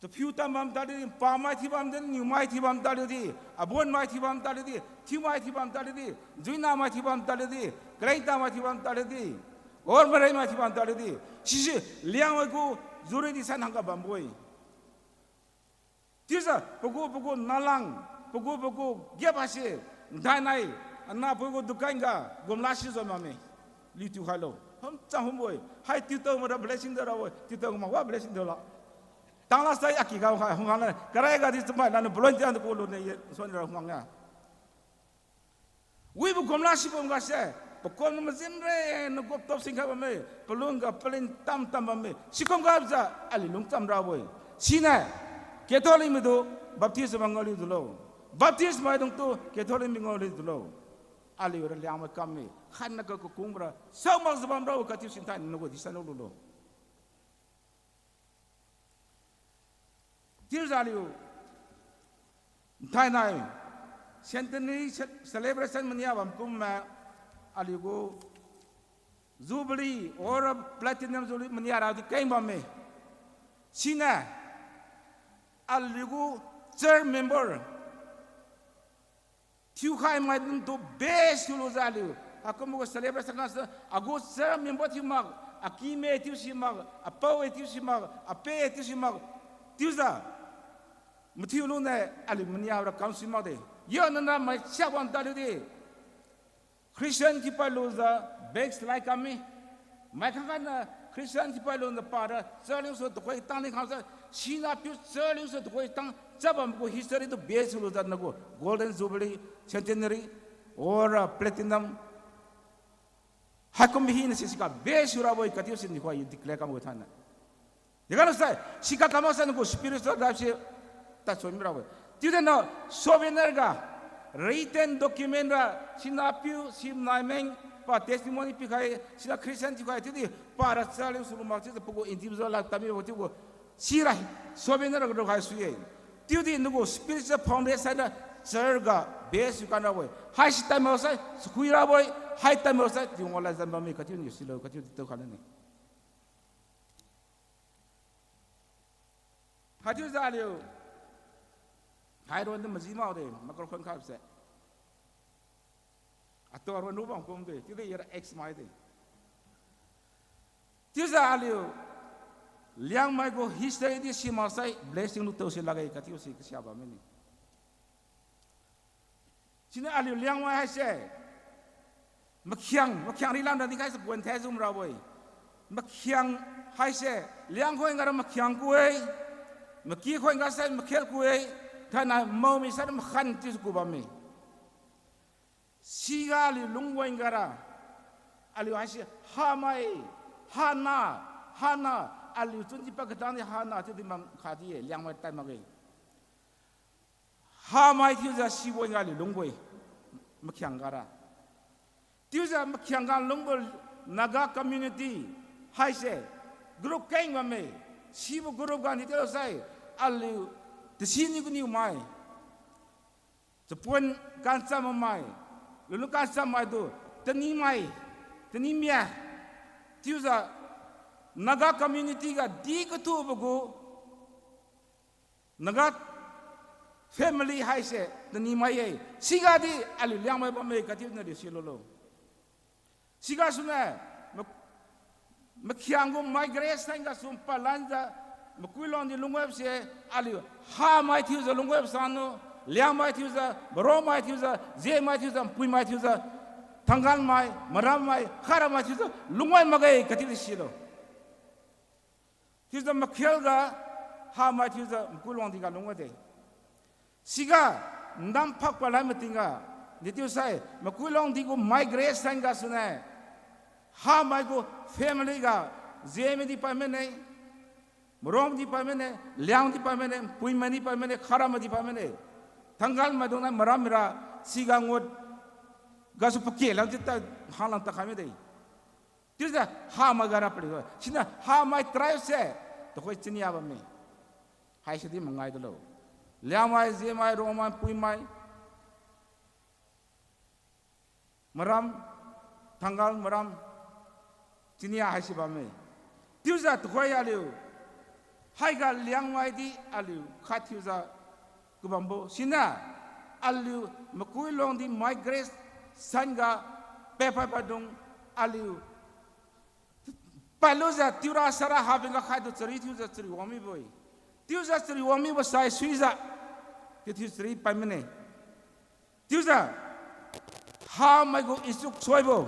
chaphiu tam bam taliudi, pamai thiu bam di, niumai thiu bam taliudi, abonmai thiu bam taliudi, thiumai thiu bam taliudi, juinamai thiu bam taliudi, kalengtamai thiu bam taliudi, or maraimai thiu bam taliudi, sise Liangmai gu jurisdiction hangga bambo-e. Chiujiu pagu pagu nalang, pagu pagu gap haise, nthainai, anahpui gu dukan ga gumla sijiu bamme. Liutiu khailo. Hum chang humbo-e. Hai tiutao mara blessing da rabo-e. Tiutao mak wa blessing dalo. Tangla sai aki ga khai hung hangna. Karai gadi chamai laniu volunteer tu ku lune ye suan ra hung hangna. Wibo kumla sikum gase, pakum majinre, nagu top singkha bamme, palung ga palin tam tam bamme, sikum gajiu aliu lungcham rabo-e. Siniu, Catholic maitu Baptist bam ngaoliu dulo. Baptist maidungtu Catholic mi ngaoliu dulo. Aliura Liangmai kamme, khatna ka kakungbo ra, saomakjiu bamrabo khatchiu sinthainai nagu di sanlu lulo. Chiujiu aliu, thainai, centenary ce-, celebration mania bam kumma, aliugu, Jubilee or Platinum Jubilee mania radi keng bamme. Siniu, aliugu church member, thiukhai maidung tu best thiulujiu aliu. Haikumbo gu celebration kasa, agu church member thiu mak, akime thiu si mak, apao-e thiu si mak, ape-e thiu si mak, chiujiu. Mathiu luniu aliu mania ra kam si makde. Yo nana mai siak bam taliu di. Christian thiupai lujiu backslide kamme. Mai khangkhat niu Christian thiupai lujiu para church lungsu tuhoi tang ni khangsa sina piu church lungsu tuhoi tang chabam gu history tu base lujiu nagu Golden Jubilee, Centenary, or Platinum. Haikum hina si siga base rabo-e khatchiu siniu hoi declare kam gu thainai. Dega lusai, siga kam maksai nagu spiritual life se tachon mirabo-e. Chiudi niu souvenir ga, written document ra, sina piu, simnai meng, pa testimony pikhai, sina Christian thiukhai, chiudi para church lungsu lu mak chiujiu pagu individual life tamibo chiugu, sira, souvenir ga rukhai sui-e. Chiudi nagu spiritual foundation ra, church ga base yu kan rabo-e. Haisi tadmaksai, sakhui rabo-e, hai tadmaksai, Tingwang lad zan bamme khatchiu niu silo, khatchiu di tu kha lane. Haichiujiu aliu, hairon di maji makde, microphone khaibose. Atu aron rubam kumde, chiudi ira X mai de. Chiujiu aliu, Liangmai gu history di simaksai blessing lutao si lakge khatchiu si kasia bam mine. Siniu aliu Liangmai haise, makhiang, makhiang rilam ra dinkhai sa pon thai zum rabo-e. Makhiang haise, Liangkhoi ngara makhiang ku-e, maki khoi nga sai makhel ku-e, thainai mao mi sai makhan chiujiu ku bamme. Siga aliu lungwang gara, aliu haise, hamai, hana, hana, aliu chunjipa katang di hana chiudi mang khadi-e, Liangmai tai makge. Hamai thiujiu sibo-e ga aliu lungbo-e, makhiang gara. Chiujiu makhiang ga lungbo Naga community haise, group keng bamme, sibo group ga ni chiusai, aliu, tasi niu kaniu mai, chapon kancham mai, lulu kancham mai tu, tani mai, tani mia, chiujiu Naga community ga di kathubo gu, Naga family haise tani mai-e. Siga di aliu Liangmai bamme khatchiu naliu silolo. Siga sune, ma-, makhiang gu migration gasu palanjiu, makuilong di lungwebse, aliu hamai thiujiu lungweb sanu, Liangmai thiujiu, Marongmai thiujiu, Zemai thiujiu, Puimai thiujiu, Thangalmai, Marammai, Kharamai thiujiu lungweb makge khatchiu di silo. Thiujiu makhel ga, hamai thiujiu makuilong di ga lungwebde. Siga, namphak palai mating ga, di chiusai, makuilong di gu migration gasune, hamai gu family ga, Zeme di pai mane, Marong di pai mane, Liang di pai mane, Puimai di pai mane, Kharamai di pai mane, Thangalmaidung nai Maram mira, siga ngut, gasu pake lam chiuta, hanglam takhai mide. Chiujiu hamai ga ra paliu-e. Siniu hamai tribe se, tuhoi chinia bamme. Haise di mangai dulo. Liangmai, Zemai, Rongmai, Puimai, Maram, Thangal, Maram, chinia haise bamme. Chiujiu tuhoi aliu, haiga Liangmai di aliu khat thiujiu kabambo siniu, aliu makuilong di migration ga pepai padung aliu palujiu tiura sara haben ga khaitu chari thiujiu chari wang mibo-e. Chiujiu chari wang mibo sai suijiu, chiu thiu chari pai mane. Chiujiu, hamai gu nchuk thoibo,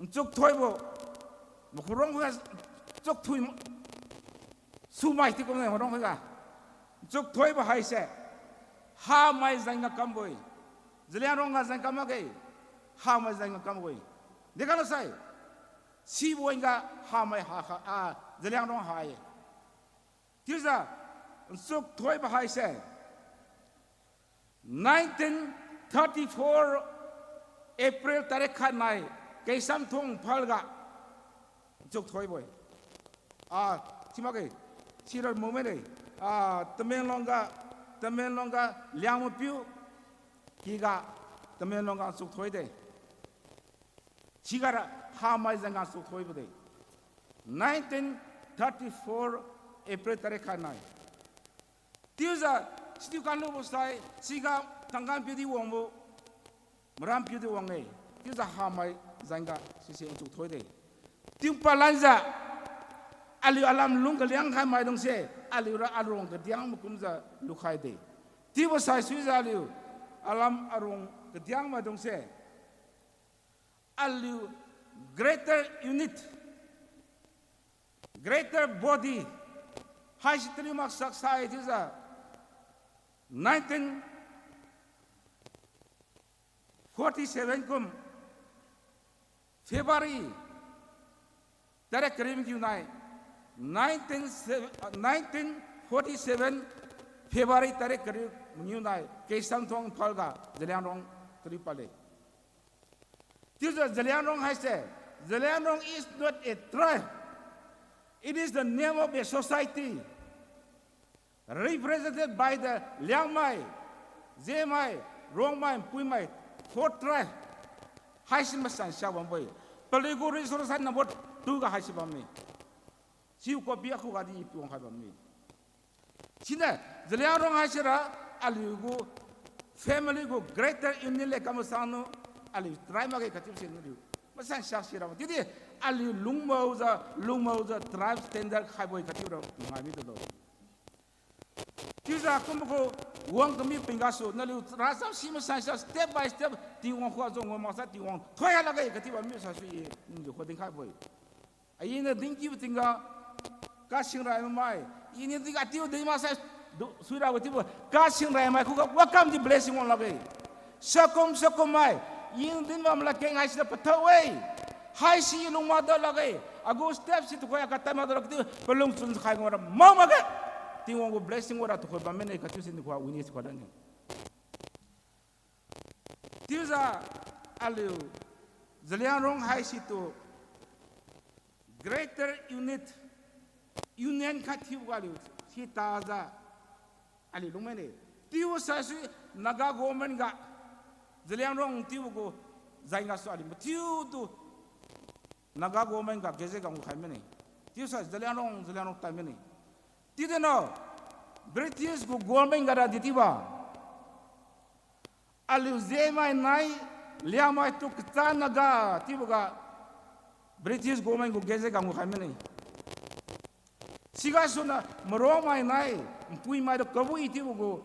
nchuk thoibo, makhurong ga nchuk thui, sumai ti kumne marong ga. Nchuk thoibo haise, hamai jeng ga kambo-e. Zeliangrong ga jeng kam makge, hamai jeng ga kambo-e. Dega lasai, sibo-e ga hamai ha kha, ah, Zeliangrong ha-e. Chiujiu, nchuk thoibo haise, nineteen thirty-four April tarik khat nai, Keisam Thong Imphal ga nchuk thoibo-e. Ah, thimakge, sira moment e. Ah, Tamenglong ga, Tamenglong ga Liangmaipiu, kiga Tamenglong ga nchuk thoide. Sigara hamai jengga nchuk thoibo de. Nineteen thirty-four April tarik khat nai. Chiujiu, situ kanlubo sai, siga Thangkan piu di wangbo, Maram piu di wang-e. Chiujiu hamai jengga sise nchuk thoide. Chiu palanjiu, aliu alam lung kaliang khai maidungse, aliura aruang kadiang makumjiu lukhaide. Chiubo saisuijiu aliu alam aruang kadiang maidungse, aliu greater unit, greater body, haisi taliu maksak sai chiujiu, nineteen forty seven kum February tarik kariu mangiu nai, nineteen, nineteen forty seven February tarik kariu mangiu nai, Keisam Thong Imphal ga Zeliangrong taliu padle. Chiujiu Zeliangrong haise, Zeliangrong is not a tribe. It is the name of a society represented by the Liangmai, Zemai, Rongmai, Puimai, four tribe. Haisi masan sia bambo-e. Paliugu resource number two ga haisi bamme. Siu copy akhuga di piwang khai bamme. Siniu, Zeliangrong haisira, aliugu family gu greater unit le kam masang nu, aliu tribe makge kachiu si naliu masan sia sira. Chiudi, aliu lungmaojiu, lungmaojiu tribe standard khaibo-e kachiura ngai midulo. Chiujiu kumbo gu wang kami ping gasu, naliu racham si masan sia step by step, Tingwang khuga zong wang maksai Tingwang thoi lakge kachiu bammi saisui-e, njiu khuga dinkhaibo-e. Iniu dinkibo tingga, kasingrai mamai. Iniu dinga tiu din maksai, du, suirabo chiubo, kasingrai mai khuga welcome di blessing wang lakge. Sakum sakum mai, iniu din bam lakeng haisiniu pathao-e. Haisi lung makdao lakge. Agu step si tukhoi aga tai makdao lakge chiu, palungchun khai ngamra mak makge. Tingwang gu blessing wara tukhoi bam mine kachiu si nukhuga witness khuga dani. Chiujiu aliu Zeliangrong haisitu greater unit, union khat thiuga aliu sitajiu aliu lungmane. Chiu saisui Naga government ga Zeliangrong chiubo gu jeng gasu aliu mathiutu Naga government ga gazette ga ngukhai mane. Chiusai Zeliangrong, Zeliangrong tai mane. Chiudi no, British gu government ga ra di chiubo aliu Zemai nai, Liangmai tu kacha Naga chiuboga British government gu gazette ga ngukhai mane. Sigasuniu Marongmai nai, Npuimai tu kabui chiubo gu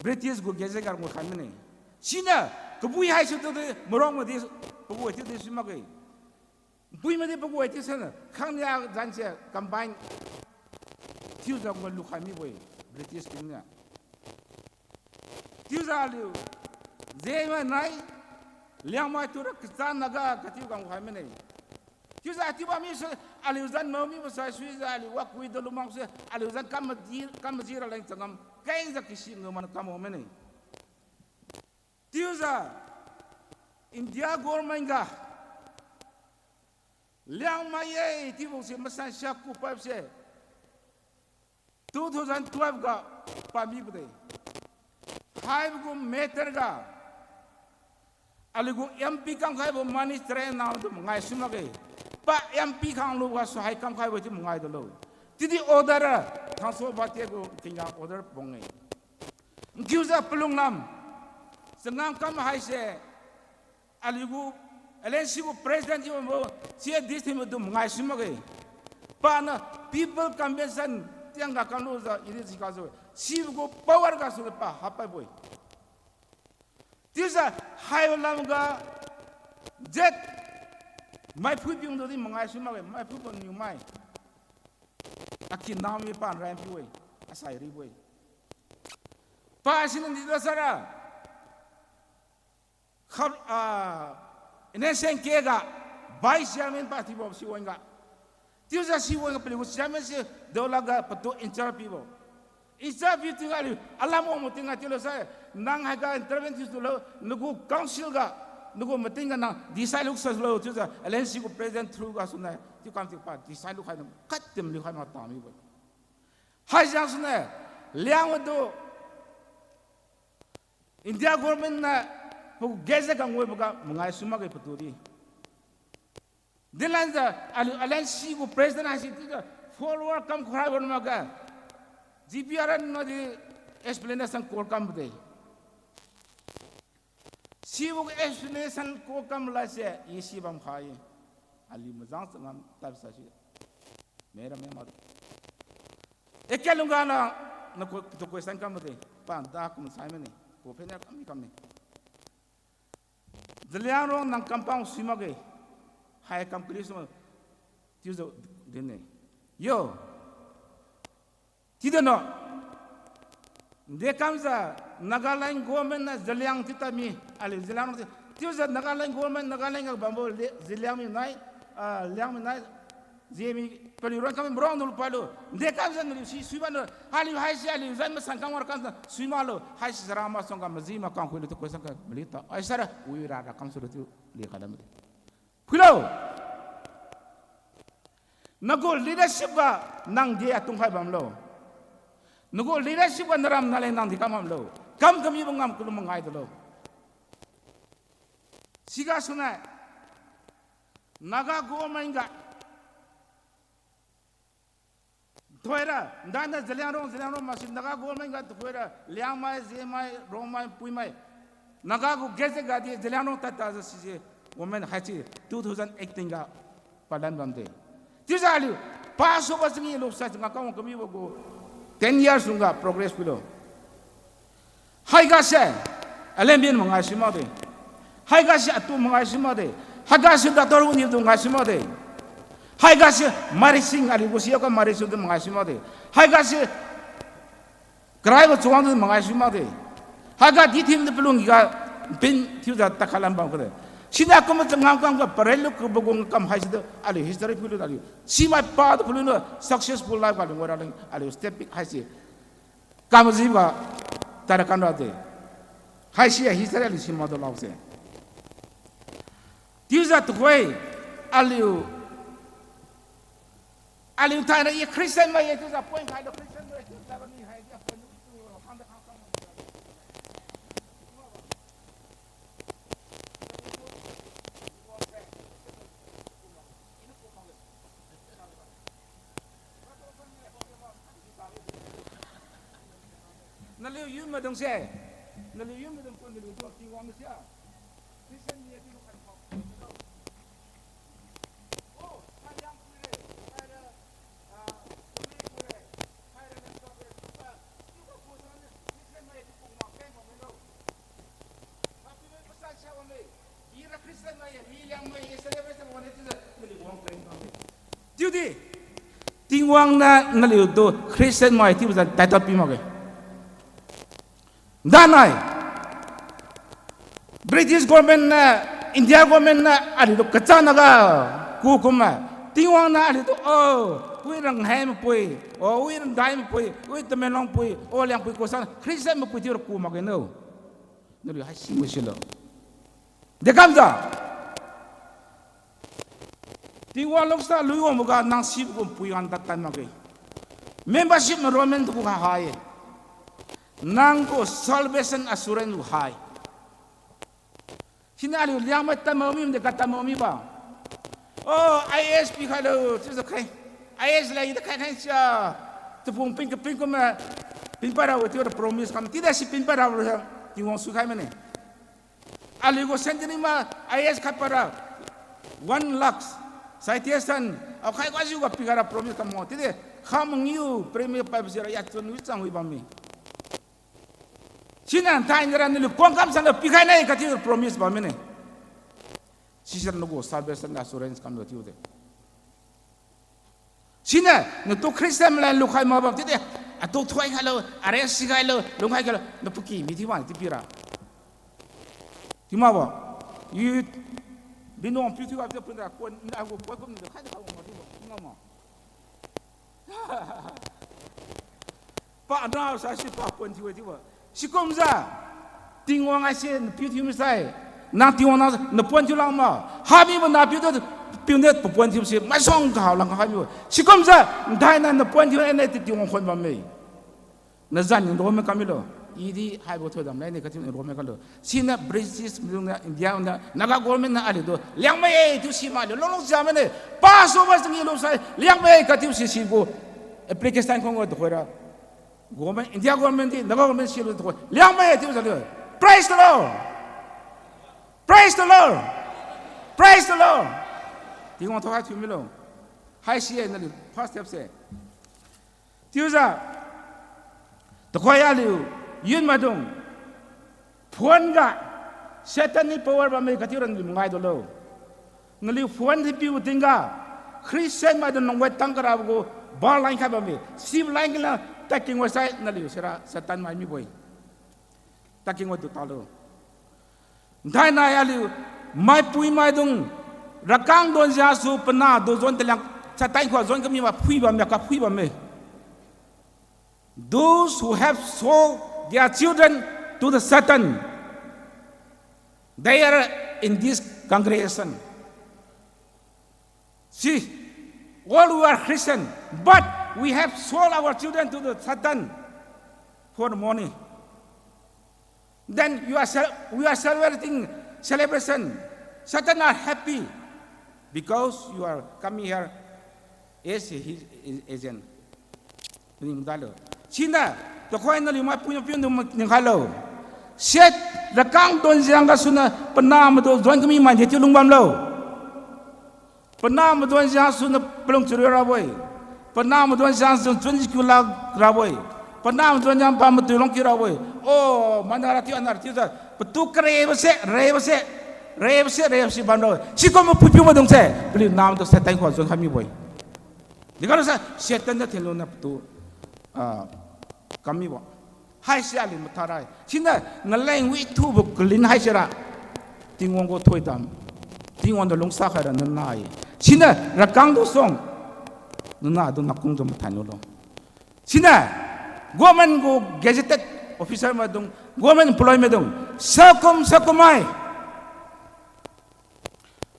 British gu gazette ga ngukhai mane. Siniu kabui haisitu di Marongmai di pagu-e chiudi si makge. Npuimai di pagu-e chiu siniu khangnia zan se combine thiujiu ngua lukhai mibo-e British kingniu. Chiujiu aliu Zemai nai, Liangmai tura kacha Naga kachiu ga ngukhai mane. Chiujiu chiu bammi se aliu zan mao mibo saisuijiu aliu wakui da lumakse aliu zan kam maji, kam maji raleng changam kengjiu kisi ngao mana kam mao mane. Chiujiu India government ga Liangmai-e chiubo se masan sia ku paipse two thousand twelve ga pamibo de. Haibo gu matter ga aliu gu M P kamkhaibo Manish Teren nao tu mangai su makge. Pa M P khanglu gasu hai kamkhaibo chiu mangai dalo. Chiudi order, Thangso Bate gu tingga order pong-e. Nkiujiu palung lam, changam kam haise, aliu gu, L N C gu president chiu bambo, C A D team tu mangai su makge. Paniu People Convention tiangga kamlujiu, iri si gasu, sibo gu power gasu pa hapaibo-e. Chiujiu haibo lamga, Z, maiphui piung tu di mangai su makge, maiphui paniu mai. Akin nami pan ran piu-e, asai ribo-e. Pa siniu di da sara, khap, ah, N S N K ga, vice chairman pa thiubo siwang ga. Chiujiu siwang ga paliu gu chairman si daolaga patu in charge pibo. In charge piu tingga aliu, alam wangbo tingga chiulo sai, Nang haiga intervene thiusulo, nagu council ga, nagu meeting ga nang decide luksalo chiujiu alliance gu president through gasu nai chiu kam chiu pa decide lukhai nang khat tim liukhai ma tamibo. Haijiang sune, Liangmai tu India government niu pagu gazette ga ngoiboga mangai sui makge patu di. Dinlanjiu aliu alliance gu president haisi chiujiu follower kam khurai wan makge. G P R N nodi explanation call kambo de. Sibo gu explanation call kam lase, i si bam khai. Aliu majang changam tadsa si. Mera me ma. Eke lungga na, na ko, tu question kambo de. Pa da kum sai mane. Ko phener kam ni kam ni. Zeliangrong nang kampang sui makge. Hai kam kali sui ma. Chiujiu din ne. Yo. Chiujiu no. Dekamjiu Nagaland government niu Zeliang chiu tadmi, aliu Zeliangrong chiu. Chiujiu Nagaland government, Nagaland ga bambo le, Zeliang mi nai, ah, Liangmai nai, Zeme paliu rong kam marong nulu palu. Dekamjiu naliu si sui maklo. Aliu haisi aliu zan masan kam wara kamjiu sui maklo. Haisi sara masuangga maji makang khuilu tu question ka mali ta. Ai sara wi rara kamsulo chiu li khalam de. Phuilo. Nagu leadership ga nang di atungkhai bamlo. Nagu leadership ga naram naleng nang di kam bamlo. Kam kamibo ngam kalu mangai tulo. Siga sunai. Naga government ga thoira, ndana Zeliangrong, Zeliangrong masi Naga government ga thoira, Liangmai, Zemai, Rongmai, Puimai. Naga gu gazette ga di Zeliangrong tadjiu sise government haichi two thousand eighteen ga palan bamde. Chiujiu aliu, pasubo chingi lusa chinga kawang kamibo gu ten years lungga progress phuilo. Haiga se, alien mangai sui makde. Haiga se atu mangai sui makde. Haiga se doctor uni tu mangai sui makde. Haiga se marising aliu gu si yaka marising tu mangai sui makde. Haiga se karaibo chawang tu mangai sui makde. Haiga di thim tu palung ga pin thiujiu takhalan bam kade. Sina kumma changam kam ga parel lu kubo gu kam haisi tu aliu history phuilu aliu. Simai pa tu phuilu no successful life ga aliu ngora leng aliu step pick haisi. Kamajiga tara kanra de. Haisi a history aliu si model lause. Chiujiu tuhoi aliu, aliu thaira ye Christian mai ye chiujiu point khailo Christian mai chiujiu bani hai di point tu hangda khang kam. Naliu yun maidungse, naliu yun maidung pun naliu tu Tingwang misia. Chiudi, Tingwang niu naliutu Christian mai chiubo jiu title pi makge. Danai, British government niu, India government niu aliutu kachanaga kukum ma. Tingwang niu aliutu, o, wi ranghai mapui, o, wi randai mapui, wi Tamenglong pui, o, Liangpui kusan, Christian mapui chiura ku makge no. Naliu haisi wi silo. Dekamjiu Tingwang luksa lui wangboga nang sibo gu pui wan tatan makge. Membership enrollment tu gu ha ha-e. Nang gu salvation assurance tu hai. Siniu aliu Liangmai tadmao mide ka tadmao mibo. O, I A S pikhailo chiujiu khai. I A S leng i takhai khai sia. Chapung pin kapin kumma pinpad rabo chiura promise kam. Chiudi si pinpad rabo Tingwang suikhai mane. Aliu gu centenary ma I A S khat para one lakh citation akhai gajiuga pikhai ra promise kam mo. Chiudi kha mangiu premier paibo sira yachun wi chang wi bamme. Siniu thainara naliu kuang kam sanlo pikhai nai kachiu promise bam mine. Sisira nagu salvation assurance kamlo chiude. Siniu natu Christian malan lukhai mabam chiudi, atu thoi khailo, arrest si khailo, lungkhai khailo, napuky mi thiuwan chiu pira. Chiu makbo, i, binong piu thiuga chiu punda kuan, agu kuan kumniu khai da kha wang ma chiubo, chiu makbo. Pa anao sa si pa kuan thiu-e chiubo. Sikumjiu, Tingwang haise napiu thiu misai, nang Tingwang nang napon thiu lang ma. Hamibo napiu tu, piu ne papon thiu si, maisuang kahao lang hai mibo. Sikumjiu, nthainai napon thiu ne ti Tingwang khon bamme. Nazan enrollment kam milo. Idi haibo thoidam lai ne kati enrollment kamlo. Siniu British maidung niu, India niu, Naga government niu aliutu Liangmai-e chiu si makliu, lunglung jia mane. Pass over jeng ilu sai, Liangmai-e kati si sibo application khon ga tuhoira. Government, India government di, Naga government silu tukhoi, Liangmai-e chiu jaliu. Praise the Lord! Praise the Lord! Praise the Lord! Tingwang tu hai thiu milo. Haisi-e naliu first step se. Chiujiu, tukhoi aliu, yun maidung, phone ga, Satan ni power bamme katiura naliu mangai dulo. Naliu phone thipiu tingga, Christian maidung nangwet tang karabo gu, ba line khai bamme, si line kala, taking wai sai naliu sira Satan mai mibo-e. Taking wai tu talo. Nthainai aliu, maipui maidung, rakang donjiasu panah do jon taliang, Satan khua jon kami ma phui bamme, kaphui bamme. Those who have sold their children to the Satan, they are in this congregation. See, all we are Christian, but we have sold our children to the Satan for the money. Then you are cel-, we are celebrating celebration. Satan are happy because you are coming here as his agent. Ning dalo. Siniu, tukhoi naliu maipui mapiu ndu ningkhailo. Set, rakang donjiang gasuniu panah madu jon kami mai de chiu lungbamlo. Panah madonjiang suniu palung chariu rabo-e. Panah madonjiang suniu chunjikiu lak rabo-e. Panah madonjiang pa matui lungki rabo-e. O, mana ratiu ana ratiu jiu, patu karebo se, rebo se, rebo se, rebo se bamlo. Sikum mapuipiu maidung se, paliu namtu Satan khua jon khai mibo-e. Dikhailo sa, Satan niu thinluniu patu, ah, kam mibo. Haise aliu matharai. Siniu naleng withubo kalin haisera, Tingwang gu thoidam, Tingwang niu lungsa khaira nanah-e. Siniu rakang dusuang, nanah dung nakungjiu mathan lulo. Siniu government gu gazetted officer maidung, government employee maidung, sakum sakum mai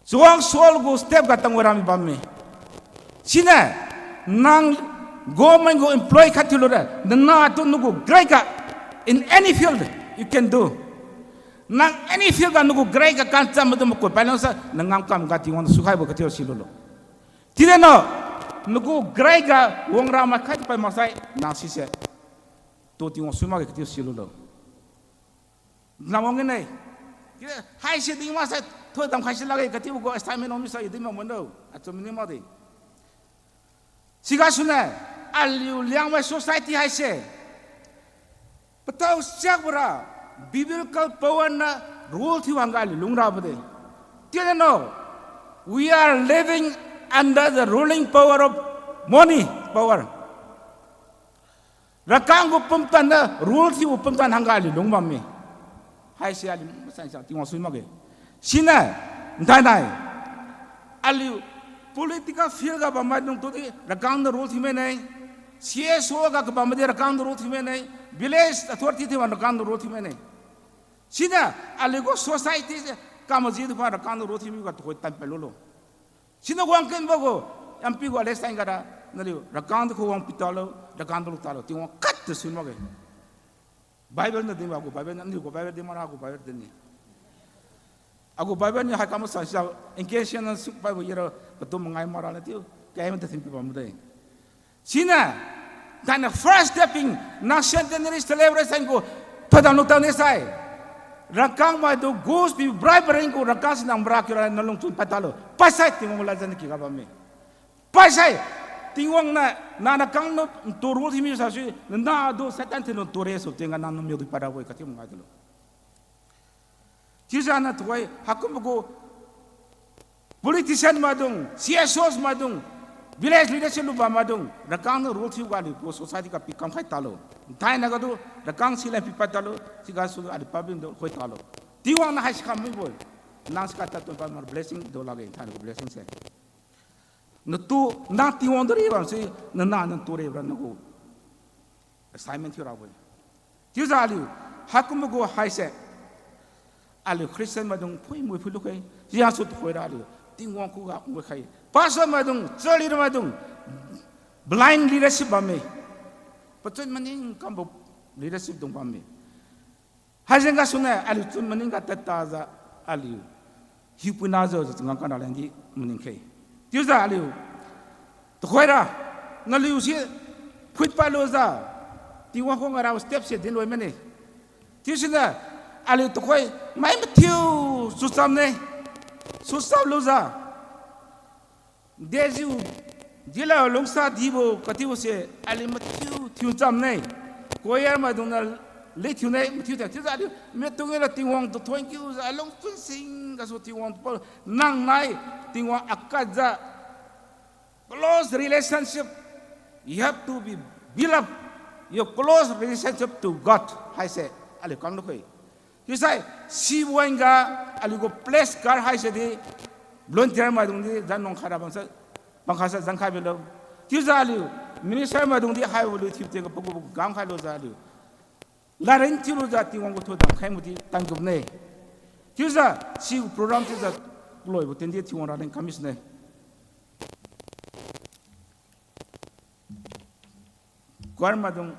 chawang Saul gu step ga tangwara mi bamme. Siniu, nang government gu employee khat thiu lura, nanahtu nagu grai ga, in any field, you can do. Nang any field ga nagu grai ga kancham madu makut pailungsa, nang ngamkam ga Tingwang niu sukhaibo kathiu silulo. Tide no, nagu grai ga wangra mai khat pai maksai, nang sise, tu Tingwang sui makge kathiu silulo. Lamwang gene. Haise ding maksai thoidam khaisi lakge katibo gu assignment om misai di mamon do. Achum ni makdi. Sigasuniu, aliu Liangmai society haise patao siakbora, biblical power niu rule thiu hangga aliu lungrabo de. Tide no, we are living under the ruling power of money power. Rakang gu pumtan niu rule thiubo pumtan hangga aliu lungbamme. Haise aliu masansa Tingwang sui makge. Siniu, nthainai, aliu political field ga bammaidung tudi rakang niu rule thiu mane, C S O ga kabammaidi rakang niu rule thiu mane, village authority thiubo rakang niu rule thiu mane. Siniu, aliu gu society se kamajitu pa rakang niu rule thiu miga tuhoi tanpad lulo. Siniu wang kenbo gu, M P gu election gada, naliu rakang tu khu wang pitalo, rakang tu lutalo, Tingwang khat tu sui makge. Bible niu dinbo gu, Bible niu, naliu gu Bible din mara gu Bible din ni. Agu Bible niu haikam masansa, N K C niu suk paibo yero, katu mangai mara la tiu, kei mata thin pi bamde. Siniu, thainai first stepping, nang centenary celebration gu, thoidam lutao nisai. Rakang maitu gus pi bribe ring gu rakang si nang mara kiura nalungchun patalo. Paisai Tingwang gu ladjan kiga bamme. Paisai, Tingwang niu, nang rakang niu ntu rule thiu mi sasi, nanah du Satan thinlu ntu re su tingga nang namiu di parabo-e kati mangai tulo. Chiujiu niu tuhoi haikumbo gu politician maidung, C S Os maidung, village leadership lubam maidung, rakang niu rule thiu ga aliu gu society ga pikam khai talo. Thainai ga du, rakang si len pipad talo, sigasu aliu public tu khoi talo. Tingwang niu haisi kam mibo-e, nang siga tadpad pamar blessing do lakge, thainai gu blessing se. Natu, nang Tingwang tu ri bamsi, nanah nang tu ri bam nagu assignment thiu rabo-e. Chiujiu aliu, haikumbo gu haise, Aliu Christian maidung phuimui phui lukhai. Sigasu tuhoira aliu Tingwang khuga ngui khai. Pastor maidung, church leader maidung, blind leadership bamme. Pachun maning kambo leadership dung bamme. Haijeng gasuniu aliu chun maning ga tadtajiu aliu hiupuinajiu changam kana lengdi maning khe. Chiujiu aliu tuhoira, naliu si phuipa lujiu, Tingwang khuga ngarabo step se dinloi mane. Chiusiniu aliu tuhoi mai mathiu sucham ne. Sucham lujiu, dejiu, dila lungsa dibo kathiubo se aliu mathiu thiu cham ne. Choir maidungniu lead thiu ne, mathiu thiu chiujiu aliu maidung ira Tingwang tu thon kiujiu alung chun sing gasu Tingwang tu pa nang nai Tingwang akatjiu close relationship. You have to be build up your close relationship to God haise aliu kang lukhai. Chiusai sibo wan-ga aliu gu place card haise di volunteer maidung di zan nang khaira bangsa, bangkhasa zan khai bilo. Chiujiu aliu minister maidung di haibo lui thiu tega pagu pagu kam khai lujiu aliu ladrin thiulujiu Tingwang gu thu damkhai mudi tangkum ne. Chiujiu sigu program chiujiu paloibo tindi Tingwang raleng kam misne. Choir maidung.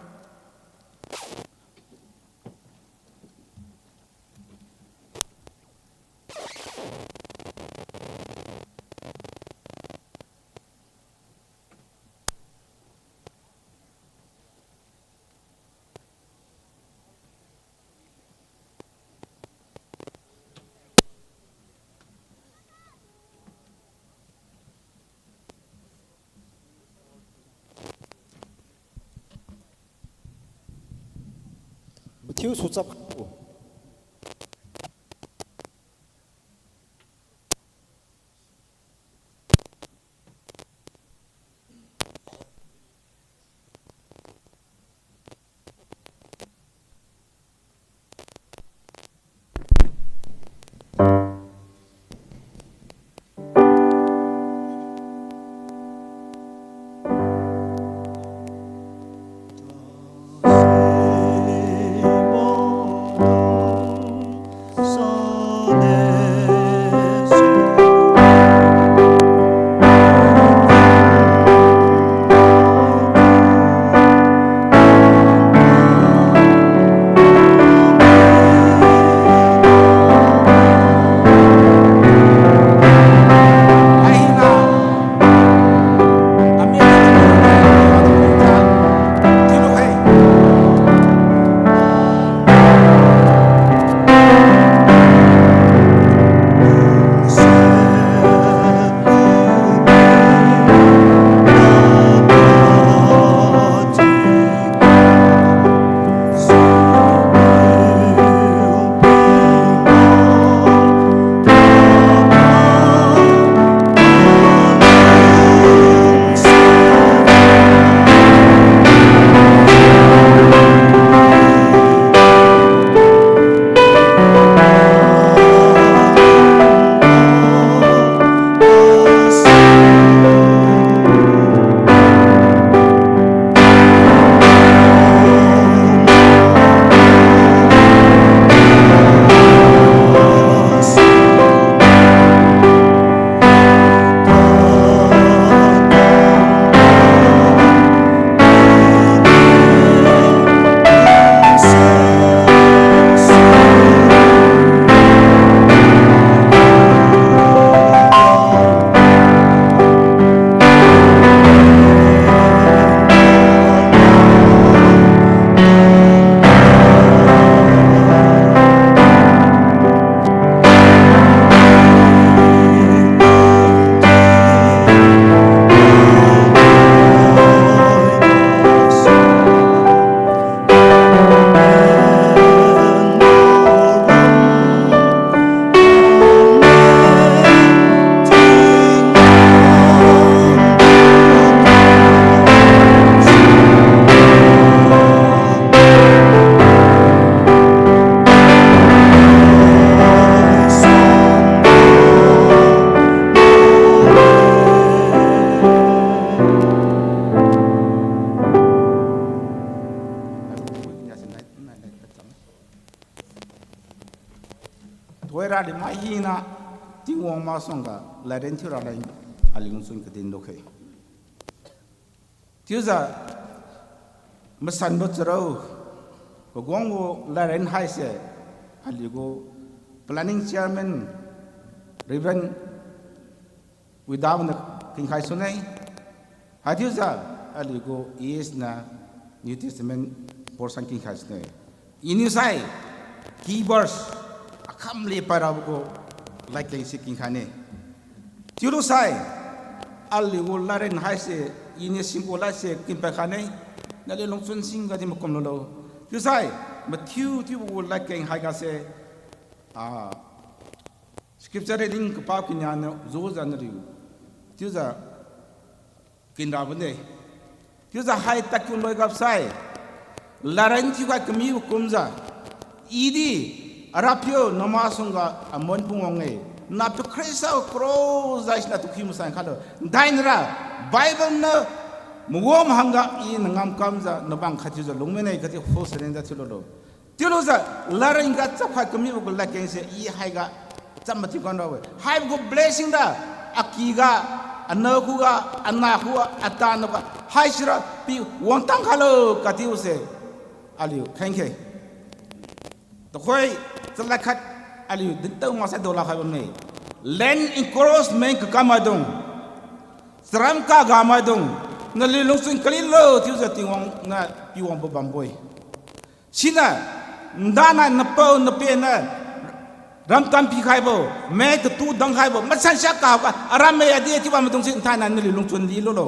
Mathiu suchap kha. Radi mai hina, Tingwang masuangga ladren thiu raleng aliu lungchun kadin lukhe. Chiujiu masanbo charao, paguangbo ladren haise, aliugu planning chairman, Reverend Widam niu kinkhai sune. Haichiujiu aliugu E S niu New Testament portion kinkhai sune. Iniu sai, key verse, akham le pairabo gu ladkeng se kinkhaine. Chiulu sai, aliugu ladren haise, iniu singku ladse kinpad khaine, naliu lungchun singga di makum lulo. Chiusai, mathiu thiubo gu ladkeng haiga se, ah, scripture reading kapao kinia niu jujiu naliu, chiujiu kinrabo ne. Chiujiu hai tadkiu loi gapsai, ladren thiukhai kamibo kumjiu, idi, Arapiu, namasuangga aman pungwang-e, natu Khrista kro jaisiniu tukhi masan khailo, dainara, Bible niu, mawang hangga I nangam kamjiu nabang khat thiujiu lungmine kachiu full surrender thiululo. Chiulujiu, ladren ga chapkhai kamibo gu ladkeng se I haiga cham mathiu kan ra-e. Haibo gu blessing ra, akiga, anao khuga, anah khuga, atanao ga, haisira pi wangtang khailo kathiuse, aliu khengkhe. Tuhoi chalad khat aliu dintao maksai daolak khai bamme. Land encroachment kakam maidung, charam kaga maidung, naliu lungchun kalilo chiujiu Tingwang niu piwangbo bambo-e. Siniu, ndanai napao napena ramtam pikhaibo, mai tatu dangkhaibo, masan siak kaga, aramme adi chiuba maidung si nthainai naliu lungchun lilulo.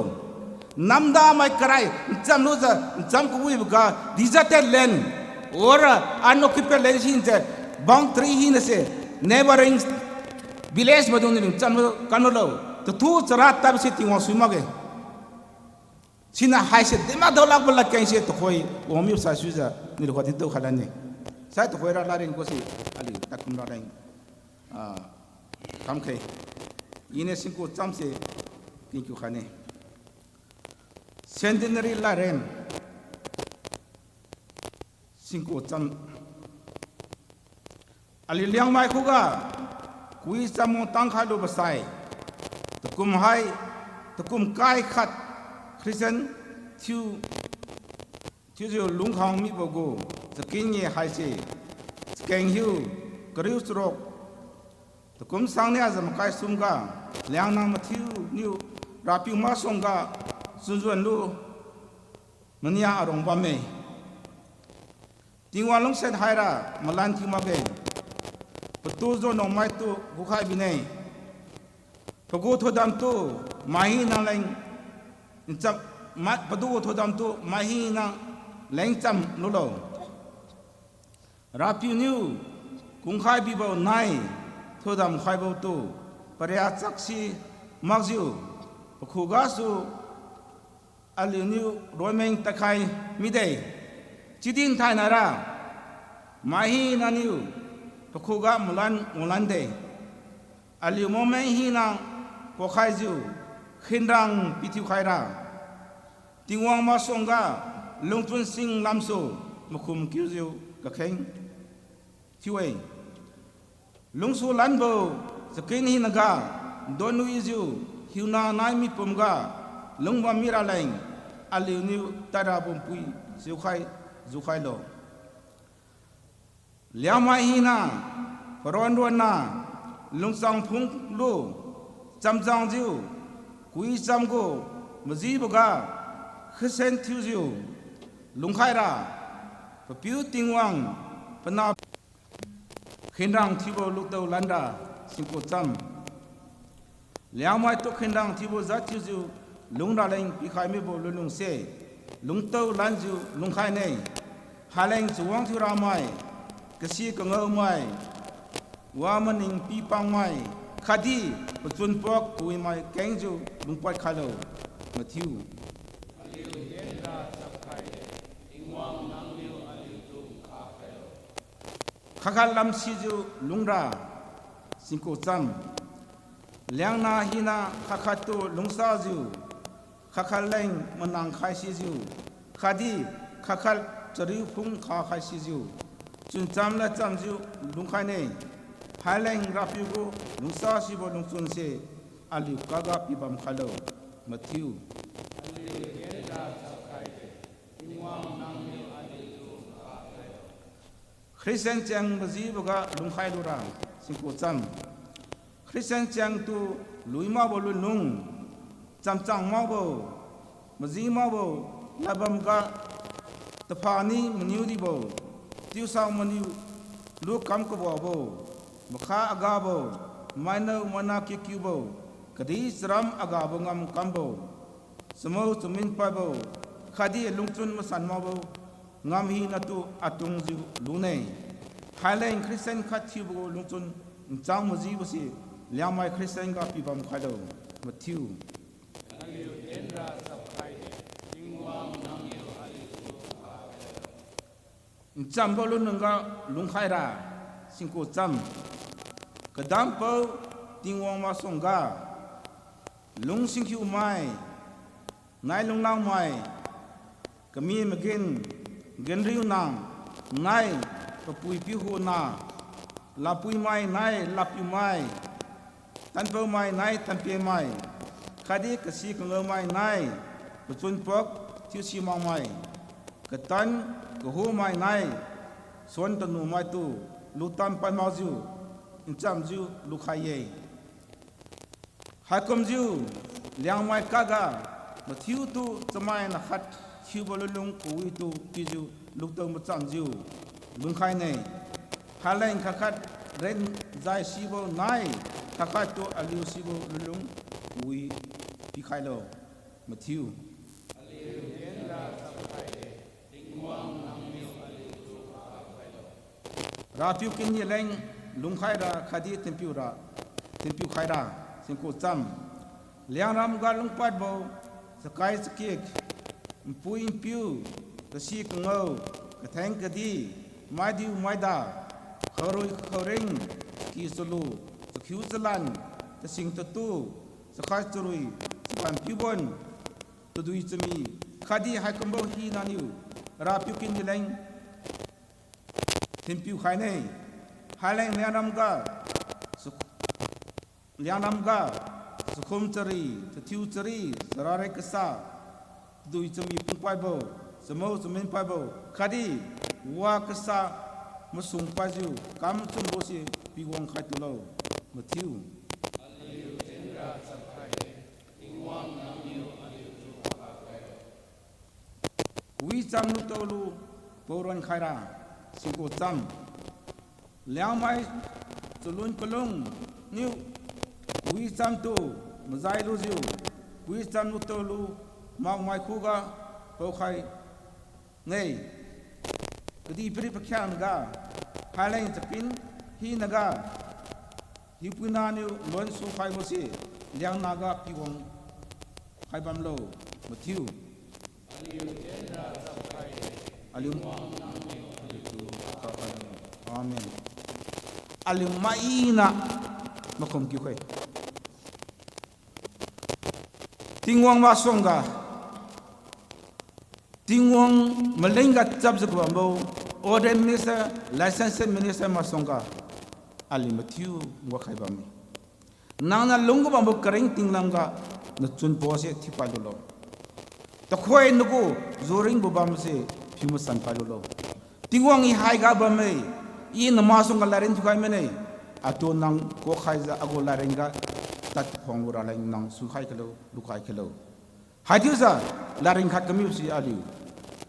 Namdamai karai, nchamlujiu, ncham kawibo ga, deserted land, or unoccupied land hina se, boundary hina se, neighboring village maidung naliu nchamlu kanlulo, tatu chara tadbo si Tingwang sui makge. Siniu haise dimak daolakbo ladkeng se tuhoi wangmi sai suijiu naliu khuga dintao khai lane. Sai tuhoi ra ladren gu se aliu tadkum raleng, ah, kamkhe. Iniu singku chamse tingkiu khaine. Centenary ladren singku cham. Aliu Liangmai khuga kui cham wangtang khailubo sai, takum hai, takum kai khat Christian thiu, thiujiu lungkhang mibo gu chakin nge haise, chakeng hiu, kariu charuk, takum sang niajiu makai sumga, Liangnang mathiu niu Rapiu masuangga chunjuan lu mania arung bamme. Tingwang lungsiat haira malan thiu makge. Patu jo nungmaitu gukhai bine. Pagu thoidamtu mai hina leng ncham, ma-, patu thoidamtu mai hina leng cham lulo. Rapiu niu kungkhai bibo nai thoidam khaibotu paria chaksi makjiu, pakhugasu aliuniu roimeng tadkhai mide. Chiudi nthainaira mai hina niu pakhuga malan wanglan de. Aliu momeng hina pokhaijiu khenrang pithiu khaira, Tingwang masuangga lungchun sing lamsu makhum kiujiu kakheng thiu-e. Lungsu lanbo chakin hinaga donwijiu hiuna nai mipumga lungbam miraleng aliuniu tadrabo npui siukhai jukhailo. Liangmai hina, paron ronna, lungchang phunglu, chamjangjiu, kui chamgu, majiboga, khisen thiujiu, lungkhaira, Papiu Tingwang, pana khenrang thiubo lutao lanra, singku cham. Liangmaitu khenrang thiubo jat thiujiu, lungraleng pikhai mibo lunlungse, lungtao lanjiu lungkhaine, haleng chawang thiuramai, kasi kangaomai, wa maning pipangmai, khatdi pachun puak kawimai kengjiu lungpad khailo, mathiu. Khat-khat lamsijiu lungra, singku cham. Liangna hina khat-khattu lungsajiu, khat-khat leng manang khaisijiu, khatdi khat-khat chariu phung kha khaisijiu, chuncham ladchamjiu lungkhaine. Haileng Rapiu gu lungsasibo lungchunse aliu kaga pibam khailo, mathiu. Christian cheng majiboga lungkhai lura, singku cham. Christian chengtu lui makbo lunlung, chamchang makbo, maji makbo, ladbamga taphani maniu dibo, tiusao maniu lu kam kabobo, makha agabo, mainao maina kikiubo, kadi charam agabo ngamkambo, chamao chamin paibo, khatdi lungchun masan makbo, ngam hinatu atungjiu lune. Haileng Christian khat thiubo gu lungchun nchang majibose, Liangmai Christian ga pibam khailo, mathiu. Nchambo lunlungga lungkhaira, singku cham. Kadampao Tingwang masuangga, lungsingkhiumai, nai lunglangmai, kami magin, ginriu nang, nai papui piuhu na, lapuimai nai lapiumai, tanpaomai nai tanpemai, khatdi kasi kangaomai nai pachun pak thiusi makmai, katan kahumai nai suan tanumaitu lutan pad makjiu, nchamjiu lukhai-e. Haikumjiu Liangmai kaga mathiutu chamaina khat thiubo lunlung kawitu pijiu lutao machamjiu lungkhaine. Haileng khat-khat ren jai sibo nai, khat-khattu aliu sibo lunlung kawi pikhailo, mathiu. Rapiu kindi leng lungkhaira khatdi thinpiura, thinpiukhaira, singku cham. Liangramga lungpadbo, chakai chakik, npui npiu, kasi kangao, katheng kadi, maidiu maida, khaorui khaoring, chaky chalu, chakhiu chalan, tasing tatu, chakhai charui, chaban piubon, tadui chami, khatdi haikumbo hinaniu Rapiu kindi leng thinpiukhaine. Haileng Liangramga, chak-, Liangramga, chakhum chari, chathiu chari, charare kasa, tadui chami pungpaibo, chamao chamin paibo, khatdi wa kasa masung paijiu kam machunbose piwang khai tulo, mathiu. Kawicham lutao lu paoron khaira, singku cham. Liangmai chalun kalung niu kawicham tu majai lujiu, kawicham lutao lu makmai khuga paokhai ne. Kadihpiri pakhiangnaga, haileng chapin hinaga, hiupuina niu lonsu khaibose, Liangnaga piwang khai bamlo, mathiu. Aliu, Amen. Aliu maina makum kiu khe. Tingwang masuangga, Tingwang malingga chapjiu kabambo ordained minister, licensed minister masuangga aliu mathiu wakhai bamme. Nangniu lungga bambo karing tinglamga nachunpose thiupai lulo. Tukhoi nagu juringbo bamse phiu masan pai lulo. Tingwang I haiga bamme, I namasuangga ladrin thiukhai mine. Atu nang kuakhaijiu agu ladringa tad khuangbo raleng nang suikhai khalo, lukhai khalo. Haichiujiu ladrin khat kamibo si aliu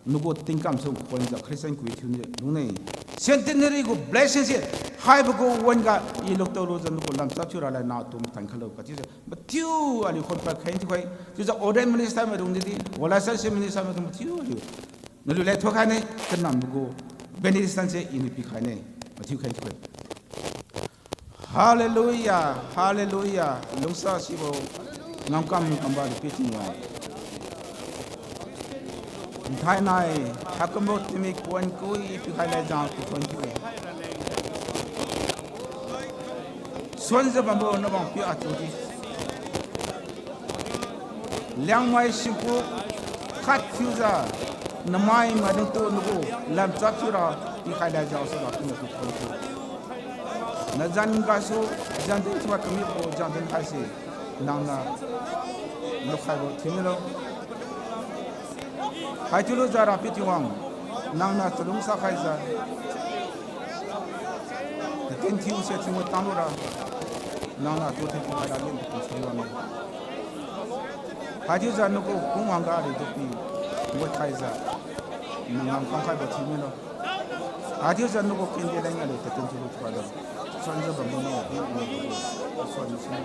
nagu tingkam su khonjiu Christian kawi thiuniu lungne. Centenary gu blessing se haibo gu wan-ga I lutao lujiu nagu lamchap thiu raleng natu mathan khalo kachiujiu mathiu aliu khon pad kheng thiukhai. Chiujiu ordained minister maidung didi, licensed minister maidung mathiu aliu naliu leng thuokhai ne, kanambo gu benediction se Iniu pikhai ne, mathiu kheng thiukhai. Hallelujah, hallelujah. Lungsa sibo ngamkam kamba di pi Tingwang. Nthainai haikumbo tingmik wan kui pikhai leng jang tu thuon thiu-e. Suanjiu bambo nabang piu atudi Liangmai singku khat thiujiu namai maidungtu nagu lamchap thiura pikhai leng jang su ba pi natu thuon thiu-e. Nazan gasu, zan din thiuwa kamibo zan din haise, nangniu lukhaibo thiumilo. Haichiulujiu Rapiu Tingwang, nangniu chalungsa khaijiu, tatin thiuse thiubo tanglura, nangniu atu thin khaira lin tatin thiulo. Haichiujiu nagu kung hangga aliutu pi, ngoi khaijiu, nangam khangkhaibo thiumilo. Haichiujiu nagu kinde leng aliu tatin thiulu thiulo. Suanjiu bambo nang, suan si nang,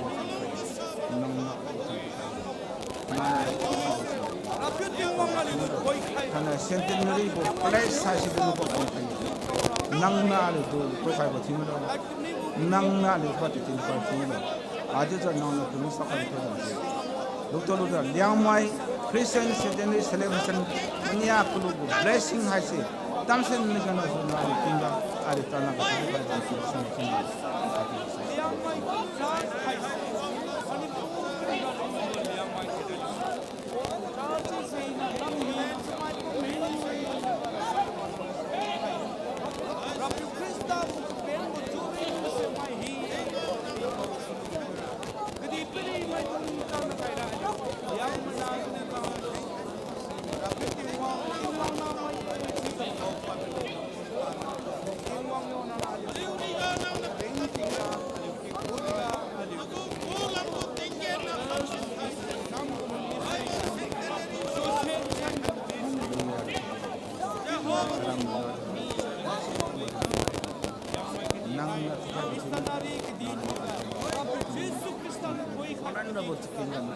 nang, nang, Thainai centenary gu pledge haisi tu nagu kongkhai. Nangniu aliutu koikhaibo thiumilo. Nangniu aliutu tatin thiulo. Haichiujiu nangniu pulung sakhai thiulo. Lukta lujiu Liangmai Christian Centenary Celebration mania kalu gu blessing haise, tamsen ni gana su naliu tingga, aliu tana katu bai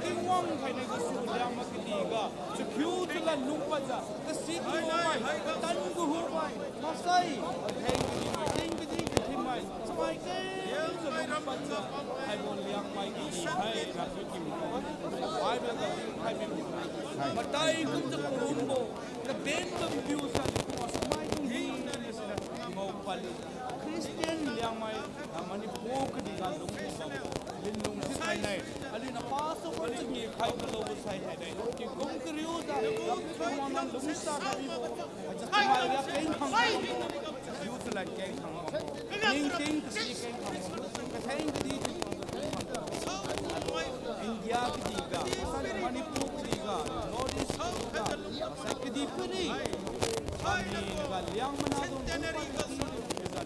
Tingwang khainai gasu Liangmai kadihga chakhiu chalad lungpadjiu, kasi tingwang mai, katan kahu mai, maksai, katheng kadih, katheng kadih, kathinmai, chamai kengjiu lungpadjiu, haibo Liangmai kadih hai, Rapiu Tingwang, Bible ga dinkhai mi. Matai kumjiu karumbo, kaben kampiu sa, chamai kenghi, siniu, ngao pali, Christian Liangmai, ah, Manipur kadihga lung, linlung si khainai, aliuniu pastor changee khai kalobo sai khainai, tingkum kariujiu, Rapiu Tingwang nang lungsa khai mibo, chamai ria keng khang, yu chalad keng khang, ningting kasi keng khang, katheng kadih India kadihga, Manipur kadihga, North East kadihga, maksai kadihpiri, Manipur Liangmai nadu, Manipur Liangmai nadu,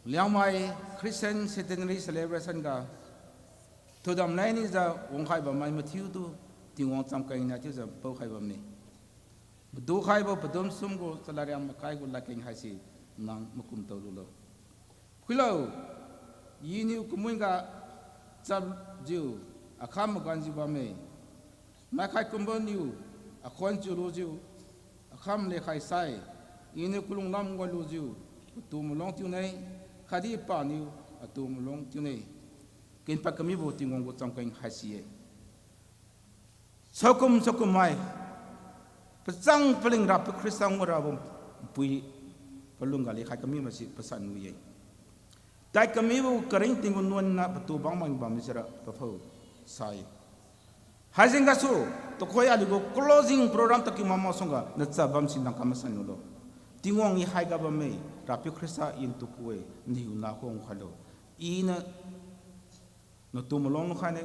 Liangmai Christian Centenary Celebration ga thiudam leng nijiu wangkhai bammai mathiutu Tingwang chamkeng niu chiujiu paokhai bamme. Madukhaibo padum sum gu chalariam makai gu ladkeng haise nang makumtao lulo. Phuilo, iniu kamun ga chapjiu, akham maganjiu bamme. Maikhai kumbo niu, akhon chiulujiu, akham lekhai sai, iniu kalung lam ngaolujiu, patu malong tiune, khatdi paniu, atu malong tiune. Kenpad kamibo Tingwang gu chamkeng haise-e. Saokum saokum mai, pachang paling Rapiu Khrista ngarabo pui palungga lekhai kami masi pasan wi-e. Tai kamibo karingting gu nuan niu patu bang mang bam misira paphao sai. Haijeng gasu, tuhoi aliu gu closing program tadkiu makma suangga nachabam si nang kam masan lulo. Tingwang I haiga bamme, Rapiu Khrista I natu ku-e, nahiu na khong khailo. Iniu natu malong lungkhaine,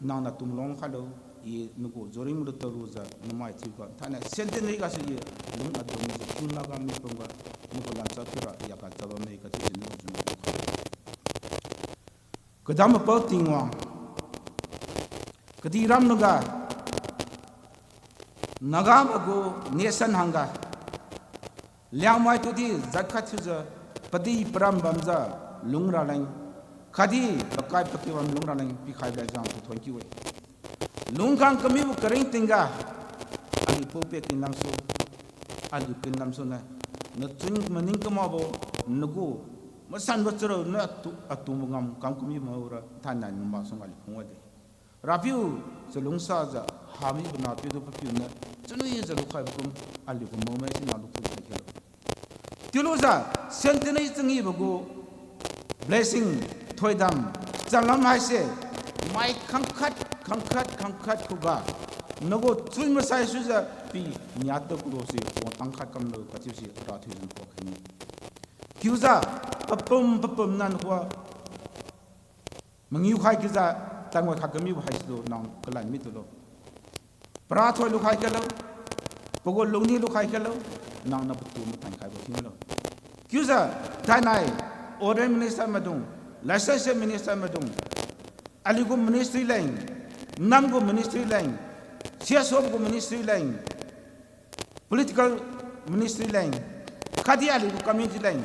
nang natu malong lungkhailo, I nagu juring malu talujiu namai thiuga thainai centenary gasu I lung adungjiu kunna ga mipumga nagu lanchak thiura yaga chabamme kachiujiu nagu jun lungkhai. Kadam mapao Tingwang, kadih ram lungga, Naga mai gu nation hangga, Liangmai tudi jat khat thiujiu, padi param bamjiu, lungraleng, khatdi pakai pakiu bam lungraleng pikhai lajang tu thuon kiu-e. Lungkhang kamibo karingtingga, aliu pupad kin lamsu, aliu kin lamsu na, nachun maning kamakbo, nagu masanbo charao na atu, atu mangam kam kami maura thainai numa sung aliu phungwade. Rapiu, chalungsajiu hamibo nahpiu tu papiu niu chunwijiu lukhaibo kum, aliu gu mamaisi na lukhu khai khelo. Chiulujiu, centenary changibo gu blessing, Thoidam, chalam haise, mai khangkhat, khangkhat, khangkhat khuga, nagu chun masai suijiu pi niatu khuga si wangtang khat kamlo kachiusi ra thoidam khuga khaine. Chiujiu, papum, papum nan khuga, mangiu khai chiujiu, tangwai khat kamibo haisitu nang kalan mitulo. Para thoi lukhai khalo, pagu lungni lukhai khalo, nangniu patu matan khaibo thiulo. Chiujiu, thainai, Ordained Minister maidung, Licensed Minister maidung, aliugu ministry leng, namgu ministry leng, C S O gu ministry leng, political ministry leng, khatdi aliugu community leng,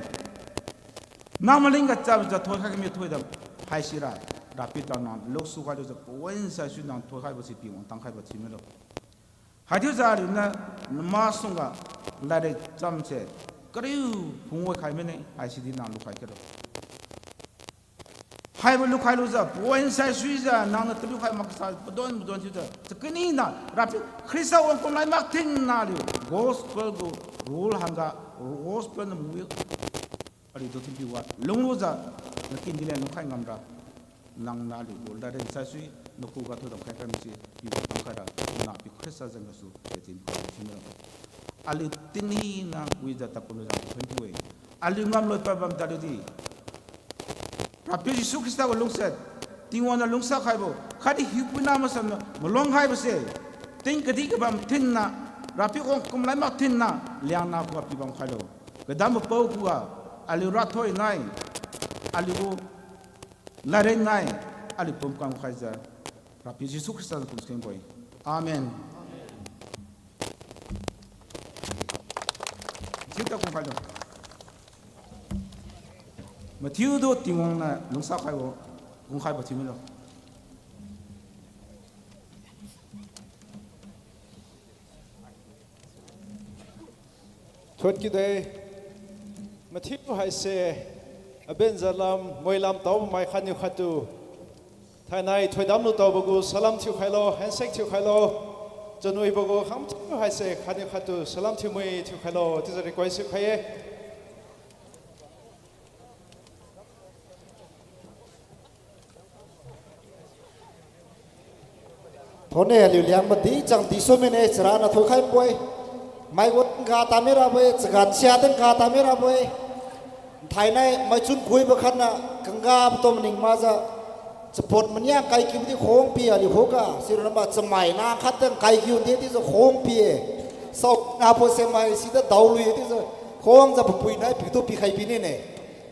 nang malingga chapjiu thoikhai kami thoidam haisira, Rapiu tang nang luksu khailujiu pawan saisui nang thoikhaibo si pi wangtang khaibo thiumilo. Haichiujiu aliuniu namasuangga ladriat chamse kariu phungwi khai mine haisidi nang lukhai khalo. Haibo lukhailujiu pawan saisuijiu nangniu taliu khai maksa padon padon thiujiu chakanina Rapiu Khrista wang kumlai mak thinna aliu gospel gu rule hangga gospel niu mawi aliutu thinpiuga lunglujiu nakindi leng lungkhai ngamra, nangniu aliugu ladriat saisui nakhuga thoidam khai kamse piwang tang khaira, Napiu Khrista jeng gasu kathin khuga thiumilo. Aliu tinina wijiu takum lujiu thank you-e. Aliu ngamloi pabam taliudi Rapiu Jesu Khrista gu lungsiat, Tingwang niu lungsa khaibo khatdi hiupuina masanniu maluang khaibose, ting kadih kabam thinna, Rapiu wang kumlai mak thinna, Liangna khuga pibam khailo. Kadambo pao khuga, aliu rathoi nai, aliugu ladriat nai, aliu pumkam khaijiu, Rapiu Jesu Khrista niu kumseng bo-e. Amen. Mathiutu kungkhailu. Mathiutu Tingwang niu lungsa khaibo, kungkhaibo thiumilo. Thuonkiu de, Mathiu haise, abenjiu lam, moilam taomai khatniu khattu thainai thoidam lutaobo gu salam thiukhailo, handshake thiukhailo. Chunwibo gu khangthiu haise khatniu khattu salam thiumui thiukhailo chiujiu request thiukhai-e. Thonne aliu Liangmai di chang disu mine, charaniu thoikhai poi. Maigu tingga tamai rabo-e, chagan sia tingga tamai rabo-e. Thainai maichun kuibo khatniu kangga patom ning makjiu, chapot mania kaikiubo di khong pi aliu khuga, sirunama chamaina khat tang kaikiu di chiujiu khong pi-e. Saona pose mai sida daolui chiujiu khongjiu papui nai pitu pikhai binine.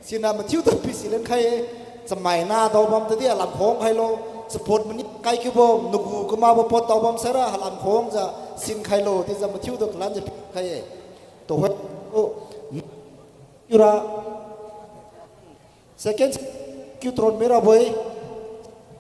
Siniu mathiutu pisi lenkhai-e, chamaina daobam tadi alam khong khailo, chapot mania kaikiubo nagu kamakbo pot daobam saira alam khongjiu sinkhailo chiujiu mathiutu kalanjiu pikhai-e. Tuhoi tu, ira, second kiu tron mirabo-e.